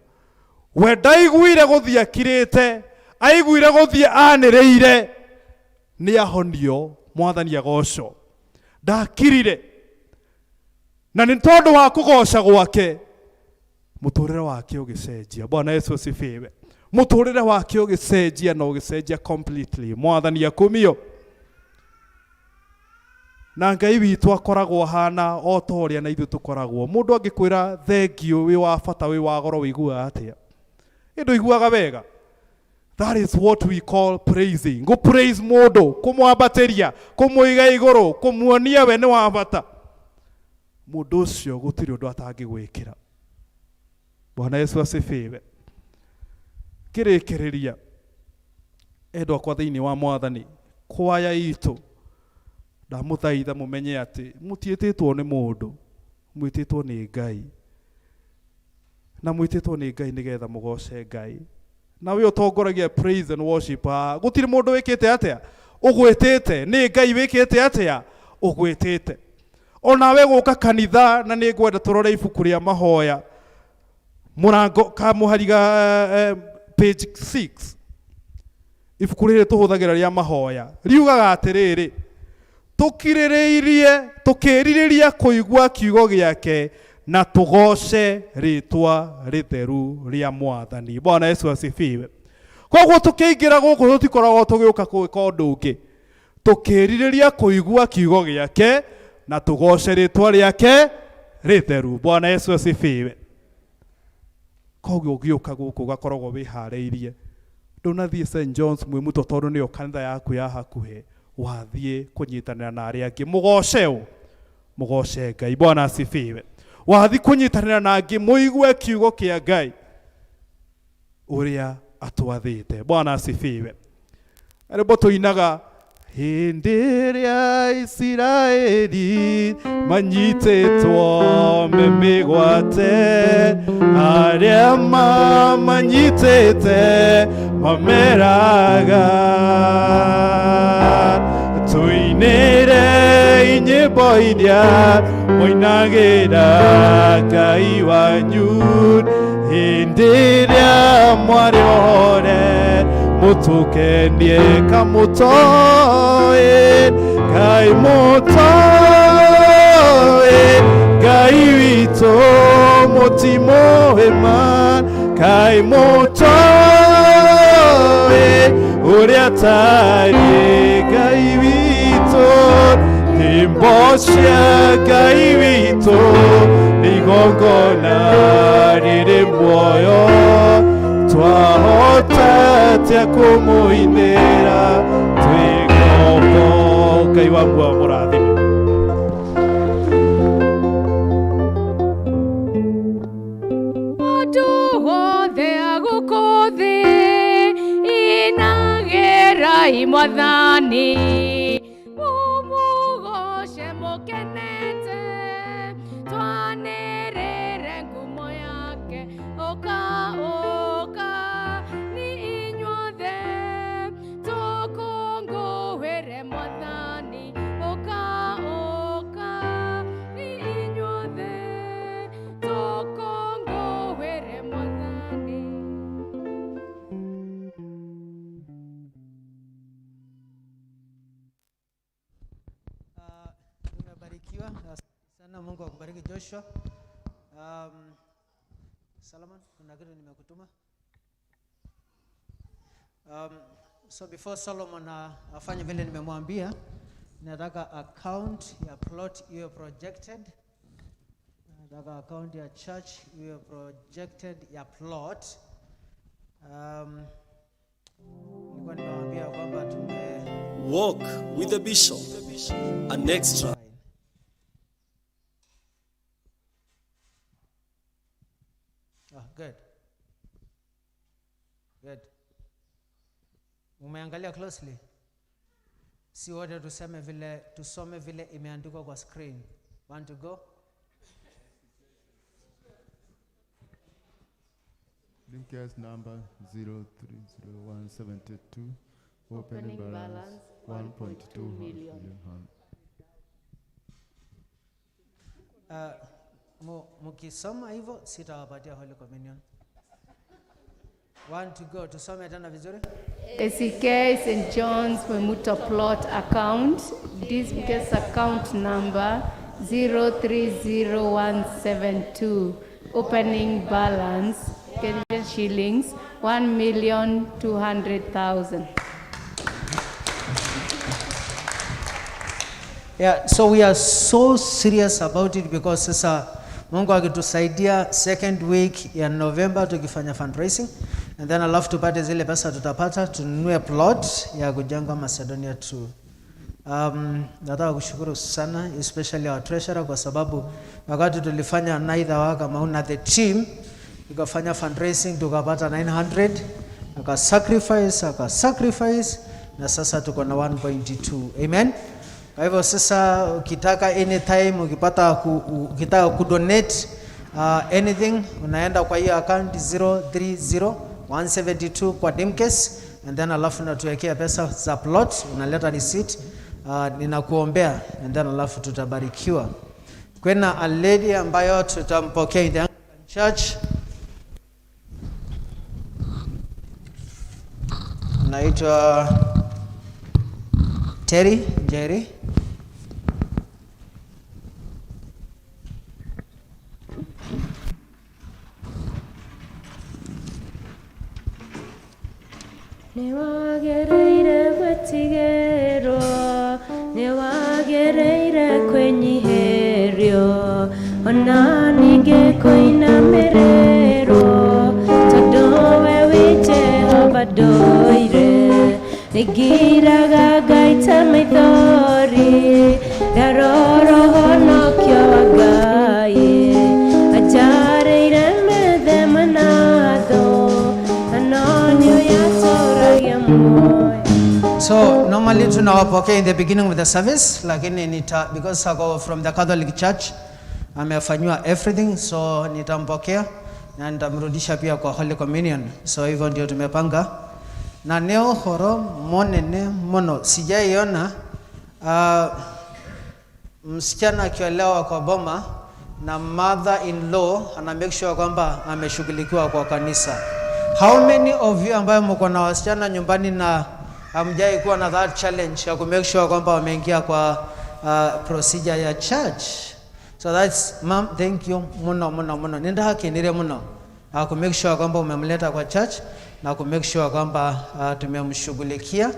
we ndaiguire gũthiĩ akirĩte, aiguire gũthiĩ anĩrĩire nĩ ahonio. Mwathani agocwo. Ndakirire, na nĩ tondũ wa kũgoca gwake mũtũrĩre wake ũgĩcenjia. Bwana Yesu asifiwe. Mũtũrĩre wake ũgĩcenjia na ũgĩcenjia completely. Mwathani akumio. Na Ngai witũ akoragwo ahana o ta ũrĩa na ithuĩ tũkoragwo. Mũndũ angĩkwĩra thengiũ, wĩ wa bata, wĩ wa goro, wĩiguaga atĩa? Ĩ ndũiguaga wega? That is what we call praising. Gũ praise mũndũ, kũmwambatĩria, kũmũiga igũrũ, kũmuonia we nĩ wa bata. Mũndũ ũcio gũtirĩ ũndũ atangĩgwĩkĩra. Bwana Yesu asifiwe. Kĩrĩkĩrĩria, endwa akwa thĩinĩ wa Mwathani, kwaya itũ, ndamũthaitha mũmenye atĩ mũtiĩtĩtwo nĩ mũndũ, mwĩtĩtwo nĩ Ngai, na mwĩtĩtwo nĩ Ngai nĩgetha mũgoce Ngai. Na we ũtongoragia praise and worship haha, gũtirĩ mũndũ wĩkĩte atĩa ũgwĩtĩte, nĩ Ngai wĩkĩte atĩa ũgwĩtĩte. Onawe gũka kanitha, na nĩ ngwenda tũrore ibuku rĩa mahoya, mũrango ka mũhari ga page 6. Ibuku rĩrĩ tũhũthagĩra rĩa mahoya riugaga atĩrĩrĩ, tũkirĩrĩirie tũkĩrirĩria kũigua kiugo gĩake na tũgoce rĩtwa rĩtheru rĩa Mwathani. Bwana Yesu asifiwe. Koguo tũkĩingĩra gũkũ tũtikoragwo tũgĩũka gwĩka ũndũ ũngĩ, tũkĩrirĩria kũigua kiugo gĩake na tũgoce rĩtwa rĩake rĩtheru. Bwana Yesu asifiwe. Koguo ũgĩũka gũkũ ũgakoragwo wĩharĩirie. Ndũnathiĩ St John's Mwĩmuto tondũ nĩyo kanitha yaku ya hakuhĩ, wathiĩ kũnyitanĩra na arĩa angĩ mũgoce ũ, mũgoce Ngai. Bwana asifiwe. Wathi kũnyitanĩra na angĩ mũigue kiugo kĩa Ngai ũrĩa atwathĩte. Bwana asifiwe. Rwĩmbo tũinaga hĩndĩ ĩrĩa Isiraeli manyitĩtwo me mĩgwate, arĩa mamanyitĩte mameraga, tũinĩre nyĩmbo iria mũinagĩra Ngai wanyu, hĩndĩ ĩrĩa mwarĩ ohore mũtũkenie kamũtoĩ, Ngai mũtoĩ, Ngai witũ mũtimũhĩma, Ngai mũtoĩ ũrĩa tariĩ Ngai witũ, nyĩmbo cia Ngai witũ nĩ igongona rĩrĩ muoyo, twahota atĩa kũmũinĩra twĩ ngombo. Ngai wa muoyo mũrathime. Mũndũ wothe agũkũ thĩ inagĩrai Mwathani, mũmũgoce mũkenete, twanĩrĩre ngumo yake. Ũka ũka ni inyuothe tũkũngũĩre Mwathani, ũka ũka ni inyuothe tũkũngũĩre Mwathani. Tumebarikiwa. Asante sana, Mungu akubariki Joshua. Solomon, kuna kitu nimekutuma. So before Solomon afanye vile nimemwambia, nataka account ya plot iwe projected. Nataka account ya church iwe projected ya plot. Nilikuwa nimewambia kwamba tume Walk with the bishop, an extra. Ah, good. Good. Umeangalia closely? Si wote tuseme vile, tusome vile imeandikwa kwa screen. Want to go? Limcast number 030172, opening Opening balance balance 1.2 1.2 million. million. Mukisoma hivyo sitawapatia Holy Communion. Want to go? Tusome tena vizuri. ACK St. John's Mwimuto plot account, this case account number 030172, opening balance Kenyan shillings 1,200,000. Yeah, so we are so serious about it because sasa Mungu akitusaidia second week ya November tukifanya fundraising and then alafu tupate zile pesa tutapata tununue plot ya kujenga Macedonia 2. Nataka kushukuru sana especially our treasurer kwa sababu wakati tulifanya naitha waka mauna the team tukafanya fundraising tukapata 900, aka sacrifice aka sacrifice na sasa tuko na 1.2. Amen. Kwa hivyo sasa ukitaka anytime ukipata ukitaka kudonate anything, unaenda kwa hiyo account 030172 kwa Dimcase and then alafu unatuwekea pesa za plot, unaleta receipt, ninakuombea and then alafu tutabarikiwa. Kuna a lady ambayo tutampokea in the Anglican Church, anaitwa Terry Jerry. Nĩwagĩrĩire gwĩtigĩrwo, nĩwagĩrĩire kwĩnyihĩrio, ona ningĩ kũinamĩrĩrwo, tondũ we wĩ Jehova ndũire. Nĩngiraga ngaita maithori, ndarora ũhonokio wa Ngai. kĩa muoyo. So normally tunawapokea in the beginning of the service, lakini nita, because ako from the Catholic Church, amefanyiwa everything, so nitampokea na nitamrudisha pia kwa Holy Communion. So hivyo ndio tumepanga. Na nĩ ũhoro monene mũno sijaiona msichana akiolewa kwa boma na mother in law ana make sure kwamba ameshughulikiwa kwa kanisa. How many of you ambayo mko na wasichana nyumbani na hamjai kuwa na that challenge ya ku make sure kwamba wameingia kwa procedure ya church? So that's mom, thank you muno muno muno. Nindahakinire muno ku make sure kwamba umemleta kwa church na ku make sure kwamba tumemshughulikia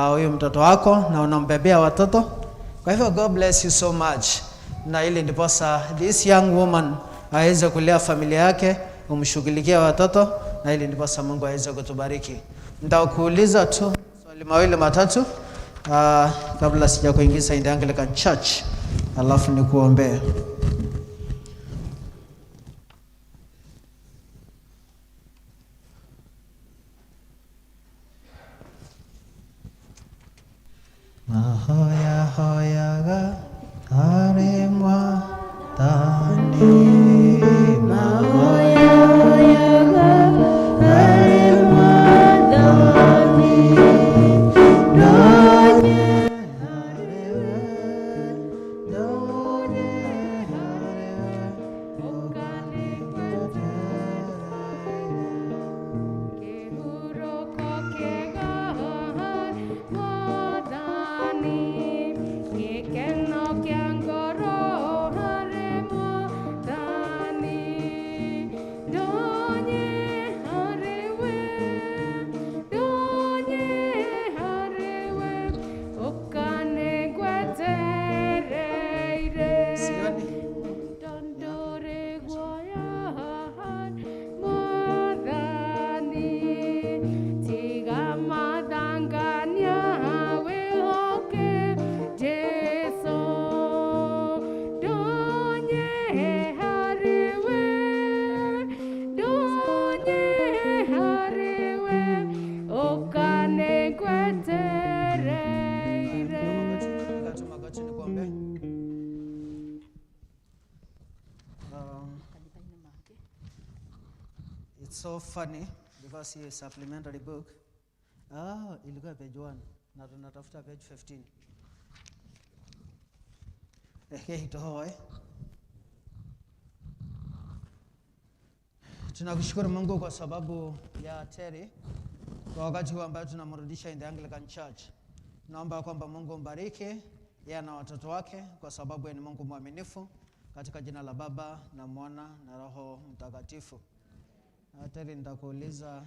huyu mtoto wako na unambebea watoto. Kwa hivyo God bless you so much. Na ili ndiposa this young woman aweze kulea familia yake, umshughulikie watoto, na ili ndiposa Mungu aweze kutubariki. Nitakuuliza tu swali mawili matatu kabla sija kuingiza in the Anglican Church, alafu nikuombee. Mahoya hoyaga harĩ Mwathani, Mahoya hoyaga harĩ Mwathani, ndonye harĩ we, ndonye harĩ we, ũkanĩgweterere. Kĩhurũko kĩega Mwathani, gĩkeno kĩa ngoro harĩ Mwathani, ndonye harĩ we, ndonye harĩ we, ũkanĩgwetereire. Ndondore guoya Mwathani, tiga mathangania wĩhoke Jesũ. Ndonye harĩ we, ndonye harĩ we, ũkanĩgwetereire. Piga tu magoti nikuombee. It's so funny because hii supplementary book, ah, ilikuwa page 1 na tunatafuta page 15. Ehe, itohoe. Tunakushukuru Mungu kwa sababu ya Terry, kwa wakati huu ambayo tunamrudisha in the Anglican Church. Naomba kwamba Mungu umbariki yeye na watoto wake, kwa sababu yeye ni Mungu mwaminifu, katika jina la Baba na Mwana na Roho Mtakatifu. Terry, nitakuuliza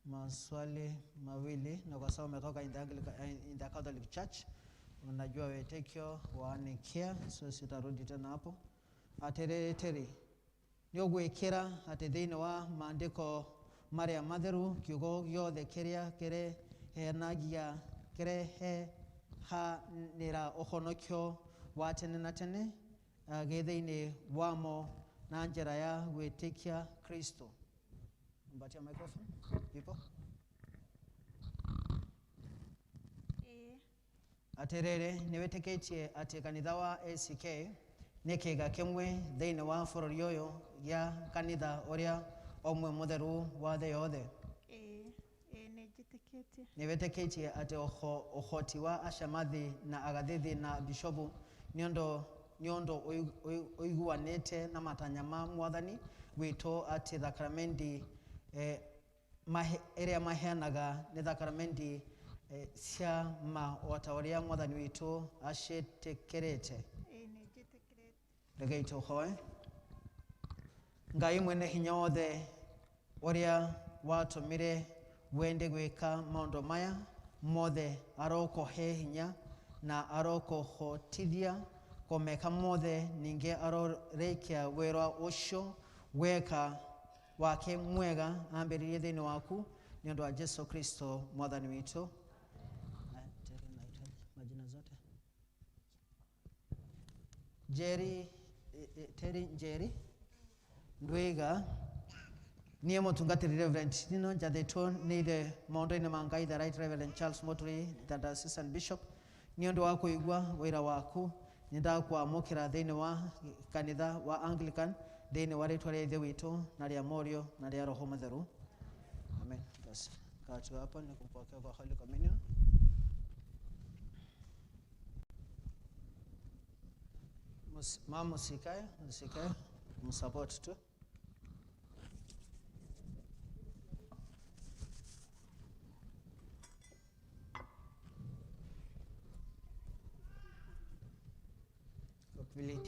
maswali mawili, na kwa sababu umetoka in the Anglican, in the Catholic Church, unajua wetekio waanikia, so sitarudi tena hapo. Atiriri Terry, nĩ ũgwĩkĩra atĩ thĩinĩ wa maandĩko marĩa matheru kiugo gĩothe kĩrĩa kĩrehenagia kĩrehanĩra ũhonokio wa tene na tene gĩ thĩinĩ wamo na njĩra ya gwĩtĩkia Kristo. Mpatia microphone people. Atĩrĩrĩ, nĩ wĩtĩkĩtie atĩ kanitha wa ACK nĩ kĩĩga kĩmwe thĩinĩ wa bũrũri ũyũ gĩa kanitha ũrĩa ũmwe mũtheru wa thĩ yothe? Ĩĩ, ĩĩ nĩ njĩtĩkĩtie. Nĩ wĩtĩkĩtie atĩ ũhoti wa acamathi na agathithi na bishopu nĩ ũndũ ũiguanĩte na matanya ma Mwathani witũ, atĩ thakramendi ĩrĩa maheanaga nĩ thakramendi cia ma o ta ũrĩa Mwathani witũ aciĩtĩkĩrĩte? Ĩĩ nĩ njĩtĩkĩrĩte. Rekei tũhoe. Ngai mwene hinya wothe, ũrĩa watũmire wende gwĩka maũndũ maya mothe, arokũhe hinya na arokũhotithia kũmeka mothe, ningĩ arorĩkia wĩra ũcio weka wake mwega ambĩrĩrie thĩinĩ waku, nĩ ũndũ wa Jesu Kristo Mwathani witũ. Majina zote. Jerry, Terry Njeri, Ndwiga, Niĩ mũtungatĩri Reverend Nino njathĩtwo nĩ ithe maũndũ-inĩ ma Ngai the Right Reverend Charles Moturi the Diocesan Bishop nĩ ũndũ wa kũigua wĩra waku nĩ ndakwamũkĩra thĩinĩ wa kanitha wa Anglican thĩinĩ wa rĩtwa rĩa ithe witũ na rĩa Mũriũ na rĩa Roho Mũtheru. Amen. Basi kaa tu hapa ni kupokea kwa Holy Communion. Mama usikae, usikae, msupport tu.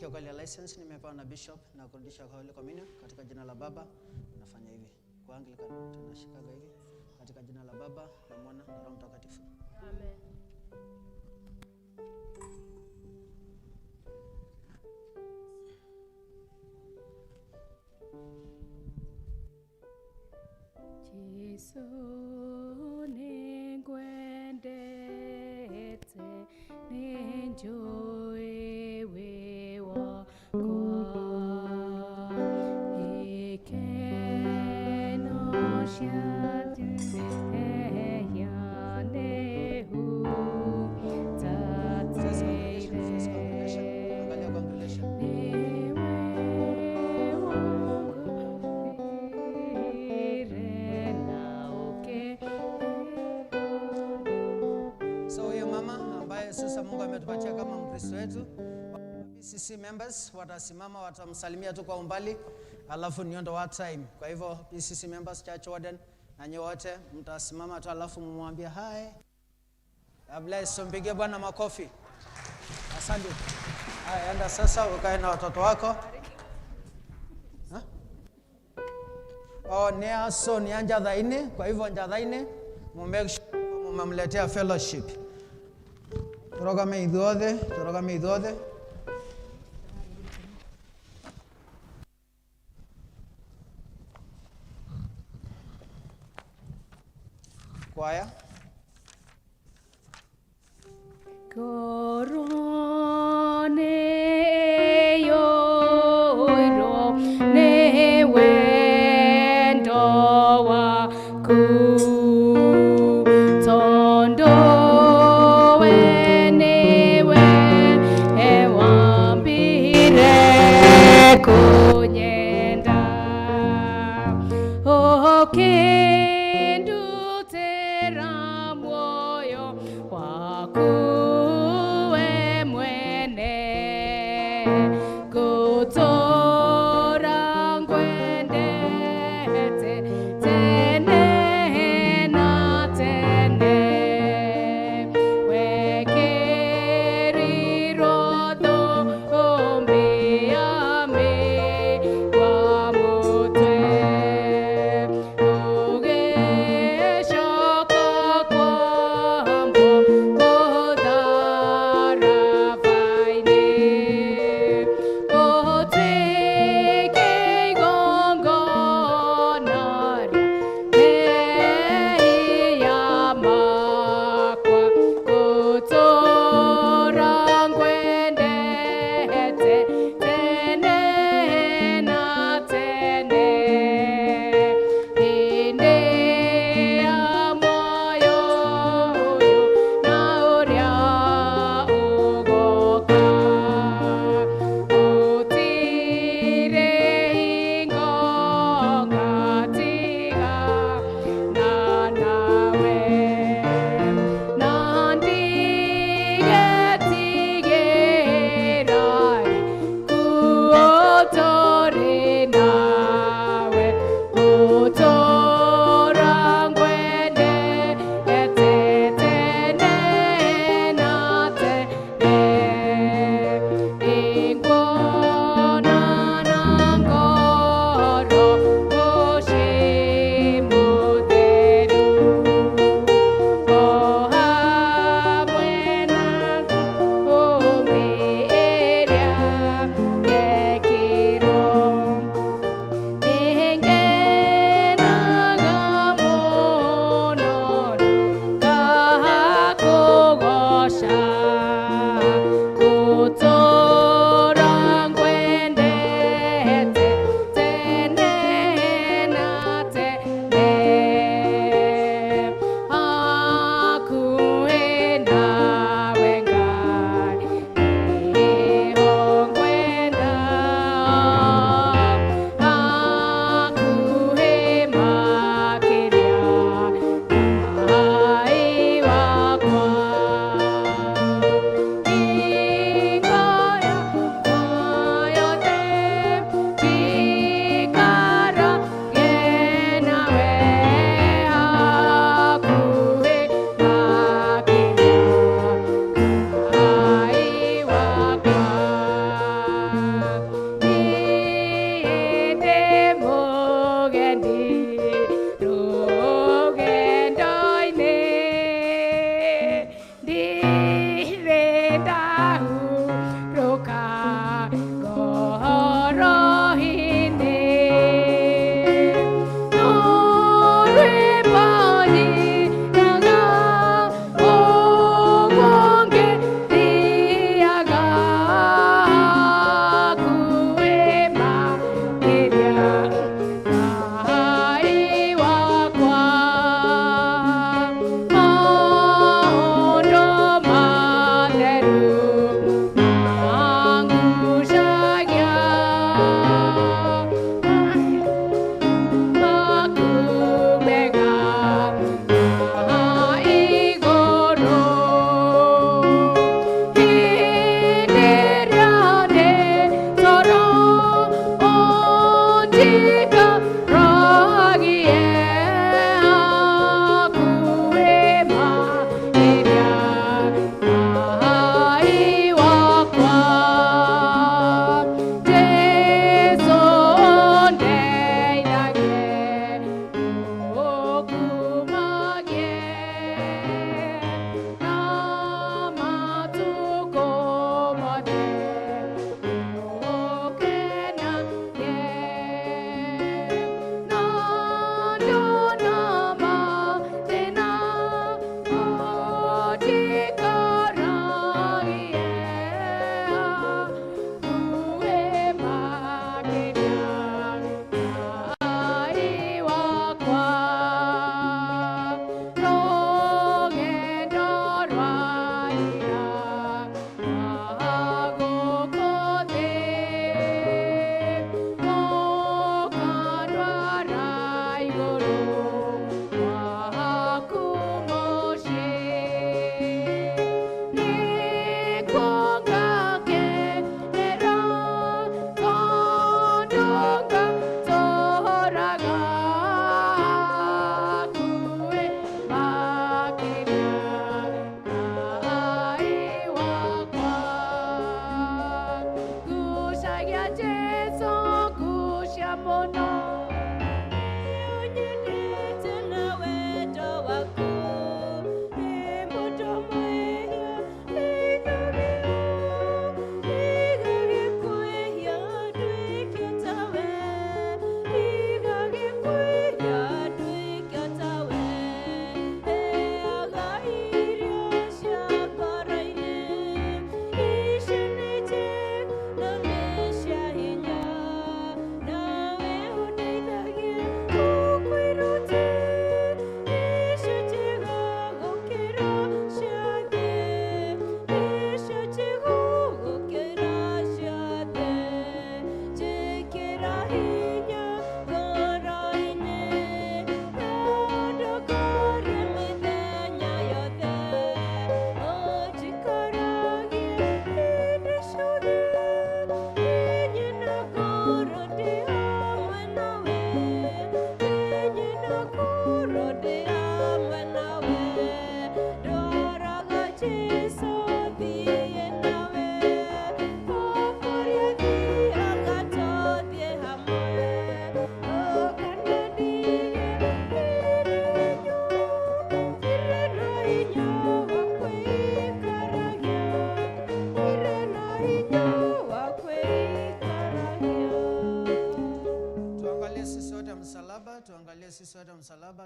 Kupitia kwa ile license nimepewa na bishop na kurudisha kwa Holy Communion katika jina la Baba. Nafanya hivi kwa Anglican tunashikaga hivi katika jina la Baba na Mwana na Roho Mtakatifu. Amen. Jesu nĩngwendete, nĩnjũĩ wĩ wakwa. Ikeno ciaku So huyo mama ambaye sasa Mungu ametupatia kama Mkristo wetu, PCC members watasimama, watamsalimia tu kwa umbali, alafu ni wa time. Kwa hivyo PCC members, church warden na nyote wote mtasimama tu, alafu mumwambie hi. God bless. Mpigie Bwana makofi. Asante. Haya, enda sasa ukae na watoto wako. Oh, ni so ni anja dhaini, kwa hivyo anja dhaini mumake sure mumemletea fellowship. Turogame ithuothe, turogame ithuothe. Kwaya. Korone yoiro ne wendo waku tondo wenewe ewambire kunyenda okindutera mwoyo waku we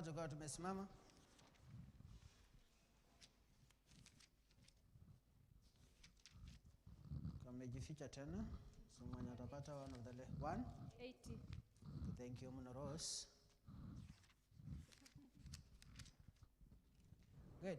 tukiwa tumesimama. Kamejificha tena. So mwenye atapata one of the one. 80. Thank you mno Rose. Good.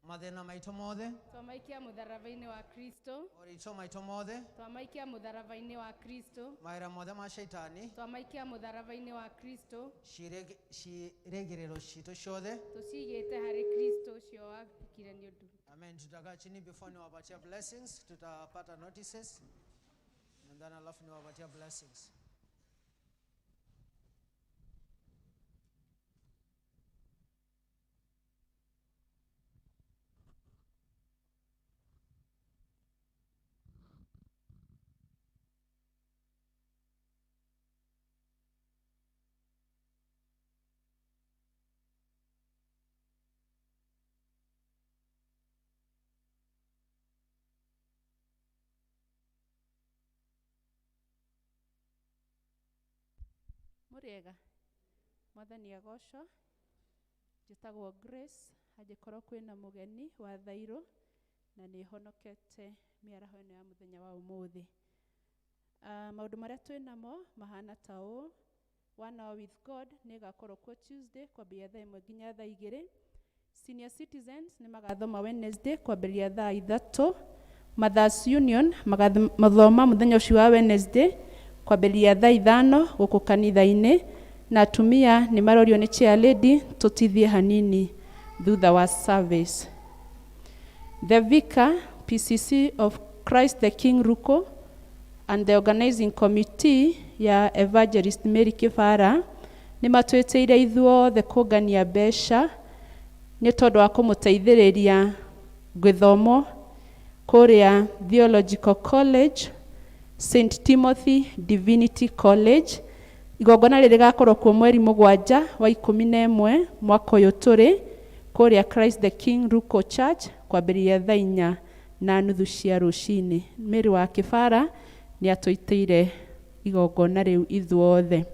Mathĩna maitũ mothe, Twamaikia mũtharaba-inĩ wa Kristo. moritũ maitũ mothe, Twamaikia mũtharaba-inĩ wa Kristo. mawĩra mothe ma shaitani, Twamaikia mũtharaba-inĩ wa Kristo. ciĩrĩgĩrĩro citũ ciothe. Tũcigĩte harĩ Kristo ũcio wathikire nĩ ũndũ. Amen. Tutakaa chini before niwapatia blessings, tutapata notices and then alafu niwapatia blessings. Mũrĩega, mwathani agocwo. Njĩtagwo Grace, angĩkorwo kwĩna mũgeni wa thairũ na nĩ honokete mĩaraho ĩno ya mũthenya wa ũmũthĩ. Maũndũ marĩa twĩ namo mahana ta ũũ. One Hour with God nĩ ĩgakorwo kuo Tuesday kwambĩrĩria thaa 1 nginya thaa 2. Senior citizens nĩ magathoma Wednesday kwambĩrĩria thaa 3. Mothers Union magathoma mũthenya ũcio wa Wednesday kwambĩrĩria thaa 5 gũkũ kanitha-inĩ, na atumia nĩ marorio nĩ chair lady tũtithie hanini thutha wa service. The Vicar PCC of Christ the King Ruko and the organizing committee ya Evangelist Mary Kibara nĩ matwĩtĩire ithuothe kũngania mbeca nĩ tondũ wa kũmũteithĩrĩria gĩthomo kũrĩa Theological College, St. Timothy Divinity College. Igongona rĩrĩ rĩgakorwo kuo mweri 7 wa 11 mwaka ũyũ tũrĩ kũrĩa Christ the King Ruko Church kwambĩrĩria thaa 4:30 cia rũcinĩ. Mary wa Kibara nĩ atũitĩire igongona rĩu ithuothe.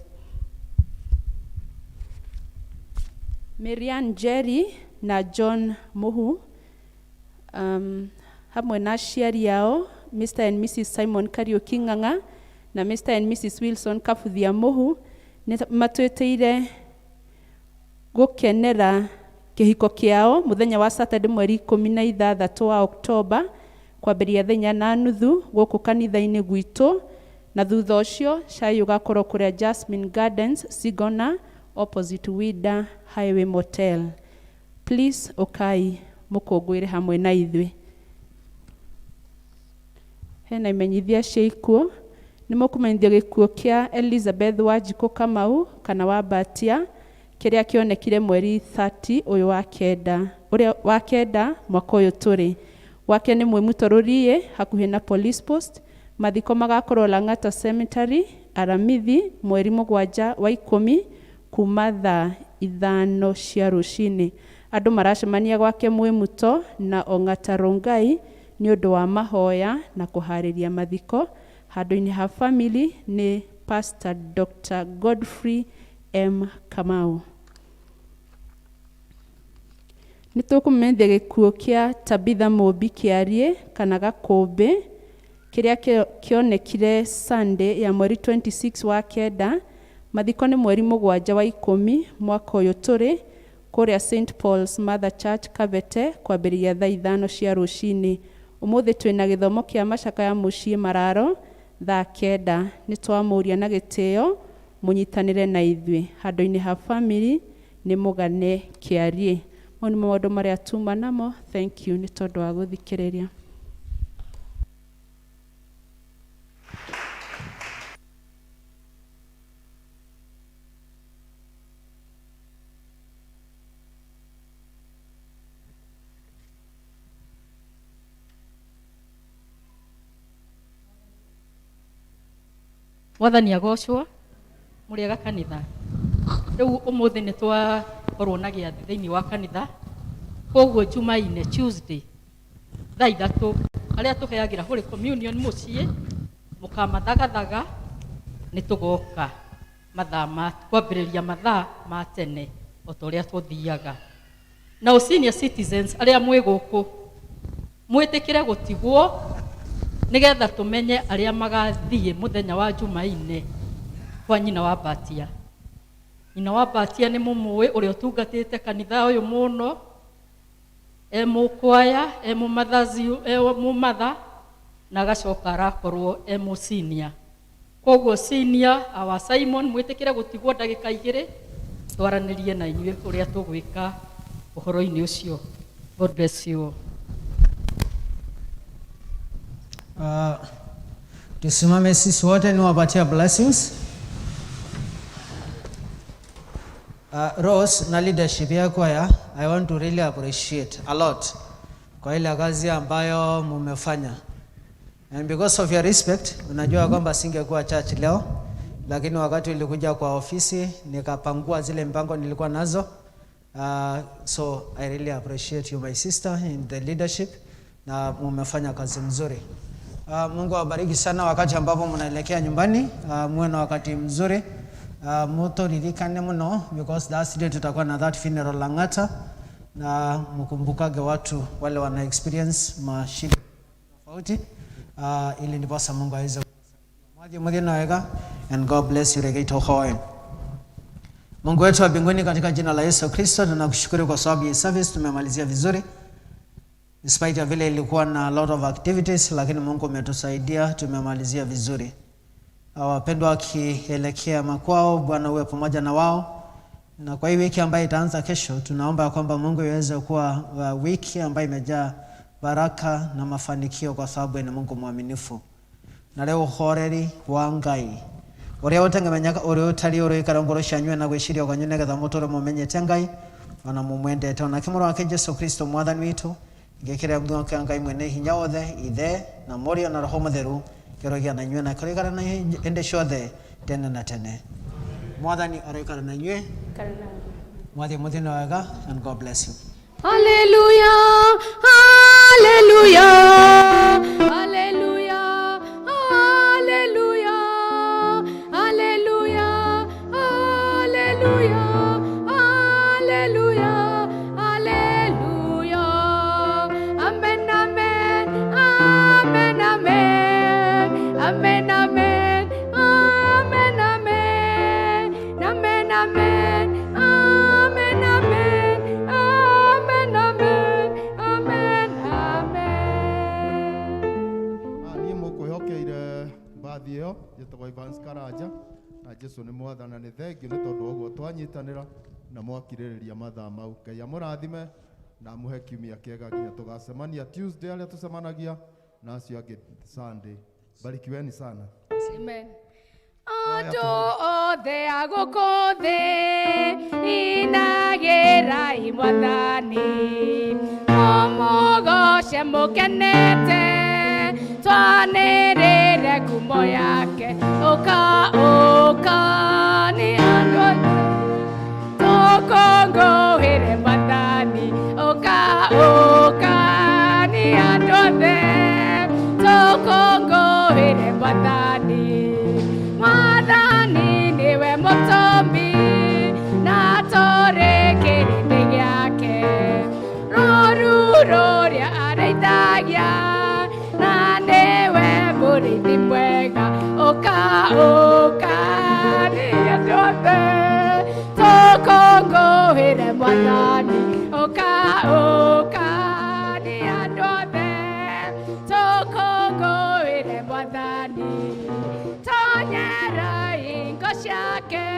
Marianne Jerry na John Muhu hamwe na aciari ao Mr. and Mrs. Simon Kariuki Ng'ang'a na Mr. and Mrs. Wilson Kabuthia Muhu nĩ matwĩtĩire gũkenera kĩhiko kĩao mũthenya wa Saturday mweri 16 wa Oktoba kwambĩrĩria thaa 4:30 gũkũ kanitha-inĩ gwitũ, na thutha ũcio cai ũgakorwo kũrĩa Jasmine Gardens Sigona opposite Wida Highway Motel. Please ũkai mũkũngũĩre hamwe na ithuĩ. Hena imenyithia cia ikuũ. Nĩ mũkũmenyithio gĩkuũ kĩa Elizabeth Wanjikũ Kamau kana wa Mbatia kĩrĩa kĩonekire mweri 30 ũyũ wa kenda, ũrĩa wa kenda mwaka ũyũ tũrĩ. Gwake nĩ Mwĩmuto Rũriĩ hakuhĩ na Police Post. Mathiko magakorwo Lang'ata Cemetery Aramithi mweri 7 wa 10 kuma thaa 5 cia rũcinĩ. Andũ maracemania gwake Mwĩmuto na Ong'ata Rongai nĩ ũndũ wa mahoya na kũharĩria mathiko. Handũ-inĩ ha family nĩ Pastor Dr. Godfrey M. Kamau. Nĩ tũkũmenyithia gĩkuũ kĩa Tabitha Mũmbi Kĩarie kana Gakũmbĩ kĩrĩa kĩonekire Sunday ya mweri 26 wa kenda. Mathiko nĩ mweri 7 wa 10 mwaka ũyũ tũrĩ kũrĩa St. Paul's Mother Church Kabete kwambĩrĩria thaa 5 cia rũcinĩ. Ũmũthĩ twĩna gĩthomo kĩa macakaya mũciĩ Mararo thaa 9. Nĩ twamũria na gĩtĩo mũnyitanĩre na ithuĩ. Handũ-inĩ ha family nĩ mũgane Kĩarie. Mau nĩ maũndũ marĩa tuma namo. Thank you nĩ tondũ wa gũthikĩrĩria. Mwathani agocwo, mũrĩega kanitha. Rĩu ũmũthĩ nĩ twakorwo na gĩathĩ thĩinĩ wa kanitha, koguo Jumaine, Tuesday, thaa 3, arĩa tũheagĩra Holy Communion mũciĩ, mũkamathagathaga, nĩ tũgoka mathaa ma, kwambĩrĩria mathaa ma tene. O ta ũrĩa tũthiaga. Nao senior citizens arĩa mwĩ gũkũ, mwĩtĩkĩre gũtigwo nĩgetha tũmenye arĩa magathiĩ mũthenya wa Jumaine kwa nyina wa Batia. Nyina wa Batia nĩ mũmũĩ, ũrĩa ũtungatĩte kanitha ũyũ mũno, e mũkwaya, e mũmathazi, e mũmatha, na agacoka arakorwo e mũsinia. Koguo senior our Simon, mwĩtĩkĩre gũtigwo ndagĩka 2 twaranĩrie na inyuĩ ũrĩa tũgwĩka ũhoro-inĩ ũcio. God bless you all. Tusimame sisi wote niwapatie blessings. Rose na leadership ya kwaya, I want to really appreciate a lot kwa ile kazi ambayo mumefanya. And because of your respect, unajua kwamba singekuwa church leo, lakini wakati ulikuja kwa ofisi nikapangua zile mpango nilikuwa nazo. So I really appreciate you, my sister, in the leadership, na mumefanya kazi mzuri. Mungu awabariki sana wakati ambapo mnaelekea nyumbani. Muwe na wakati mzuri. Mutoririkane muno because that's day tutakuwa na that funeral Lang'ata, na mkumbukage watu wale wana experience mashida tofauti, ili ndiposa Mungu aweze mwathi muthie na wega, and God bless you. Regeito hoe. Mungu wetu wa mbinguni, katika jina la Yesu Kristo tunakushukuru kwa sababu ya service tumemalizia vizuri. Despite ya vile ilikuwa na a lot of activities, lakini Mungu umetusaidia tumemalizia vizuri. Wapendwa wakielekea makwao, Bwana uwe pamoja na wao. Na kwa hii wiki ambayo itaanza kesho, tunaomba kwamba Mungu iweze kuwa wiki ambayo imejaa baraka na mafanikio, kwa sababu ni Mungu mwaminifu. Na leo uhoreri wa Ngai uria utengemenyaga uria utari uroikara ngoro cianyu na gwiciria kwanyu nigetha muture mumenyete Ngai ona mumwendete, onake Mũrũ wake Jesu Kristo Mwathani witũ, ngĩkĩra muoka Ngai mwene hinya wothe, Ithe na Mũriũ na Roho Mũtheru, kĩroigĩa na inyuĩ na kĩroikara na hĩndĩ ciothe tene na tene. Mwathani aroikara na inyuĩ. Mwathi muthie na wega, and God bless you. Hallelujah, hallelujah, hallelujah, hallelujah, hallelujah, hallelujah, hallelujah, hallelujah. Amen, amen, amen, amen, amen, amen, amen, amen, amen, amen, amen, amen, amen, amen, amen, amen. Niĩ mũkwĩhokeire mbathi ĩyo njĩtagwo Evans Karanja, na Jesu nĩ mwathana. Nĩ thengiũ nĩ tondũ wa ũguo twanyitanĩra na mwakirĩrĩria mathaa mau. Ngai amũrathime na amũhe kiumia kĩega nginya tũgacemania Tuesday arĩa tũcemanagia na acio angĩ Sunday. Barikiweni sana. Amen. Andũ othe a gũkũ thĩ, inagĩrai Mwathani, mũmũgoce mũkenete, twanĩrĩre ngumo yake. Ũka, ũka nĩ andũ tũkũngũĩre Mwathani. Ũka, ũka nĩ andũ othe tũkũngũĩre Mwathani. Mwathani nĩwe mũtũmbi na tũrĩ kĩrĩndĩ gĩake, rũũru rũrĩa arĩithagia, na nĩwe mũrĩithi mwega. Ũka, ũka nĩ andũ othe tũkũngũĩre Mwathani. Ũka, ũka nĩ andũ othe tũkũngũĩre Mwathani. Tonyerai ngo ciake.